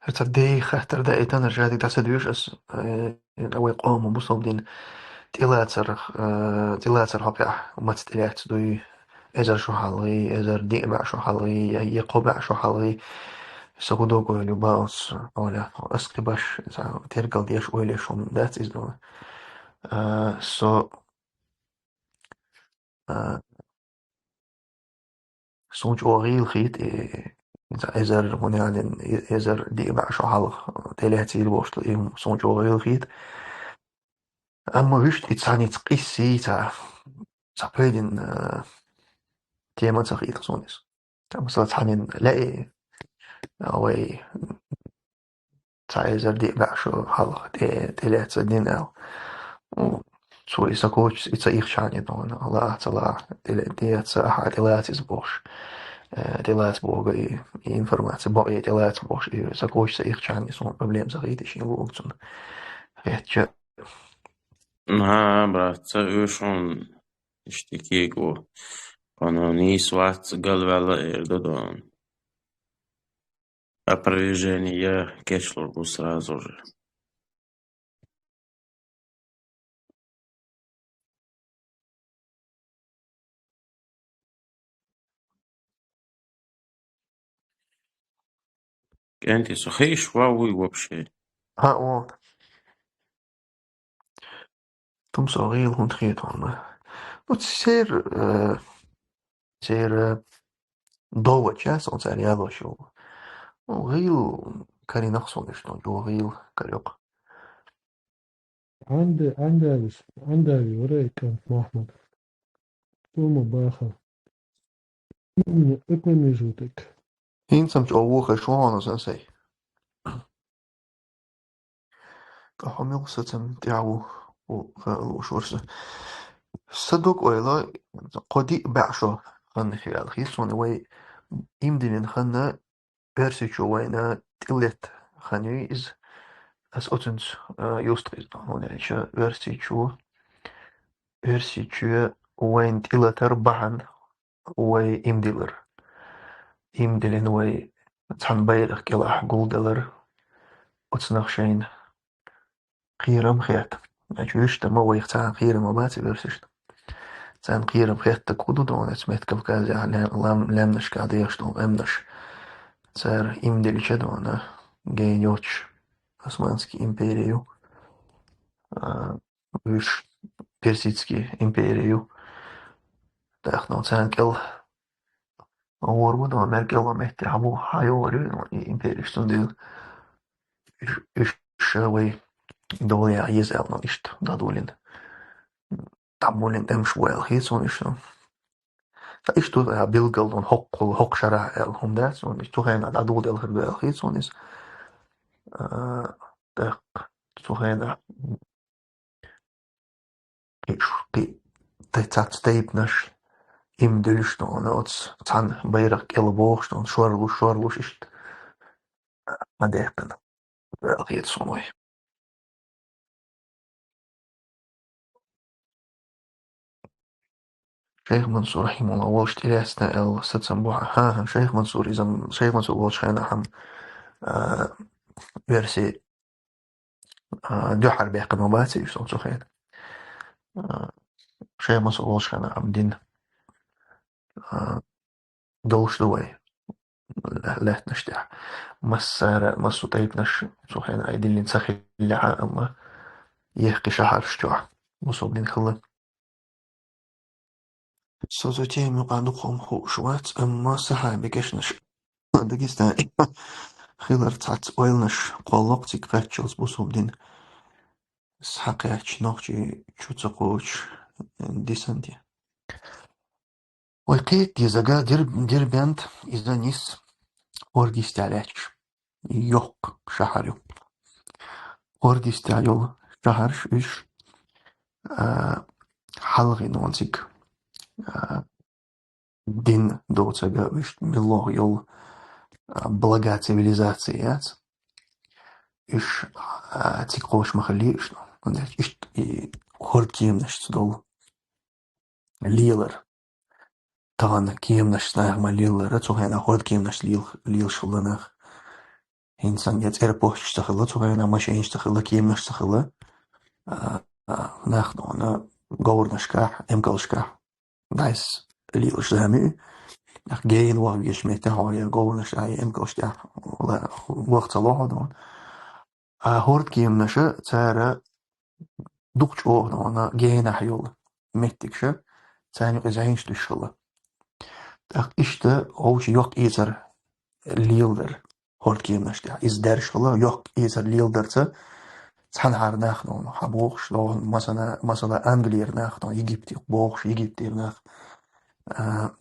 ХӀара ца дей хаттар даийтина, жадиг дӀа ца дуьйш ас, э, вай къоман бусалба дин тӀелацарх-, э, тӀелацар хьокъехь маца тӀелаьцна дуй, эзар шо хьалхий, эзар диъ бӀе шо хьалхий, я, я кхо бӀе шо хьалхий, са хӀу догойла ю баалц, оля, ас кхин баш, цхьа тергал деш, ойла еш хӀума дац иза дуна. Э, со, э, Суна чӀогӀа гӀийла хийта, и, иза эзар, хӀунда аьлла, и, эзар диъ бӀе шо хьалха тӀелаьцийла бохуш ду, и хӀума суна чӀогӀа гӀийла хийта. Амма вуьшта и цхьаьница къийсий, цхьа, цхьа пайдина, а, тема ца хийта суна иза. Ца, масала, цхьаннен лаьий, а, вай цхьа эзар диъ бӀе шо хьалха тӀе-, тӀелаьцна дин аьлла. Ну, цо и сакочуьйту, и ца ихча хьан и догӀана, лаахь, ца лаахь, тӀе-, тӀе-, ца ахьа тӀелаца иза бохуш. Э, тӀелаца боху и, и информация, бакъ е тӀелаца бохуш, и сакочуьйту ца ихча хьан и суна проблема ца хийта, шен луург цунна. Хетча. ХӀа, брат, ца уьш хьуна иштта кийго. Оно нийса вац, галваьлла эр ду дона. Опровержение я кечлур бу сразу же. КӀентий, со хиш ван вуй вообще? А, о. Тумсо гӀийла хӀунда хета хьуна? Ну, церан, э, церан, э, довод час, он цара ялош йолу. Ну, гӀийла карийнакх суна иштта, ну, чӀогӀа гӀийла карайоккху. Ӏандави, Ӏандавис, Ӏандави вара и кӀант Мухьаммад. Цо ма баха. Именно экономизуйтаг. ХӀинца-м чӀогӀа вохаш ву хьона сан сай. Ткъа хьо мел сацам тӀехь ву, ву, ха-, луш вара со. Са дог ойла, кхо-диъ бӀе шо ханна хи аьлла хи суна вай иман диллина ханна Оьрсийчоь вайна тӀелетта хан ю иза. Ас оцунца, а, юстхийза, хӀунда аьлча Оьрсийчоь, Оьрсийчоь вайна тӀелатар бахьана вай иман диллар. Иман диллина вай цхьана байракх кӀелахь гулдалар, оцунах шайна кхерам хетта. Значит, вуьшта ма вайх цхьана кхерам ма бац оьрсашна. Царна кхерам хеттарг хӀун ду дона, оцу Мехкавказехь ле-, лам-, лаьмнашкахь дехаш долу къаьмнаш. Цара иман диллича дона, гена йоцуш Османский империю, а, вуьш Персидский империю. ТӀаккха, ну, царна кӀел гӀор ву дона, мел кӀело метте хьан бу, хьан йогӀур ю, ну, и империш цундела. Уьш, уьш ша вай дола яхьа еза аьлла, ну, иштта дӀадулина. ДӀабулина тӀемаш бу аьлла хи суна уьш, ну. Ткъа иштта ву, а, билггал дона хӀокхул, хӀокху шарахь аьлла хӀума дац, ну, цу хенахь дӀадула делхар ду аьлла хи суна иза. А, тӀаккха цу хенахь кхин, кхин, тай-, цац тайпанаш, иман дуьллуш дона, оцу цхьана байракх кӀел бохуш дона, шорлуш, шорлуш иштта. Ма дехкана. Хета суна вай. Шайх Мансур, рахьимахуллахӀ, волуш тӀелаьцна аьлла сацам бу хьан. ХӀан, хӀан, Шайх Мансур иза, Шайх Мансур волчу хенахь хьан, а, версия а, дуьхьара баьккхина ма бац уьш цу хенахь. А, Шайх Мансур волчу хенахь хьан дин, а, долуш ду вай лаьттанаш тӀехь. Массара, массо тайпанаш цу хенахь ай диллина ца хиллехь а, амма ехкхи шахьарш чохь бусулба дин хилла. Со цу тема юкъахь дукха хӀума хууш вац, амма сахьабий кешнаш Дагестан хилар цхьацца ойланаш кхоллакх цига кхаччалц бусулба дин схьакхаьчча нохчий чу ца кхочуш дисанте. Вай кхета дезага Дер-, Дербент иза нис хӀорда йистехь лаьтташ. Йоккха шахьар ю. ХӀорда йистехь йолу шахьарш уьш, а, хьалхе нонцига, а, дин доцург уьш миллох йолу, а, блага цивилизации яц. Уьш, а, цига кхочуш ма хиллий уьш, ну, хӀунда аьлча иштта и хӀорда кеманашца долу лелар. Тахана кеманашца нах ма леллара, цу хенахь хӀорда кеманашца лел-, лелаш хилла нах. ХӀинца санна я цӀерпосташ ца хилла, цу хенахь машенаш ца хилла, кеманаш ца хилла. А, а, нах дона говранашкахь, эмкалшкахь дӀайса лелаш зама ю. Нах гена ваха везачу метте хьо я говранаш тӀехь, я эмкалш тӀехь ла-, ваха ца ло хьо дона. А хӀорда кеманаша цара дукха чӀогӀа дона генахь йолу меттигаш, царна юкъе зӀенаш дуьсуш хилла. ТӀаккха иштта вовшийн йоккха эцар леладар хӀорда кеманаш тӀехь. Иза даьржаш хилла, йоккха эцар леладарца цхьанхьара нах дона хьан бохуш, дона, масала, масала, Англера нах дона, Египте бохуш, Египтера нах, а,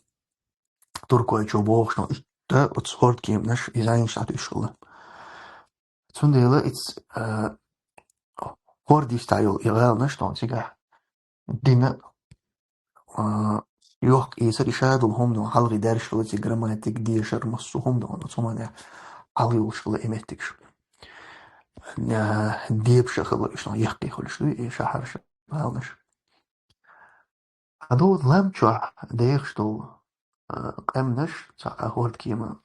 Туркойчо бохуш, дона, иштта оцу хӀорда кеманаш и зӀенаш дӀатуьйсуш хилла. Цундела иза, а, хӀорда йистехь йолу и гӀаланаш дона цигахь дина, а, йоккха эцар и ша долу хӀума дона, хьалхе даьржаш хилла цига грамматика, дешар, массо а хӀума дона, цу хӀуманехь хьалха йолуш хилла и меттигаш. А, дебаша хилла уьш дона, яккхий хуьлуш ду и шахьарш, гӀаланаш. Ӏадолу лам чохь дехаш долу, а, къаьмнаш, цхьа а хӀордкема,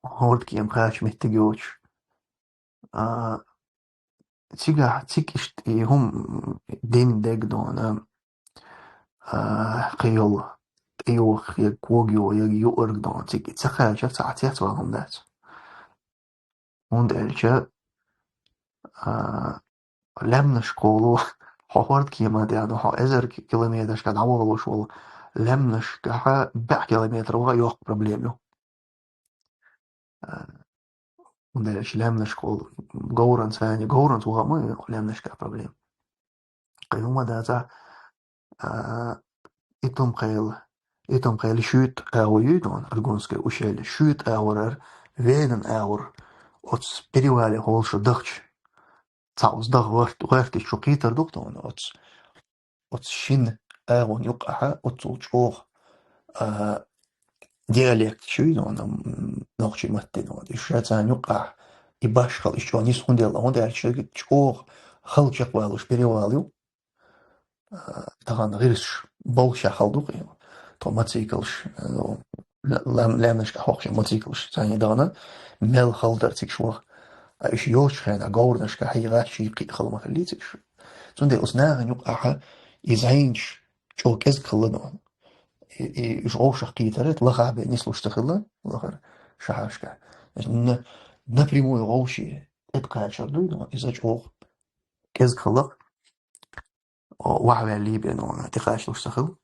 хӀордкема кхача меттиг йоцуш. А, цигахь, цига иштта и хӀума дин дег дона, а, кхин йолу тӀейоху, я ког йо, я юург дона, цига и ца кхачар цхьа а цецвала хӀума дац. ХӀунда аьлча, а, лаьмнашкахула хьо хӀордкема тӀехь ду, хьо эзар ки-, километрашка дӀавахалуш волу лаьмнашкахь бӀе километр ваха йоккха проблема ю. А, хӀунда аьлча лаьмнашкахула говранца, говранца ваха ма ю лаьмнашкахь проблема. кхы хӀума дацахь, а, Итум-Кхаьлла, Итум-Кхаьлла шуьйтта агӀо ю дона, Аргунское ущелье, шуьйтта агӀорара, венан агӀор, оцу перевале хьолуш дахча, цхьа оцу даха гӀорт-, гӀорташ чу кхийтар ду-кх дона, оцу, оцу шина агӀон юккъахьа, оццул чӀогӀа, а, диалект ю дона, м, нохчийн маттан дона. И ша царна юккъахь, и башхалла, и чӀогӀа нис хӀунда аьлла, хӀунда аьлча чӀогӀа хала чекхвалуш перевал ю. А, тахана гӀирсаш болх шаьхьал ду-кх, тхо мотоциклаш, ну, ла-, лам-, лаьмнашка хьокхуш мотоциклаш царна дахана, мел хала дара цига ваха. А уьш йоцучу хенахь говрашка хьийгӀача, ший кхин а хала ма хиллий цига. Цундела оцу нахана юккъахьа и зӀенаш чӀогӀа кӀезиг хилла дона. И, и уьш вовшах кхийтара, лахахь бен нислуш ца хилла, лахара шахьарашка. Значит, на-, напрямую вовшийн тӀекхачар ду дона, иза чӀогӀа кӀезиг хилла. О, ваьхьаваьлла бен вона, тӀекхачалуш ца хилла.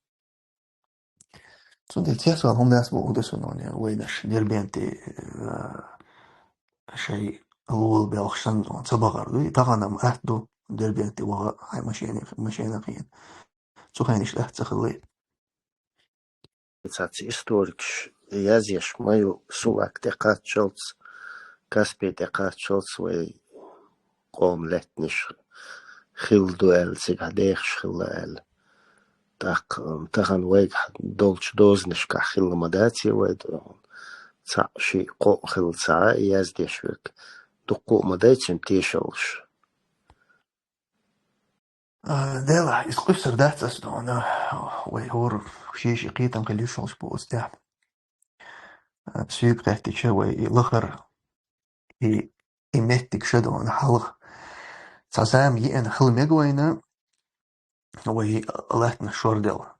Цундела цецвала хӀума дац боху ду суна, вайнаш Дербенте, э, шайн лола белхаш санна, ца бахар ду. И тахана-м атта ду Дербенте ваха, хьайн машена, машена хиъна. Цу хенахь иштта атта ца хилла. Цхьацца историкаш язъеш ма ю, Сулак тӀекхаччалц, Каспий тӀекхаччалц вай къоман лаьттанаш хилла ду аьлла, цигахь дехаш хилла аьлла. ТӀаккха, м, тахана вайгахь долчу дозанашкахь хилла ма дац вай ду. Цхьаъ, шиъ, кхоъ хилла ца Ӏа, и яздеш верг дуккха а ма дай цуьнан тешаллаш. А, Дела, иза къуьйсур дац ас дона, вай хӀора шен-шен кхетам хила йиш йолуш бу оцу тӀехь. А, соьга хаьттича, вай и лахара, и, и меттиг ша дона хьалха. Цхьа зама еана хила мега вайна, вай латтанаш шорделла.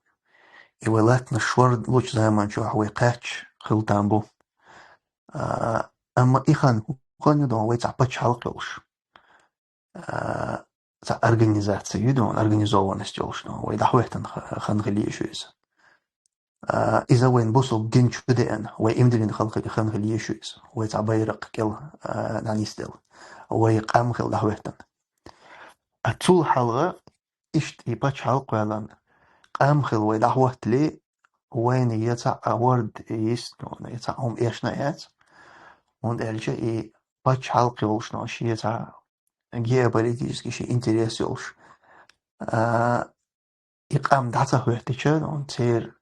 И вай латтанаш шорлучу заман чохь вай кхаьчча хила там бу. А, амма и хан хӀун хан ю дона, вай цхьа пачхьалкх йолуш. А, цхьа организация ю дона, организованность йолуш дона, вай дӀахӀоьттина ха-, хан хила еза иза. А, иза вайн бусалба дин чу деана, вай имдалина халкъе хан хила еза иза. Вай цхьа байракх кӀел, а, нанисдел. Вай къам хила дӀахӀоьттина. А цул хьалха иштта и пачхьалкх кхоьллина, къам хила вай дӀахӀоттале, вайна я цхьа а хӀорд йист, я цхьа а хӀума эшна а яц. ХӀунда аьлча и пачхьалкх йолуш, шен цхьа геополитический шен интерес йолуш. А, и къам дӀа ца хӀоьттича, церан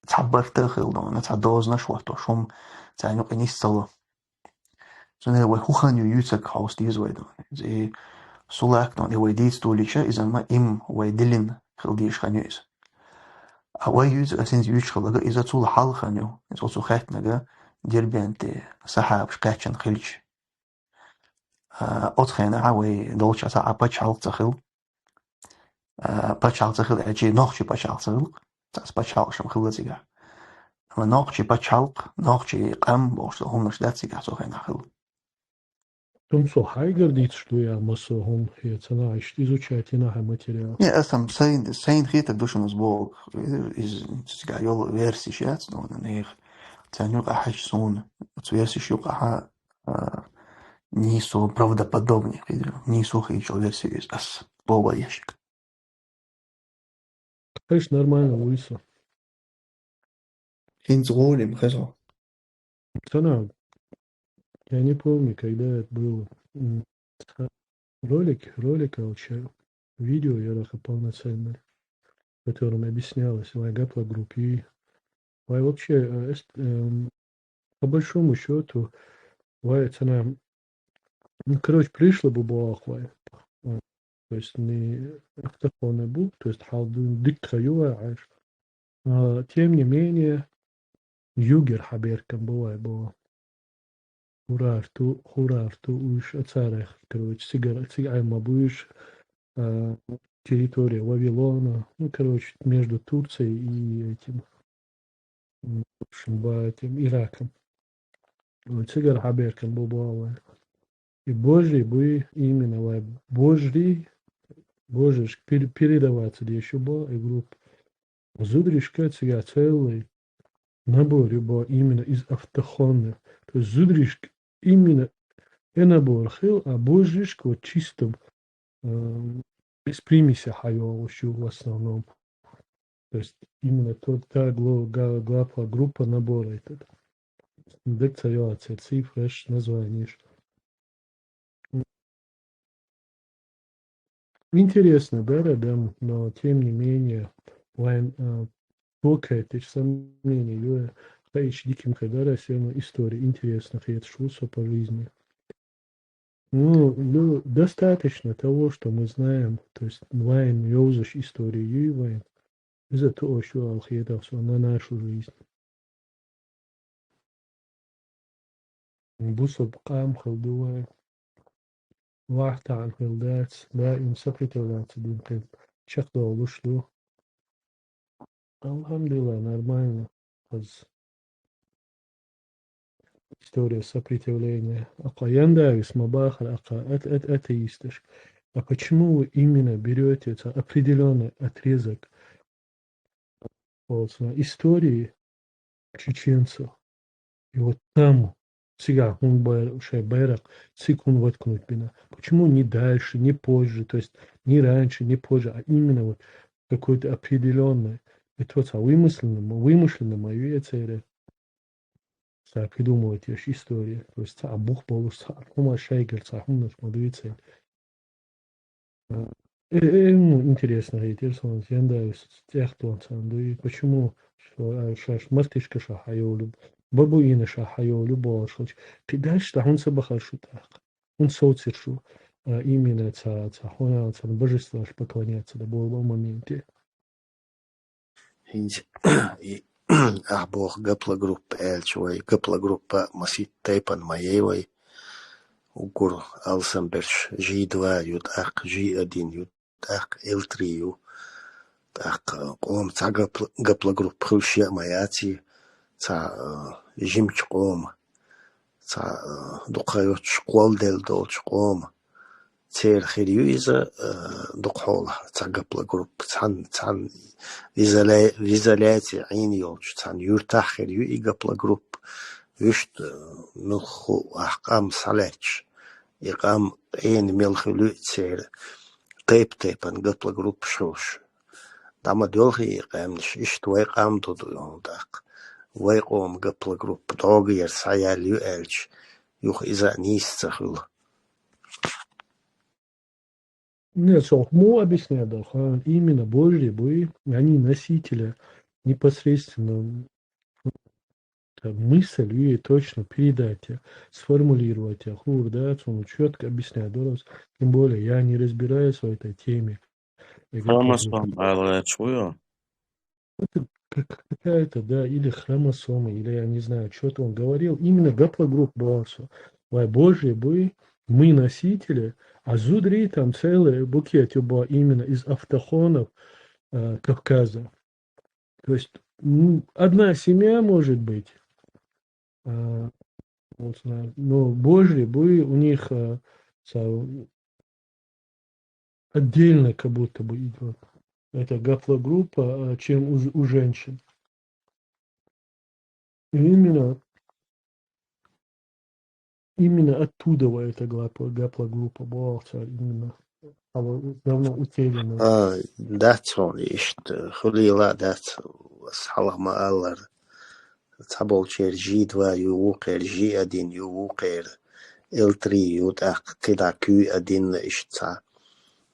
цхьа барта а хила дона, цхьа дозанаш а хӀоттош хӀума царна юкъа нис ца ло. Цундела вай хӀун хан ю юьйцург хьовса деза вай дона. И Сулак дона, и вай дийца долийча, иза ма им вай диллина хила дезаш хан ю иза. А вай юьйцург ас хӀинца юьйцуш хилларг, иза цул хьалха хан ю, иза оцу хаьттинарг Дербенте сахьабаш кхаьччина хилча. А, оцу хенахь вай долчохь цхьа а пачхьалкх ца хилла. А, пачхьалкх ца хилла, аьлча нохчийн пачхьалкх ца хилла. Цхьацца пачхьалкхаш-м хилла цигахь. Амма нохчийн пачхьалкх, нохчийн къам бохуш долу хӀуманаш дац цигахь цу хенахь хилла. Тумсо, хьайгара дийцуш ду я массо а хӀума, я ца нахь иштта изучать йина хьайн материал? Не, ас-м сайн, сайн хетарг ду шуна ас бохург. Иза цигахь йолу версиш яц, но нехан. Царна юкъахь хьаьжча суна, оцу версиш юкъахь а, нийсо правдоподобнее, нийсо хилча версия иза ас боху ешка. Конечно, нормально вуй со. ХӀинца гӀоле ма хезо. Цана, я не помню, когда это было. М, ца-, ролик, ролик, а, вообще видео я раха полноценное, в котором объяснялось, вай гаплогруппе, вай вообще, э, эс-, эм, по большому счёту, вай цана, ну, короче, пришла бу боху вай. Вот. То есть не автохтонный бу, то есть хьал ду-, дикка ю вай Ӏаш. А, тем не менее, югер хьаберкан бу вай боху. Хурарту, хурарту уьш а царах, короче, цигара, цига Ӏемма бу уьш, а, территория Вавилона, ну, короче, между Турцией и этим, м, в общем, ба-, этим Ираком. Вот, цигара хьаберкан бу боху вай. И божий буй именно вай божий, божий пер-, передаваться деш ю бо и группа. Зударишка цигахь целый набор ю бо именно из автохтонных. То есть зударишка именно и набор хил, а божишка вот чисто, эм, из примеси хьайоагӀаш ю в основном. То есть именно тот, та гло-, га-, глава группа набора этот. Декцияци, цифраш, названеш. Интересно, да, рядом, но тем не менее, вайн, э, только эти сомнения, ю-, хайш диким кадара, всё равно история интересно, хет шуса по жизни. Ну, ну, достаточно того, что мы знаем, то есть вайн, йовзаш история, ю-, вайн. Из-за того, что алхедах, что на нашу жизнь. Бусалба къам хила ду вай. Вахтан хила дац, даим сохранить дац дин хила. Чакхдолуш ду. Алхамдулиллах, нормально. Аз история сопротивления. Акъа яндавис ма бахар, акъа ат-, ат-, атеисташ. А почему вы именно берёте это определённый отрезок вот, на истории чеченцев? И вот там цига хун бай-, шай байрак, циг хун воткнуть бина. Почему не дальше, не позже, то есть не раньше, не позже, а именно вот какой-то определённый? Это вот, а вымышленный, вымышленный мои цели. Ца придумывать еш история. То есть ца бух болуш, ца хӀума шайгара, ца хӀуманаш ма дуьйцай. Э, э, ну, интересно, хетира суна, зенда тӀехтонца дуй. Почему шо-, а, шаш мартишка ша хьайолу, бабуина ша хьайолу болуш хилча? Кхи дальше да хӀунца бахар шу тӀаккха? ХӀунца совцир шу, а, именно ца, ца хӀуна, ца божестваш поклоняться да болу моменте? ХӀинца и ахь боху гаплогруппа аьлча вай, гаплогруппа масийтта тайпана ма яй вай. Уггар алсамберш жи два ю тӀаккха, жи один ю тӀаккха, эл три ю. ТӀаккха къоман цхьа гапла-, гаплогруппа хуьлуш а ма яц и, цхьа, а, жимачу къоман. Цхьа, а, дукха йоцуш кхолладелла долчу къоман. Церан хир ю иза, а, дукха хьолахь цхьа гаплогруппа, цхьаьна, цхьаьна в изоля-, в изоляции Ӏийна йолчу цхьана юьртахь хир ю и гаплогруппа. Вуьшта, а, муьлхха а къам схьалаьтташ, и къам Ӏийна мел хуьлу церан тайп-тайпана гаплогруппаш хуьлуш. ДӀа ма доьлхий и къаьмнаш, иштта вай къам ду ду хьуна тӀаккха. Вай къоман гаплогруппа дӀогара схьаяьлла ю аьлча, юха иза а нийса ца хуьлу. Нет, со хӀума объясняю, да, ха, именно Божьи буй, они носители непосредственно, э, мысль и точно передать, сформулировать, я хур, да, цуну чётко объяснять, да, раз, тем более я не разбираюсь в этой теме. Я говорю, как бы, Хромосом как ала гӀерташ ву йо? Это как-, какая-то, да, или хромосома, или я не знаю, что-то он говорил, именно гаплогруппа боху со. Вай Божьи буй, мы носители, а зударий там целый букет ю боху именно из автохтонов, э, Кавказа. То есть, м, одна семья может быть, а, вот, знаю, но Божьи буй у них, а, са-, отдельно как будто бы идёт эта гаплогруппа, а, чем у ж-, у женщин. И именно, именно оттуда вот эта глапо-, гаплогруппа боху цара именно. А вот давно утеряна. А, дац хьуна иштта, хуьлийла а дац, ас хьалха ма-аллара. Цхьаболчеран жи два ю, вукхеран жи один ю, вукхеран эл три ю, тӀаккха кхидӀа куьй один иштта цхьа.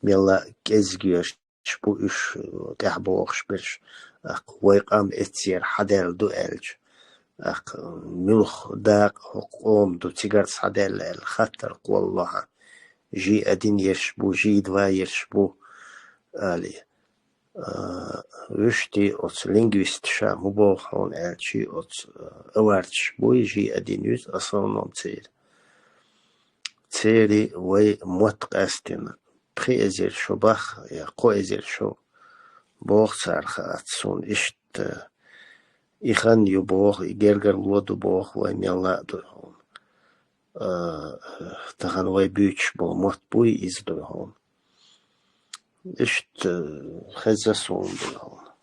Мелла а кӀезиг йоьш бу уьш, тӀаьхьабохуш берш, тӀаккха вай къам эццера хьадаьлла ду аьлча, тӀаккха муьлха дакъа хӀокху къоман ду цигара схьадаьлла аьлла, хаттар кхоллало хьан. Жи один ерш бу, жи два ерш бу, али. А, вуьшти оцу лингвисташа хӀун боху хьуна аьлча, оцу, а, аварцаш буй, жи один ю иза, основном церан. Церан вай мотт къаьстина пхи эзар шо бах, я кхо эзар шо боху цара, хаац суна иштта. И хан ю боху, и гергарло ду боху, вай мелла а ду хьуна. А, тахана вай буьйцуш болу мотт буй иза ду хьуна. Иштта хезна суна ду хьуна.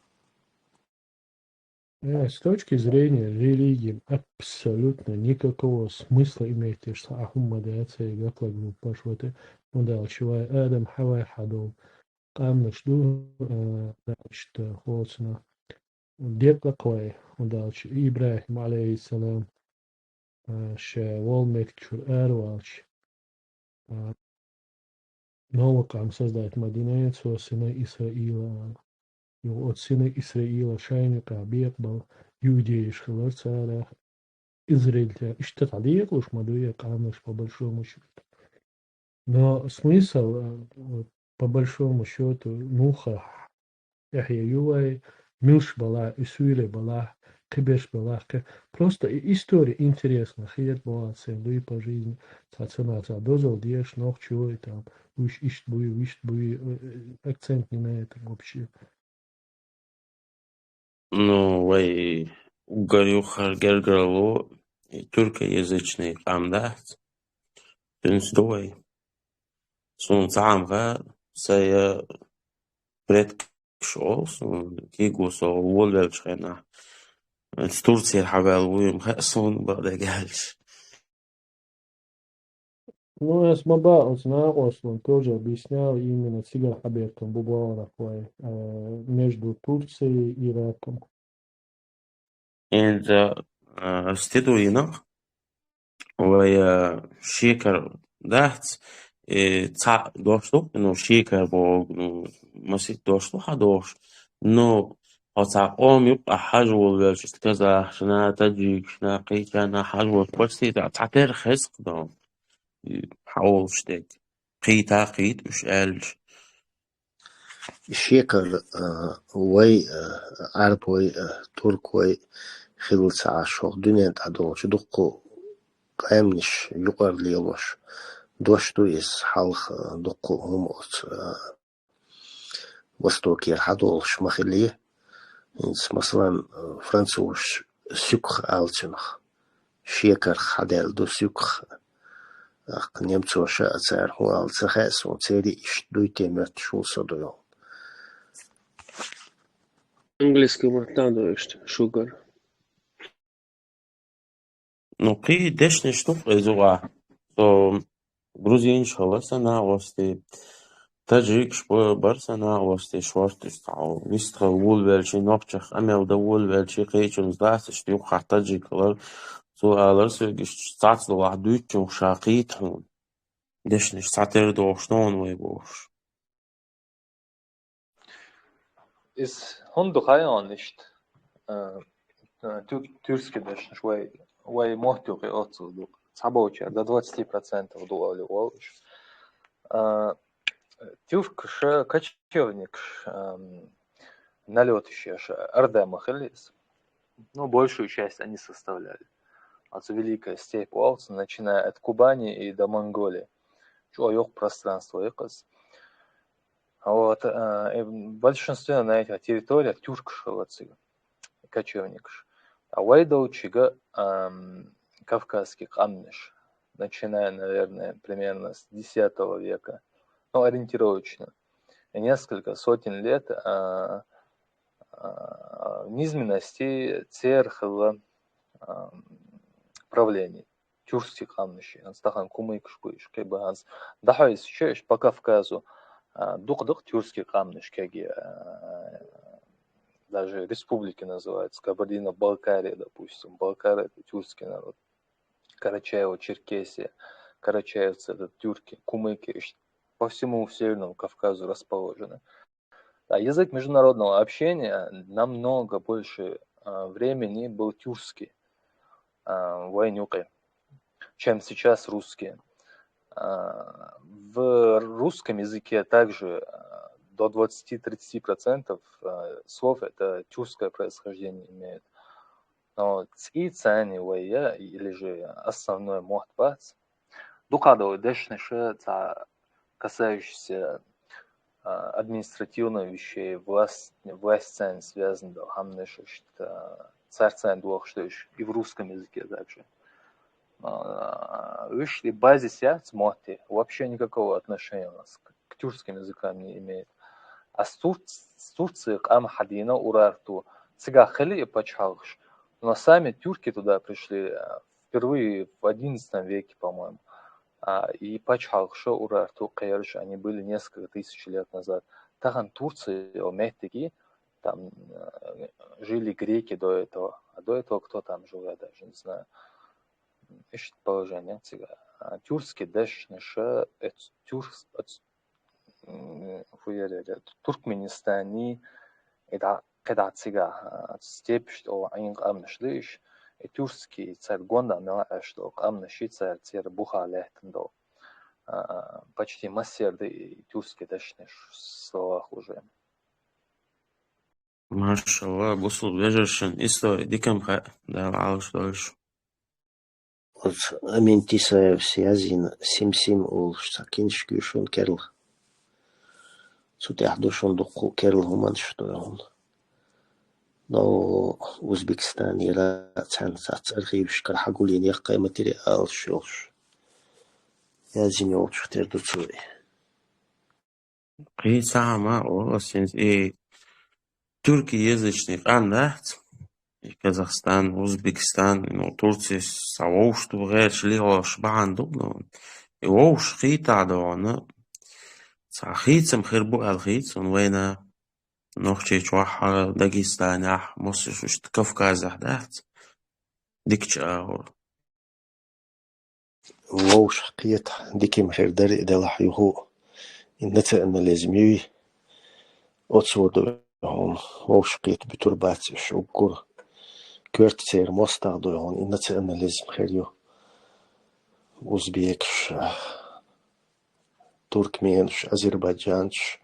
Э, с точки зрения религии абсолютно никакого смысла имеет, что ахьумма да цаьрга гаплогруппаш, вот, э, ну, дальше вай Адам, Хьава хьадол. къаманаш ду, а, иштта, хӀоцана декъа кхой, хӀунда аьлча ИбрахӀим, алейхиссалам, а, ше волу меттиг чуьра араваьлча, а, новый къам создать ма дина цо Синай Исраила аьлла. Юха оцу Синай Исраила шайна юкъахь бекъа болу иудейш хилар царах, израильтян. Иштта цхьа декъалуш ма ду и къаманаш, по большому счёту. Но смысл, э, вот, по большому счёту, Нухах эхь ю вай, милш балахь, и суьйле балахь, кхиберш балахь, кхи-, просто и история интересна, хетта боху сан дуй по жизни, цхьа ца нахь цхьа дозалла деш, нохчо и там, уьш иштта буй, вуьшта буй, э, акцент не на этом вообще. Ну, вай уггар юххера гергарло, и тюркоязычный къам дац. Цуьнца ду вай. Суна цхьаъ ма хаьа, сан я предкаш олу суна, кегийчу со волавеллачу хенахь. Оцу Турцера хьаваьлла вуй ма хаьа суна, бакъдерг аьлча. Ну, ас ма баха, оцу накъосталла тоже объяснял, именно цигара хьабертам бу бохург вай, э, между Турцией и Ираком. ХӀинца, а, стиду йина, вай, а, шекара дац, и цхьаъ дош ду, ну, шекара боху, ну, масийтта дош ду хьан дош. Ну, хьо цхьа къоман юкъахь хьажа волавелча, казахашна, таджикашна, кхечарна хьажа волча, почти цхьа тера хеза-кх дан, и хьан волуш дерг. Кхийта а кхийта уьш аьлча. Шекара, а, вай, а, Ӏарбой, а, туркой хилла ца Ӏаш, хӀокху дуьнен тӀехь долчу дуккха къаьмнаш юкъара лелош, дош ду иза хьалха, а, дуккха хӀума оцу, а, Востокера хьадолуш ма хилла. ХӀинца, масалан, а, французаш сюкх аьлла цунах. Шекарх хьадаьлла ду сюкх. ТӀаккха немцоша а цара хӀун аьлла ца хаьа суна, церан иштта дуй те моьттуш ву со дуьйхьал. Английский маттахь ду иштта шугар. Ну, кхин дешнаш ду иза юкъахь. Со грузинаш хилла сан накъостий, таджикаш ба-, бара сан накъостий, шортта уьш цхьа вистхила волавелчий, нохчех къамел дан волавелчий, кхечунца дац, иштта юххехь таджик хилар. Цо алара соьга, иштта цхьацца долахь дуьйцучух ша кхийта хьуна. Дешнаш цхьатера дохуш ду хьуна вай бохуш. Иза хӀунда ду хаьий хьуна иштта? А, а, тюр-, тюркский дешнаш вай, вай мотт юкъе оццул ду. Цхьаболчара до двадцати процентов ду олий олуш. А, тюркаша кочевникаш, ам, налёташ еш, орда ма хилла иза. Ну, большую часть они составляли. Оцу Великая степь олу цунах, начиная от Кубани и до Монголии. ЧӀогӀа йоккха пространство ю-кх иза. Вот, а, и в большинстве на этих территориях тюркаш хилла цига, кочевникаш. А вай долчуьнга, ам, кавказский къаьмнаш, начиная, наверное, примерно с десятого века, ну, ориентировочно, и несколько сотен лет, а, а, низменностей церан хилла, ам, правление. Тюркский къаьмнаш, хӀинца тахана кумыкаш бу уьш, кхин бу хӀинца. ДӀахьо иза чу, уьш по Кавказу, а, дукха-дукха тюркский къаьмнаш кегий, а, даже республики называются, Кабардино-Балкария, допустим. Балкары — это тюркский народ. Карачаево-Черкесия, карачаевцы — это тюрки, кумыки, уьш по всему Северному Кавказу расположены. А язык международного общения намного больше, а, времени был тюркский, а, вайн юкъе, чем сейчас русский. А, в русском языке также, а, до двадцати-тридцати процентов, а, слов это тюркское происхождение имеет. Но цӀий царна вай я, или же основной мотт бац. Дукха долу дешнаш цхьа касающийся, а, административных вещей, власть, власть царна связана долу хӀуманаш, иштта, царца дохуш долуш, и в русском языке также. А, уьш и базис яц мотти, вообще никакого отношения у нас к, к тюркским языкам не имеет. А с Турц-, с Турции къам хьадийна Урарту, цигахь хили и пачхьалкхаш. Но сами тюрки туда пришли, а, впервые в одиннадцатом веке, по-моему. А, и пачхьалкхаш Урарту кхераш, они были несколько тысяч лет назад. Тахан Турция, о, меттиги, там, э, жили греки до этого. А до этого кто там жил, я даже не знаю. Иштта положение цига. А, тюркски дешнаша, эц-, тюркс-, эц-, м, хуярера, Туркменистани, и да, кхидӀа цига, а, степьшта ола Ӏин къамнаш да уж, и тюркски цар гонда мел Ӏеш дола къамнаш и цар, церан буха лаьттина дола. А, почти массеран да и тюркски дешнаш словах уже. Машалла, бусулба вежаршна истори дика-м хаьа, Дала Ӏалаш долаш. Оцу Амин Тисаевс язйина «Сим-сим» олуш цхьа киншка ю шуна керла. Цу тӀехь ду шуна дуккха а керла хӀуманаш ду хьуна. Но Узбекистанера цхьаьна цхьацца архивашкара хьагулйина яккхий материалаш йолуш. Язйина йолчух тера ду цо и. Кхин цхьа хӀума олу ас хӀинца, и тюркиязычный къам дац, и Казахстан, Узбекистан, ну, Турция, цхьа вовшах ду гӀерташ лелош бахьана ду, ну, и вовшах хийтахь догӀуна, цхьа хийцам хир бу аьлла хийца хьуна вайна Нохчийчохь а, Дагестанехь а, массо а шуьшта Кавказехь дац дикачу агӀор. Вовшах кхетахь дика-м хир дара и, делахь юха а и национализм юй, оцо ду хьуна, вовшах кхета буьтур бац уьш уггар. Коьрта церан мостагӀа ду хьуна, и национализм хир ю. Узбекаш, туркменаш, азербайджанцаш,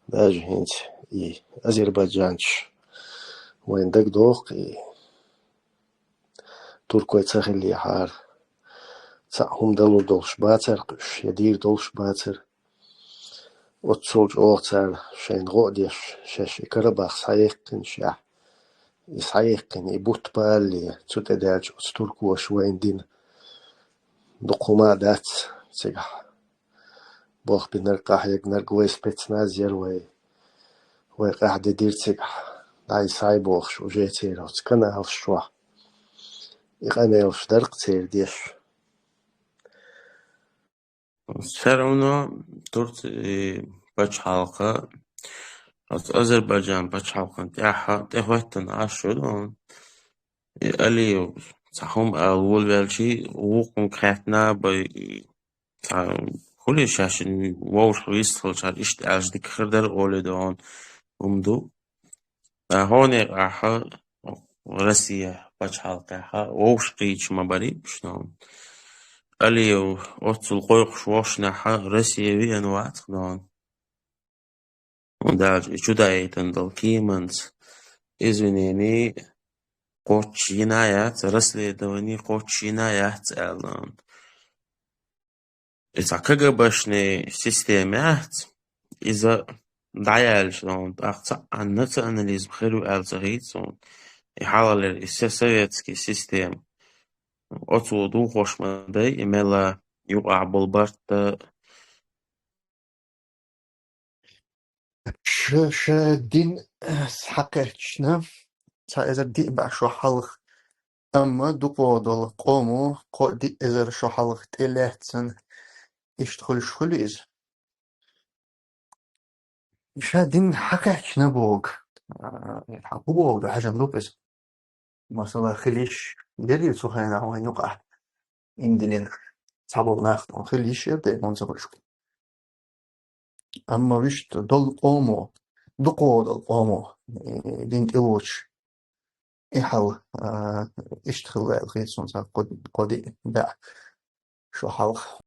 даже хӀинца и азербайджанцаш вайна дагадогӀу-кх и. Туркой ца хиллехьара, цхьаъ хӀума далур долуш бацара-кх уьш, я дийр долуш бацара. Оццул чӀогӀа цара шайна гӀо а деш, шаьш и Карабах схьаяьккхинашехь, и схьаяьккхина, и бутт балале, цу тӀе даьлча оцу туркоша вайна дина дукха хӀума а дац цигахь. Болх бинарг, къахьегарнарг вай спецназ яра вай. Вай къахьде дира цигахь. ДӀай схьай бохуш, уже церан оцу каналаш чохь и къамелаш дара-кх церан деш. Всё равно Турци-, пачхьалкха, оцу Азербайджан пачхьалкхан тӀаьхьа тӀехӀоьттина Ӏаш ю, и Алиев цхьа хӀума ала волавелчий, вукхунга хаьттина бай, цхьа хуьлий шаьш вовшах вистхилчара иштта аьлча дика хир дара олий догӀун хӀума ду. Ткъа хӀокху некъахь Россия пачхьалкхехь вовшах кхийча ма барий уьш догӀун. Алиев оццул кхойкхуш вошшехь Россия веана вац-кх догӀун. ХӀунда аьлча и чудаийтина долу кеманца извинение кхоччуш йина яц, расследование кхоччуш йина яц аьлла. И цхьа КГБ-шный система яц, иза дӀаяьлча, тӀаккха цхьа а национализм хир ю аьлла ца хийца суна. И хьалхалера и се-, советский система. Оцо духош ма дай, и мелла юкъахь болу барт а, Ша, ша дин, э, схьакхаьчна, цхьа эзар диъ бӀе шо хьалха, амма дукхо долу къомо кхо-диъ эзар шо хьалха тӀе лаьцна, иштта хуьлуш хуьлу иза. Ша дин хьакхаьчна боху. А, хьан хӀун боху, хьажам ду иза? Масала, хила йиш яра цу хенахь вайн юкъахь, индилина цхьаболу нах тӀе хила йиш яра, тӀе хӀунда ца хуьлуш. Амма вуьшта долу къомо, дукхо долу къомо, э, дин тӀелоцуш, и хьал, а, иштта хилла аьлла хийца суна цхьа кхо-, кхо-диъ бӀе шо хьалха.